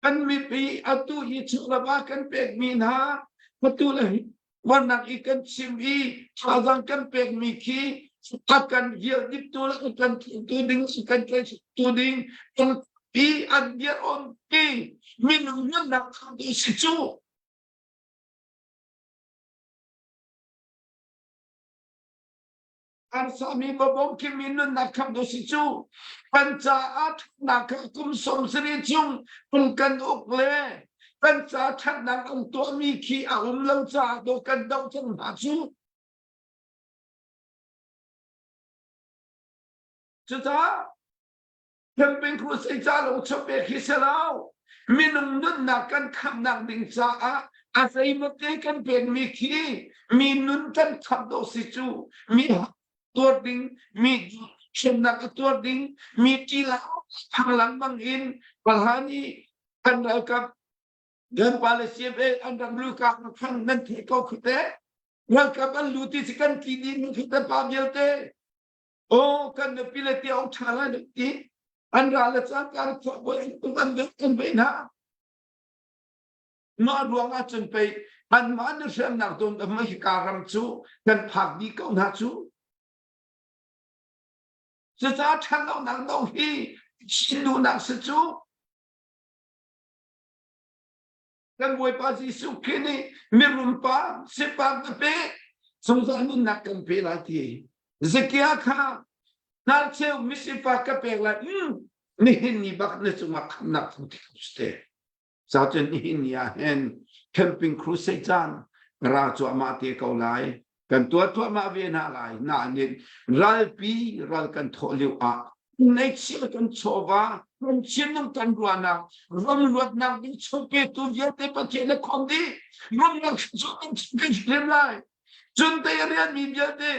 kan mipi atu hi chuklam ah kan pekmi hna atu le warnak i kan chim i thazaang kan pekmi khi a kan vial diptu le a kan tu ding kan tu ding kan pi an dir on ti minung nunnak kha tu si cu. Arsami bawbawm khi mi nunnak khamh tu si cu kan caah ṭhatnak kha kum 70 chung phung kan uk le kan ca ṭhatnak an tuahmi khi a um lo caah dawh kan doh cang hna cu. Cucaah camping crusade ca lawng chawpek hi si lo. Minung nunnak kan khamhnak ding caah a zeimawte kan pekmi khi mi nun kan khamh dawh si cu mi tuar ding mi hremnak a tuar ding mi ṭila phang lengmang in palhan i kan ralkap kan pa le CFA an rak lu kak khan nan theih ko khi te ralkap an lu ti si kan tli ding khi te pa vialte Aw kan nupi le tia ong ṭha lai nan ti. An ra le cangka khuabawi an tum an velh an vei hna. Mah ruang ah cun pei anmah na hremnak dum dam hika ram cu kan phak dih ko hna cu. Cucaah ṭhatlonak do hi chin duhnak si cu. Kan Bawipa Jesuh Khrih nih mirum pa sipa ka pe zungzal nunnak kan pe lai ti Zakia kha hnarcheu misifa ka pek lai mm, nihin ni bak na cungah khamnak thung ti ko te cacun nihin ni ah hin camping crusade caan ra cuahmah te ko lai kan tuah tuahmah ve hna lai nain ralpi ral kan thawh lio ah neihchia kan chawva kan thinlung kan ruahnak ram luatnak ding chawpetu vialte Pathian le khom dih rumnak cu kan kan hlim lai cun te rian mi vialte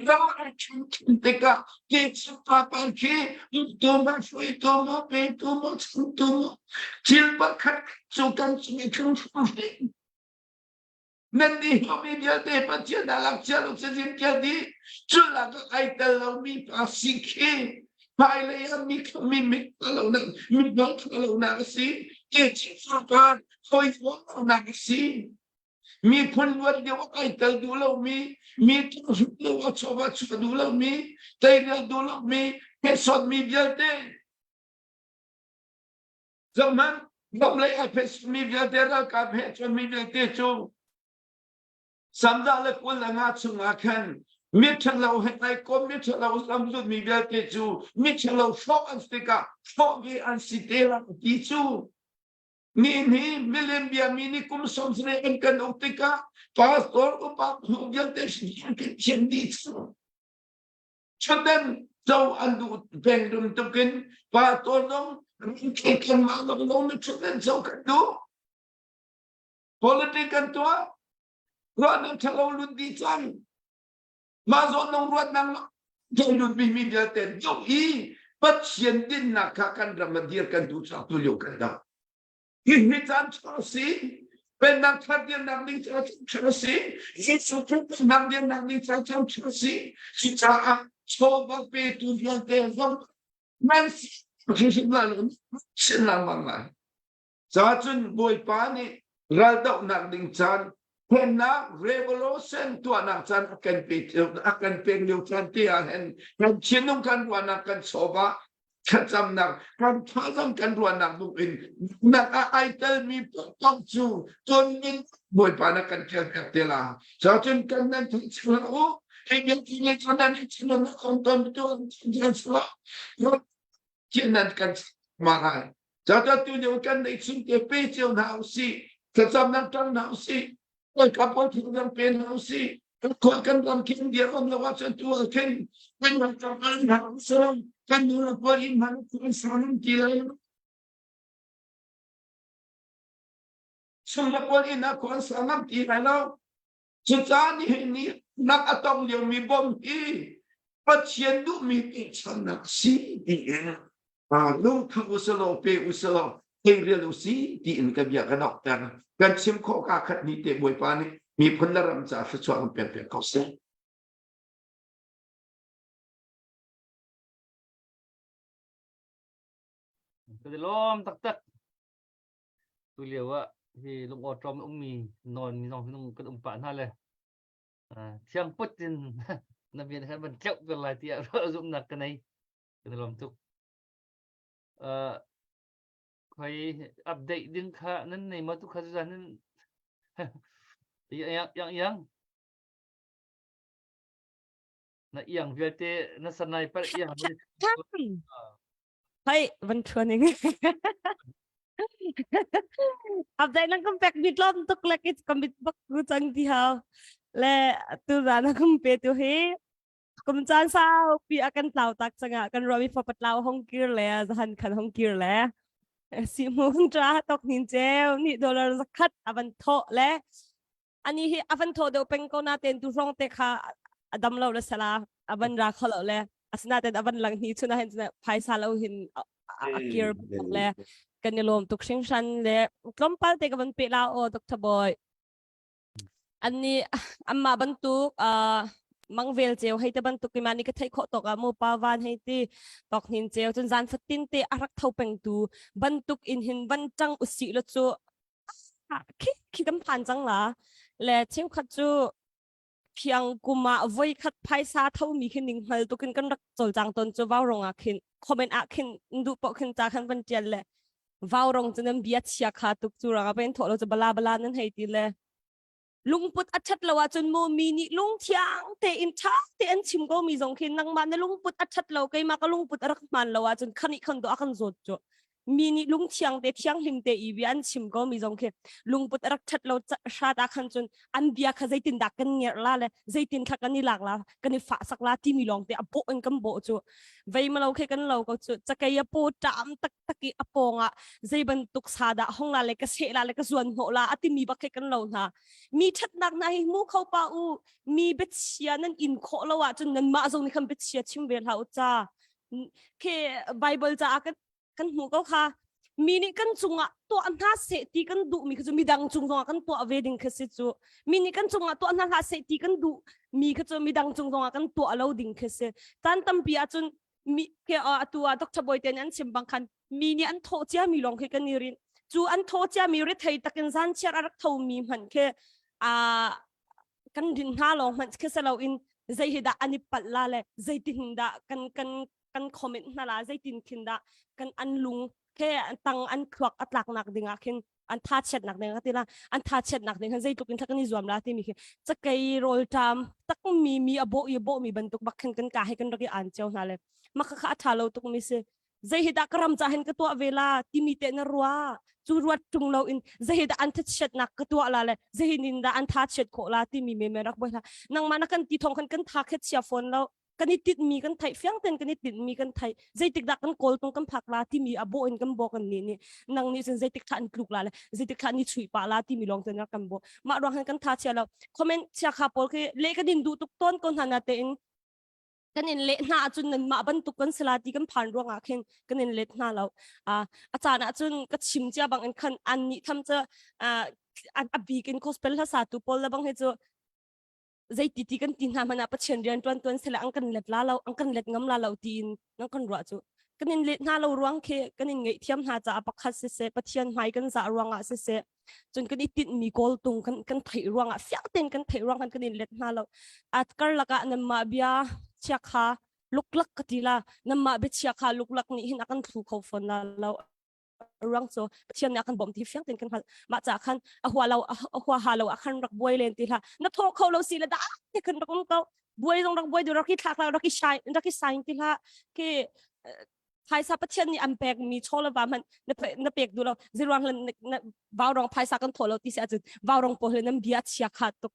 ram an thin tikah ke pa pa khi tu ma sui tu ma pe tu ma chun tu ma thil pakhat cu kan chung chung chung Nan nih mi vialte Pathian ah lak cia lo cazin tia dih cu lak ah ai tel lomi pa si khi hmailei ah mi kha mi mit lo nak mi bang lo nak a si ke chi pa hawi lo nak a si miphun luat lio ah ai tel duh lomi mi tluk lo a chawva chuah duh lomi teirial duh lomi phetsawt mi vialte Zohhmanh, lei ai phet mi vialte ralkap he cun mi vialte cu samza le 25 chungah khan mi ṭhalo he ai kom mi ṭhalo lamzut mi vialte cu mi ṭhalo hrawh an si tikah hrawh ve an si te lai ti cu ni hi milem bia mi nih kum 70 an kan uk tikah pastor upa hnu vialte an kan thian dih cu Chuten co an duh peng dum tukin pa tawn zong kan mah zong zong na chuten co kan duh. Politic kan tuah ruahnak ṭhalo lut dih cang. Mah zawn nong ruat nang lut mi mi vialte duh i Pathian dinnak kha kan ram a dir kan duh cang tu lio kan dang. Hihi caan ṭha a si. Pennak thar dirnak ding ca ṭha a si. Jesuh Khrih pennak dirnak ding ca ṭha a si. Cucaah chawva petu vialte zong nan si hrimhrim lai lo sin lengmang lai. Cacun Bawipa nih raldohnak ding caan pennak revolution tuahnak caan a kan pe a kan pek lio caan te ah hin kan thinlung kan ruahnak kan chawva thlacamnak kan thazang kan ruahnak buk in nak ah ai telmi paoh cu tonmin Bawipa na kan ṭialpiak te la. Cun kan nan theih chuah u hei biak ti le cun nan chin na kong ton tu an chuah chin nan kan ma lai. Ca tu lio kan nei chung te pe cio hna usih thlacamnak ṭang hna usih Ka pawl thil kan pe hna usih. Kan khua kan ram khin dir om lo ahcun tu ah khin kan ram kan kal hna usih. Kan nu le pa inn hna kan sang ti lai lo. Chung le pawl inn ah khua sang am ti lai lo. Cucaah nihin ni nak a tong liomi bom hi Pathian duhmi pekchannak si tiin lungtho usalaw pe usalaw teirial usi tiin ka bia kan okter kan chim khawh ka khat ni te Bawipa nih miphun le ram ca thluachuah kan pek piak ko seh. Ka lawm taktak. Tu lio ah hi lungawṭawm ummi nawn mi zong minung kan um pah hna le thiang put in na bian khan van tleuh per lai tiah zumhnak ka nei. Kan i lawm tuk. Uh, khoi update ding kha nan nei ma tu kha zu nan yang yang yang. Na iang vialte na sanai par iang Hai van thuaning. Abdai nang kam pek bit lom tuk le ki kamit bak ku chang ti hau. Le tu za na kum pe tu hi kum caan sau pi a kan tlau tak changa kan ruami fa patlau hong kir le zahan khan hong kir le si mun tra tok nin cheu ni dollar zakhat avan tho le ani hi avan tho deuh peng ko na ten tu rong te kha adam lo le sala avan ra kho lo le asina ten avan lang ni chuna hen phaisa lo hin a kir le kan i lom tuk hringhran le tlawmpal te ka van pe la o Dr. Boy anni amma bantuk mangvel ceu hei te bantuk ki mani ka thei kho tok a mu pa van hei ti tok hnin ceu chun zan fatin te arak tho peng tu bantuk in hin van chang usi lo chu khi khi kan phan cang la le cheukhat cu phiang kum ah voi khat phaisa tho mi khi ning hngal tukin kan rak cawlcang ton cu vau rong ah khin comment ah khin duh poh khin ca khan van tial le vau rong cu nan bia chia kha tuk cu rang ah pen tho lo cu bala bala nan hei ti le lungput a ṭhat lo ahcun mu mi nih lungthiang tein ṭha te an chim ko mi zong khi nangmah na lungput a ṭhat lo keimah ka lungput a rak hmaan lo ahcun khani khan do a kan zawt cu mi nih lungthiang te thianghlim te i bia an chim ko mi zong khi lungput a rak ṭhat lo hrat ah khan cun an bia kha zeitin dah kan ngerh la le zeitin kha kan i lak la kan i fah sak la timi lawng te a bawh in kan bawh cu vei malo khe kan lo ko cu cakei a paw ṭam tak tak i a pawng ah zei bantuk sa dah hong la le ka seh la le ka zuan hnawh la a timi bak he kan lo hna mi ṭhatnak hna hi hmu kho pa u mi biachia nan in khawh lo ahcun nanmah zong nih khan biachia chim ve hlah u ca ke Bible caah kan kan hmuh ko kha mi nih kan cungah tuah hna seh ti kan duh mi kha cu midang cung zongah kan tuah ve ding kha si cu mi nih kan cungah tuah hna hlah seh ti kan duh mi kha cu midang cung zongah kan tuah lo ding kha si caan tampi ahcun mi ke atu ah Dr. Boy te nih an chim bang khan mi nih an thawh cia mi lawng khi kan i rin cu an thawh cia mi rethei takin zan chiar a rak tho mi hmanh khi a kan rin hna lawng hmanh khi si loin zei hi dah an i palh la le zeitin dah kan kan kan comment hna la zeitin khin dah kan an lung ke tang an thluak a tlaknak ding ah khin an tha chiatnak ding ka ti la an tha chiatnak ding khan zeitluk in kan i zuam la timi khi cakei rawlṭam tak mi mi a bawh i bawh mi bantuk bak khin kan ka he kan rak i an cio hna le maka kha a tha lo tuk mi si zei hi dah ka ram ca hin ka tuah ve la timi te na rua cu ruat tung lo in zei hi dah an thachiatnak ka tuah la le zei hi nin dah an tha chiat khawh la timi me me rak boi hla nangmah na kan ti thong khan kan tha khet chia phone lo kan i tinhmi kan theih fiang ten kan i tinhmi kan theih zeitik dah kan kawl tung kan phak la timi a bawh in kan bawh kan nih nih nang nih cun zeitik thla an tluk la le zeitik thla ni chuih pah la timi lawng ten rak kan bawh mah ruang han kan tha chia lo comment chia kha pawl khi le kan in duh tuk tawn ko hna na te in kan in leh hna ahcun nan mah bantuk kan sila ti kan phan ruang ah khin kan in let hna lo a a caan ahcun ka chim cia bang in khan an nih tham cu a bik in gospel hla sa tu pawl le bang hi cu zeiti ti kan ti hna hmanh ah Pathian rian ṭuan tuan sila an kan let la lo an kan let ngam la lo tiin nan kan ruah cu kan in let hna lo ruang khi kan in ngaihthiam hna caah pakhat siseh Pathian hmai kan zah ruangah siseh cun kan i tinhmi kawltung kan kan theih ruangah fiang tein kan theih ruang kan kan in let hna lo at karlak ah nanmah bia chiakha luklak ka ti la nanmah bia chiakha luklak nih hin a kan thlu kho fawn la lo ruang cu Pathian nih a kan bawmh ti fiang tein kan hngalh mah ca khan a hua lo a hua ha lo ah khan rak buai len ti hlah na thaw kho lo si le da te khan rak um ko buai zong rak buai du rak i thlak rak i shai rak i sign ti hlah ke phaisa Pathian nih an pek mi chaw le va hmanh na na pek du lo ziruang hlan vau rong phaisa kan thaw lo ti si ahcun vau rong pawl nan bia chia kha tuk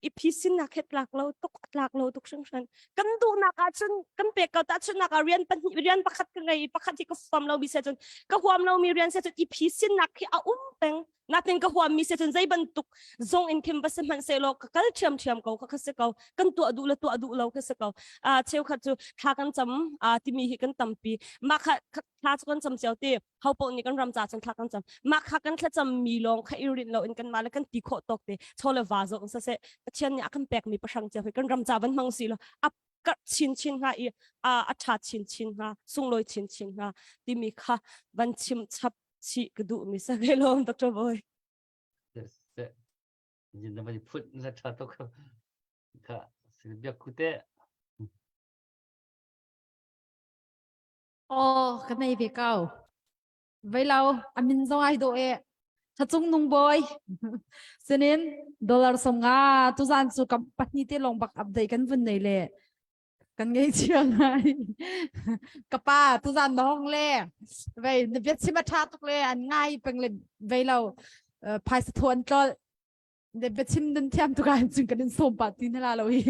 i phisinnak he tlak lo tuk tlak lo tuk hringhran kan duhnak ahcun kan pek ko tahchunhnak ah rian pahnih rian pakhat ka ngei i pakhat hi ka huam lo mi se cun ka huam lo mi rian se cun i phisinnak hi a um peng natin ka huam mi se cun zei bantuk zong in khim va se hmanh se law ka kal ṭhiam ṭhiam ko ka kha se ko kan tuah duh le tuah duh lo ka se ko a cheukhat cu thla kan cam a timi hi kan tampi mah kha thla cu kan cam cio ti ho paoh nih kan ram ca cun thla kan cam mah kha kan thlacam mi lawng kha i rinh lo in kan mah le kan ti khawh tawk te chaw le va zong saseh Pathian nih a kan pek mi pahrang cio hi kan ram ca van hmang si lo a karh chin chin hnga i a a ṭha chin chin hnga sunglawi chin chin hnga timi kha van chim chap chih ka duh mi sa ve lawm Dr. Boy Yes, jin na van phut na ṭha tuk kha biak ku te Oh, ka nei ve ko. Vei lo, a min zong ai dawh e. Thacung nung bawi. Sinin dollar som nga tuzan cu kam pahnih te lawng bak update kan vun nei le kan ngei chia ngai. Ka pa tuzan na hong le vei na bia chim a tha tuk le an ngai peng le vei lo phaisa thu an tlol de biachim nan thiam tuk ahcun cun kan in sawm pah ti hna lo hi.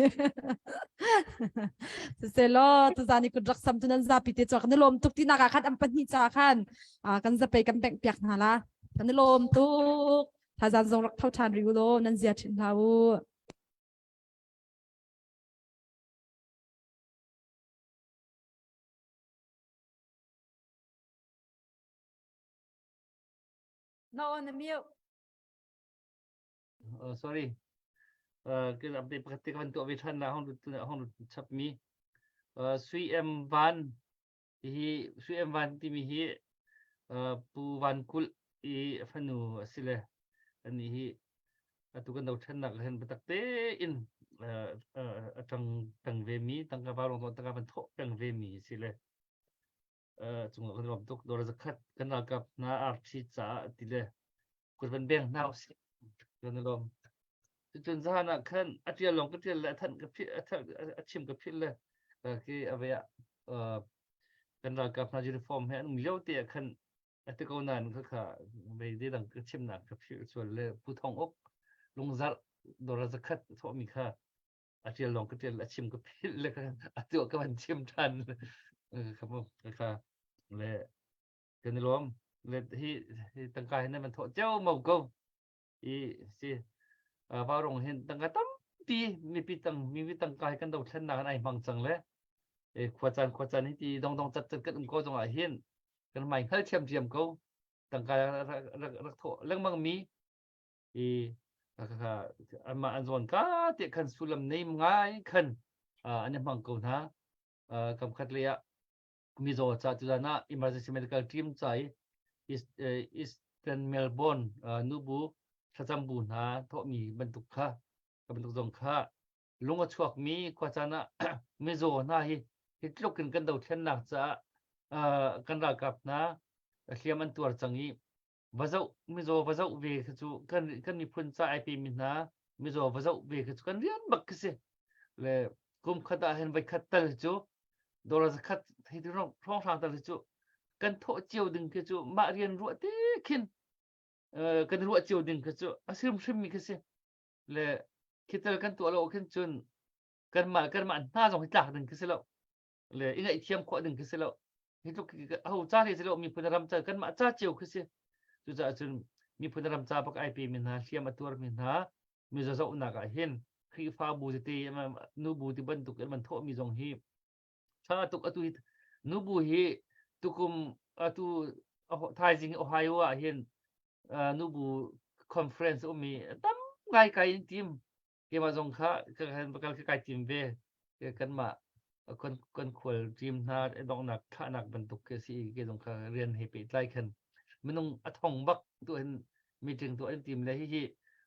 Siselaw tuzan i kut rak sam tu nan zapi te chuak kan i lawm tuk ti nak ah khan an pahnih ca khan kan zapei kan bengh piak hna la. Kan i lawm tuk. Thazan zong rak tho ṭhan rih u law nan zia ṭhin hlah u. No, na mute. Uh, sorry. Uh, ke update pakhat te ka van tuah ve than la hong tu hong chap mi. Uh, Sui M Van hi Sui M Van timi hi uh, Pu Van Kulh i fanu asile ani hi atu kan do thennak hen batak te in uh, uh, atang tang ve mi tangka va rong tangka van tho peng ve mi sile uh, cungah kan lawm tuk dora zakhat kan ralkap hna RT caah ti le kut van beng hna usih kan i lawm cun zahan ah khan a tial lawng ka tial le a thanh ka philh a chim ka philh le khi a ve ah kan ralkap hna uniform he an um lio te ah khan a ti ko nain kha kha vei de dang ka chimnak ka philh sual le pu thong uk lungzarh dora zakhat thawhmi kha a tial lawng ka tial a chim ka philh le a tuah ka van chim than kha kha le kan i lawm le hi hi tangka hin nan thawh cio mo ko i si vaurong hin tangka tampi mipi tang mipi tangka hi kan dothlennak an ai hmang cang le e khua caan khua caan hi ti dong dong cat cat kan um ko zong ah hin kan mai hngal thiam thiam ko tangka rak rak thawh lengmang mi i anmah an zawn ka te khan sullam nei ngai khan an i hmang ko hna kam khat le ah mizaw ca tuzan ah emergency medical team ca i Eastern Melbourne nubu thlacam bu hna thawhmi bantuk kha ka bantuk zong kha lung a chuakmi khuacaan ah mizaw hna hi hi tluk in kan dothlennak caah kan ralkap hna hliam an tuar cang i va zoh mizaw va zoh ve kha cu kan kan miphun ca ai pemi hna mizaw va zoh ve kha cu kan rian bak khi si le kum khat ah hin voi khat tal cu dollar zakhat hei ti hrawng hrang tal cu kan thawh cio ding khi cu mah rian ruah te khin kan ruah cio ding khi cu a hrim hrim mi khi si le khital kan tuah lo khin cun kanmah kanmah hna zong hi tlak ding khi si lo le i ngaihthiam khawh ding khi si lo hi tluk ho ca hle si lo miphun ram ca kanmah ca cio khi si cucaah cun miphun ram ca bak ai pe mi hna hliam a tuar mi hna mizaw zohnak ah hin Khrihfabu tete nubu ti bantuk in man thawh mi zong hi tha tuk atu hi nubu hi tukum atu thaizing Ohio ah hin nubu conference ummi tam ngai kai in tim keimah zong kha ka ka kai tim ve kanmah kan kan khual team hna donghnak thlahnak bantuk khi si ke zong kha rian he pehtlai khan minung a thong bak tu hin meeting tu an tim le hi hi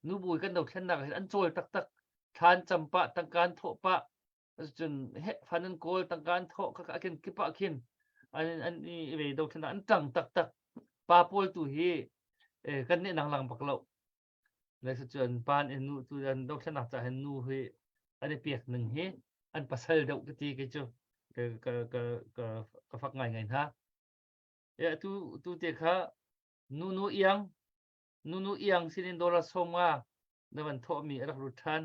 nubu kan dothlennak hin an cawl taktak thlan cam pah tangkan thawh pah cun he fan an kawl tangkan thawh kha akin kipa khin an an i ve dothlennak an tang taktak pa pawl tu hi kan nih nang lang bak lo Le cun pan in nu tu an dothlennak ca hin nu hi an i pek ning hi an pasal deuh ka ti kei cu ka ka ka ka ka fak ngai ngai hna. E tu tu te kha nu nu iang nu nu iang sinin dollar som nga na van thawh mi a rak lut than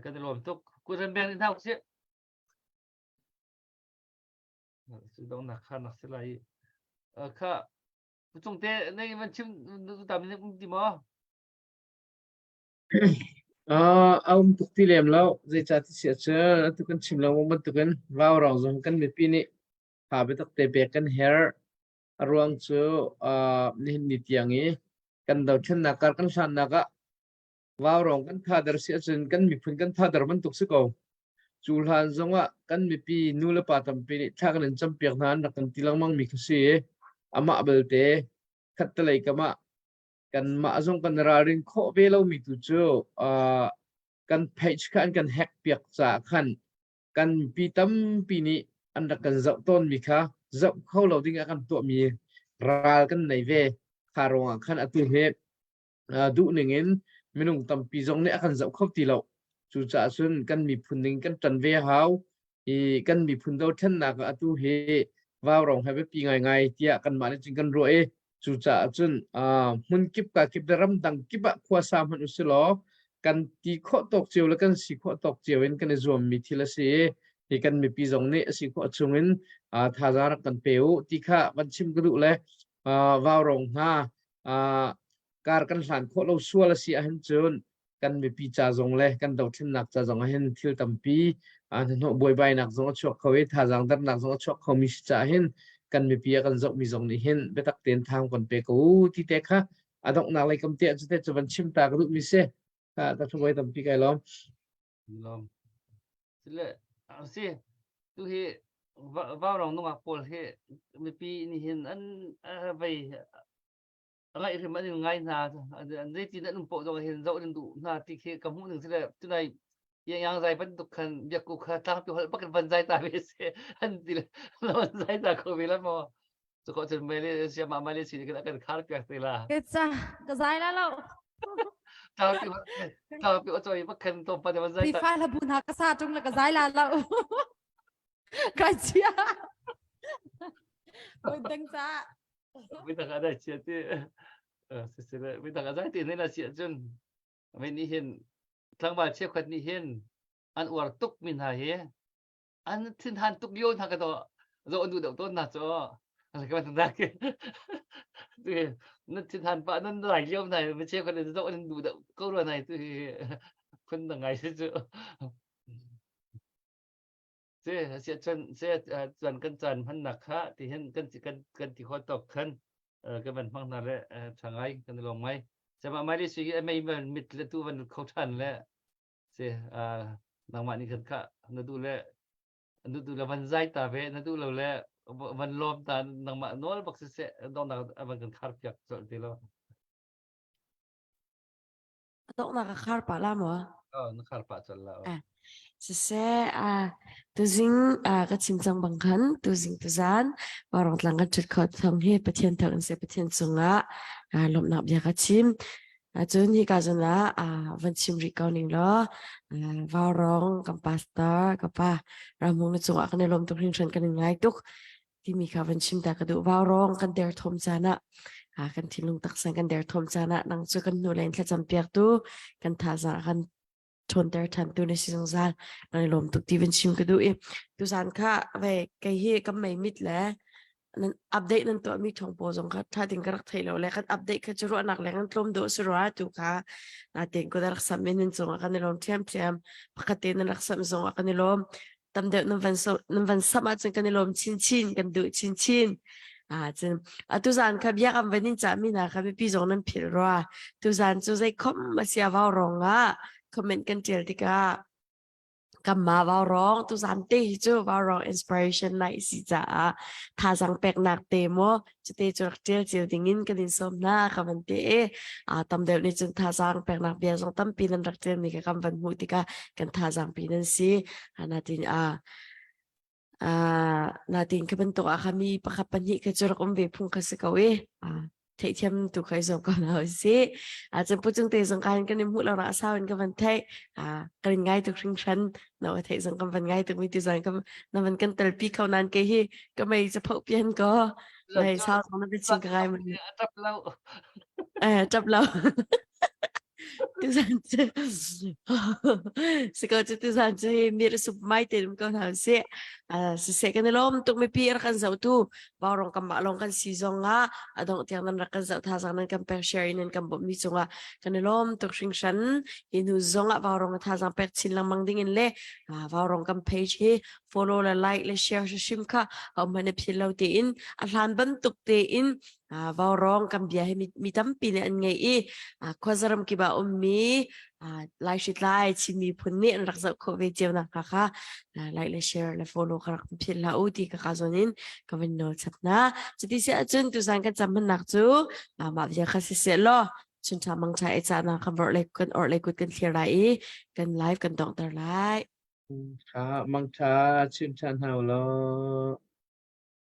kan i lawm tuk kuran beng in hau si su dong nak kha nak si lai kha Cung te na van chim tam in um ti maw? Uh, a um tuk ti lem lo. Zeicah ti si ahcun atu kan chim lengmang bantukin vaurong zong kan mipi nih tha biatak te pek kan herh. A ruang cu uh, nihin ni tiang i kan dothlennak kar kan hlannak ah vaurong kan thader si ahcun kan miphun kan thader bantuk si ko. Cu hlan zongah kan mipi nu le pa tampi nih thla kan in campiak hna an rak kan ti lengmang mi kha si. Amah belte khattelei kam ah kanmah zong kan ralrin khawh ve lomi tu cu uh, kan page kha an kan hack piak caah khan kan mipi tampi nih an rak kan zoh tawnmi kha zoh kho lo ding ah kan tuahmi ral kan nei ve. Kha ruangah khan atu hi. Duh ning in minung tampi zong nih a kan zoh kho ti lo. Cucaah cun kan miphun ning kan ṭan ve a hau. I kan miphun dothlennak ah atu hi vaurawng he biapi ngaingai tiah kanmah nih cun kan ruah i cucaah cun hmun kip ka kip le ramdang kip ah khuasa hmanh usih law kan ti khawh tawk cio le kan si khawh tawk cio in kan i zuammi thil a si i hi kan mipi zong nih a si khawh chung in thazaang rak kan pe u ti kha van chim ka duh le vaurawng hna kar kan hlan khawh lo sual a si ahhin cun kan mipi ca zong le kan dothlennak ca zong ahhin thil tampi hnahnawh buaibainak zong a chuak kho i thazaang dernak zong a chuak kho mi si caah hin kan mipi a kan zohmi zong nih hin biatak tein thang kan pe ko ti te kha a donghnak lei kam te cu te cu van chim ta ka duh mi si ta ta thuai tampi kai lawm lawm sile si tu hi vaurong nungak pawl hi mipi nih hin an vei ngaih hrim an in ngai hna an zeitin an um poh zong hin zoh an duh hna ti khi ka hmuh ning sile tunai yang zai bantuk khan biakku kha tlangpi holh bakin van zai ta ve se an ti le van zai ta ko ve la mo cu ko cun Malaysia ma Malaysia ni kan khar piak te la ke cha ka zai la lo tlangpi tlangpi o choi bakhan to pa de van zai ta Krifa la bu hna ka sa tung le ka zai la lo kai chia Oi dang cha Midang a dai chia ti sisile midang a zai ti ne la sia cun mei nih hin tlangval cheukhat nih hin an uar tuk mi hna hi an thinhan tuk lio hna ka to zo an duh deuh tawn hna cu ka ban na ke nan thinhan pa nan lai lio hna mi cheukhat nih zo an duh deuh ko rua nai tu hi phun dang ngai si cu Se sia cun se cun kan caan hmannak kha ti hin kan kan kan ti khawh tawk khan kan van hmang hna le ṭha ngai kan i lawm ngai. Cama mai si hi mei van mit le tu van kho ṭhan le se nangmah nih khan kha na duh le na duh le van zai ta ve na duh lo le van lawm ta nangmah nawl bak siseh donghnak van kan khar piak colh ti lo. A donghnak a khar pah la maw? Oh, na khar pah colh la. Ah, siseh, ah, tuzing ah, ka chim cang bang khan tuzing tuzan Vaurawng tlang kan ṭhut khawh thawng hi Pathian thawng in seh Pathian cungah ah, lawmhnak bia ka chim. Cun hika zawn ah ah, van chim rih ko ning law ah, Vaurawng kan pastor ka pa Ramhung na cungah kan i lawm tuk hringhran kan in ngai tuk. timi kha van chim ta ka duh. Vaurawng kan derthawm caan ah ah kan thinlung taksa kan derthawm caan ah nang cu kan hnu len thlacam piaktu kan thazaang kan ṭhawnter ṭhantu na si zungzal kan i lawm tuk ti van chim ka duh i tuzan kha ve kei hi kan mei mit le nan update nan tuah mi thawng pawl zong kha tha ding ka rak thei lo le kan update kha cu ruahnak leng an tlawm dawh si rua tu kha natein ko rak sam in nan cungah kan i lawm ṭhiamṭhiam pakhat te nan rak sam zongah kan i lawm tam deuh nan van so nan van samh ahcun kan i lawm chinchin kan duh chinchin ah cun atu zan kha bia kan van in cah mi hna kha mipi zong nan philh rua tu zan cu zei khom a sia vau rong ah comment kan tial tikah kamma vau rong tu zan te hi cu vau rong inspiration night si caah thazang peknak te mo Cute cu rak ṭial cio dingin kan in sawm hna ka van ti i tam deuh nih cun thazaang peknak bia zong tampi nan rak ṭialmi kha kan van hmuh tikah kan thazaang pi nan si. Natin natin ka bantuk ah kha mi pakhat pahnih kha cu rak um ve phung kha si ko i theihthiam tu kha i zuam ko hna usih. Cun pu cung te zong kan kan in hmuh lo nak sau in ka van theih. Kan in ngai tuk hringhran. Na wa theih zong kan van ngai tuk mi tu zong kan na van kan telpi kho nan ke hi ka mei ca phoh pian ko nei sau zong na biachim ka ngai man tap lo eh tap lo tu zan cu si ko cu tu zan cu hi mir sup mai te dum ko hna si si se kan lom tuk mi pi kan zo tu Vaurawng kanmah lawng kan si zong ah a dongh tiang nan rak kan zoh thazaang nan kan pek share in nan kan bawmh mi cungah kan i lawm tuk hringhran. Hi hnu zong ah Vaurawng a thazaang pek chin lengmang ding in le Vaurawng kan page hi follow le like le share hrim kha hohmanh i phil lo tein a hlan bantuk tein Vaurawng kan bia hi mi tampi nih an ngei i khuazaram kip ah ummi Lai hritlai Chin miphun nih an rak zoh khawh ve cio nak hnga kha like le share le follow ka rak philh hlah u ti ka ka zawn in ka van nawl chap hna. Cuti si ahcun tuzan kan cam hmannak cu mah bia kha si seh law chun ṭha mang ṭha e cahnak kan vorh le kan orh le kut kan thlir lai i kan live kan donghter lai. Ṭha mang ṭha chim ṭhan hna u law.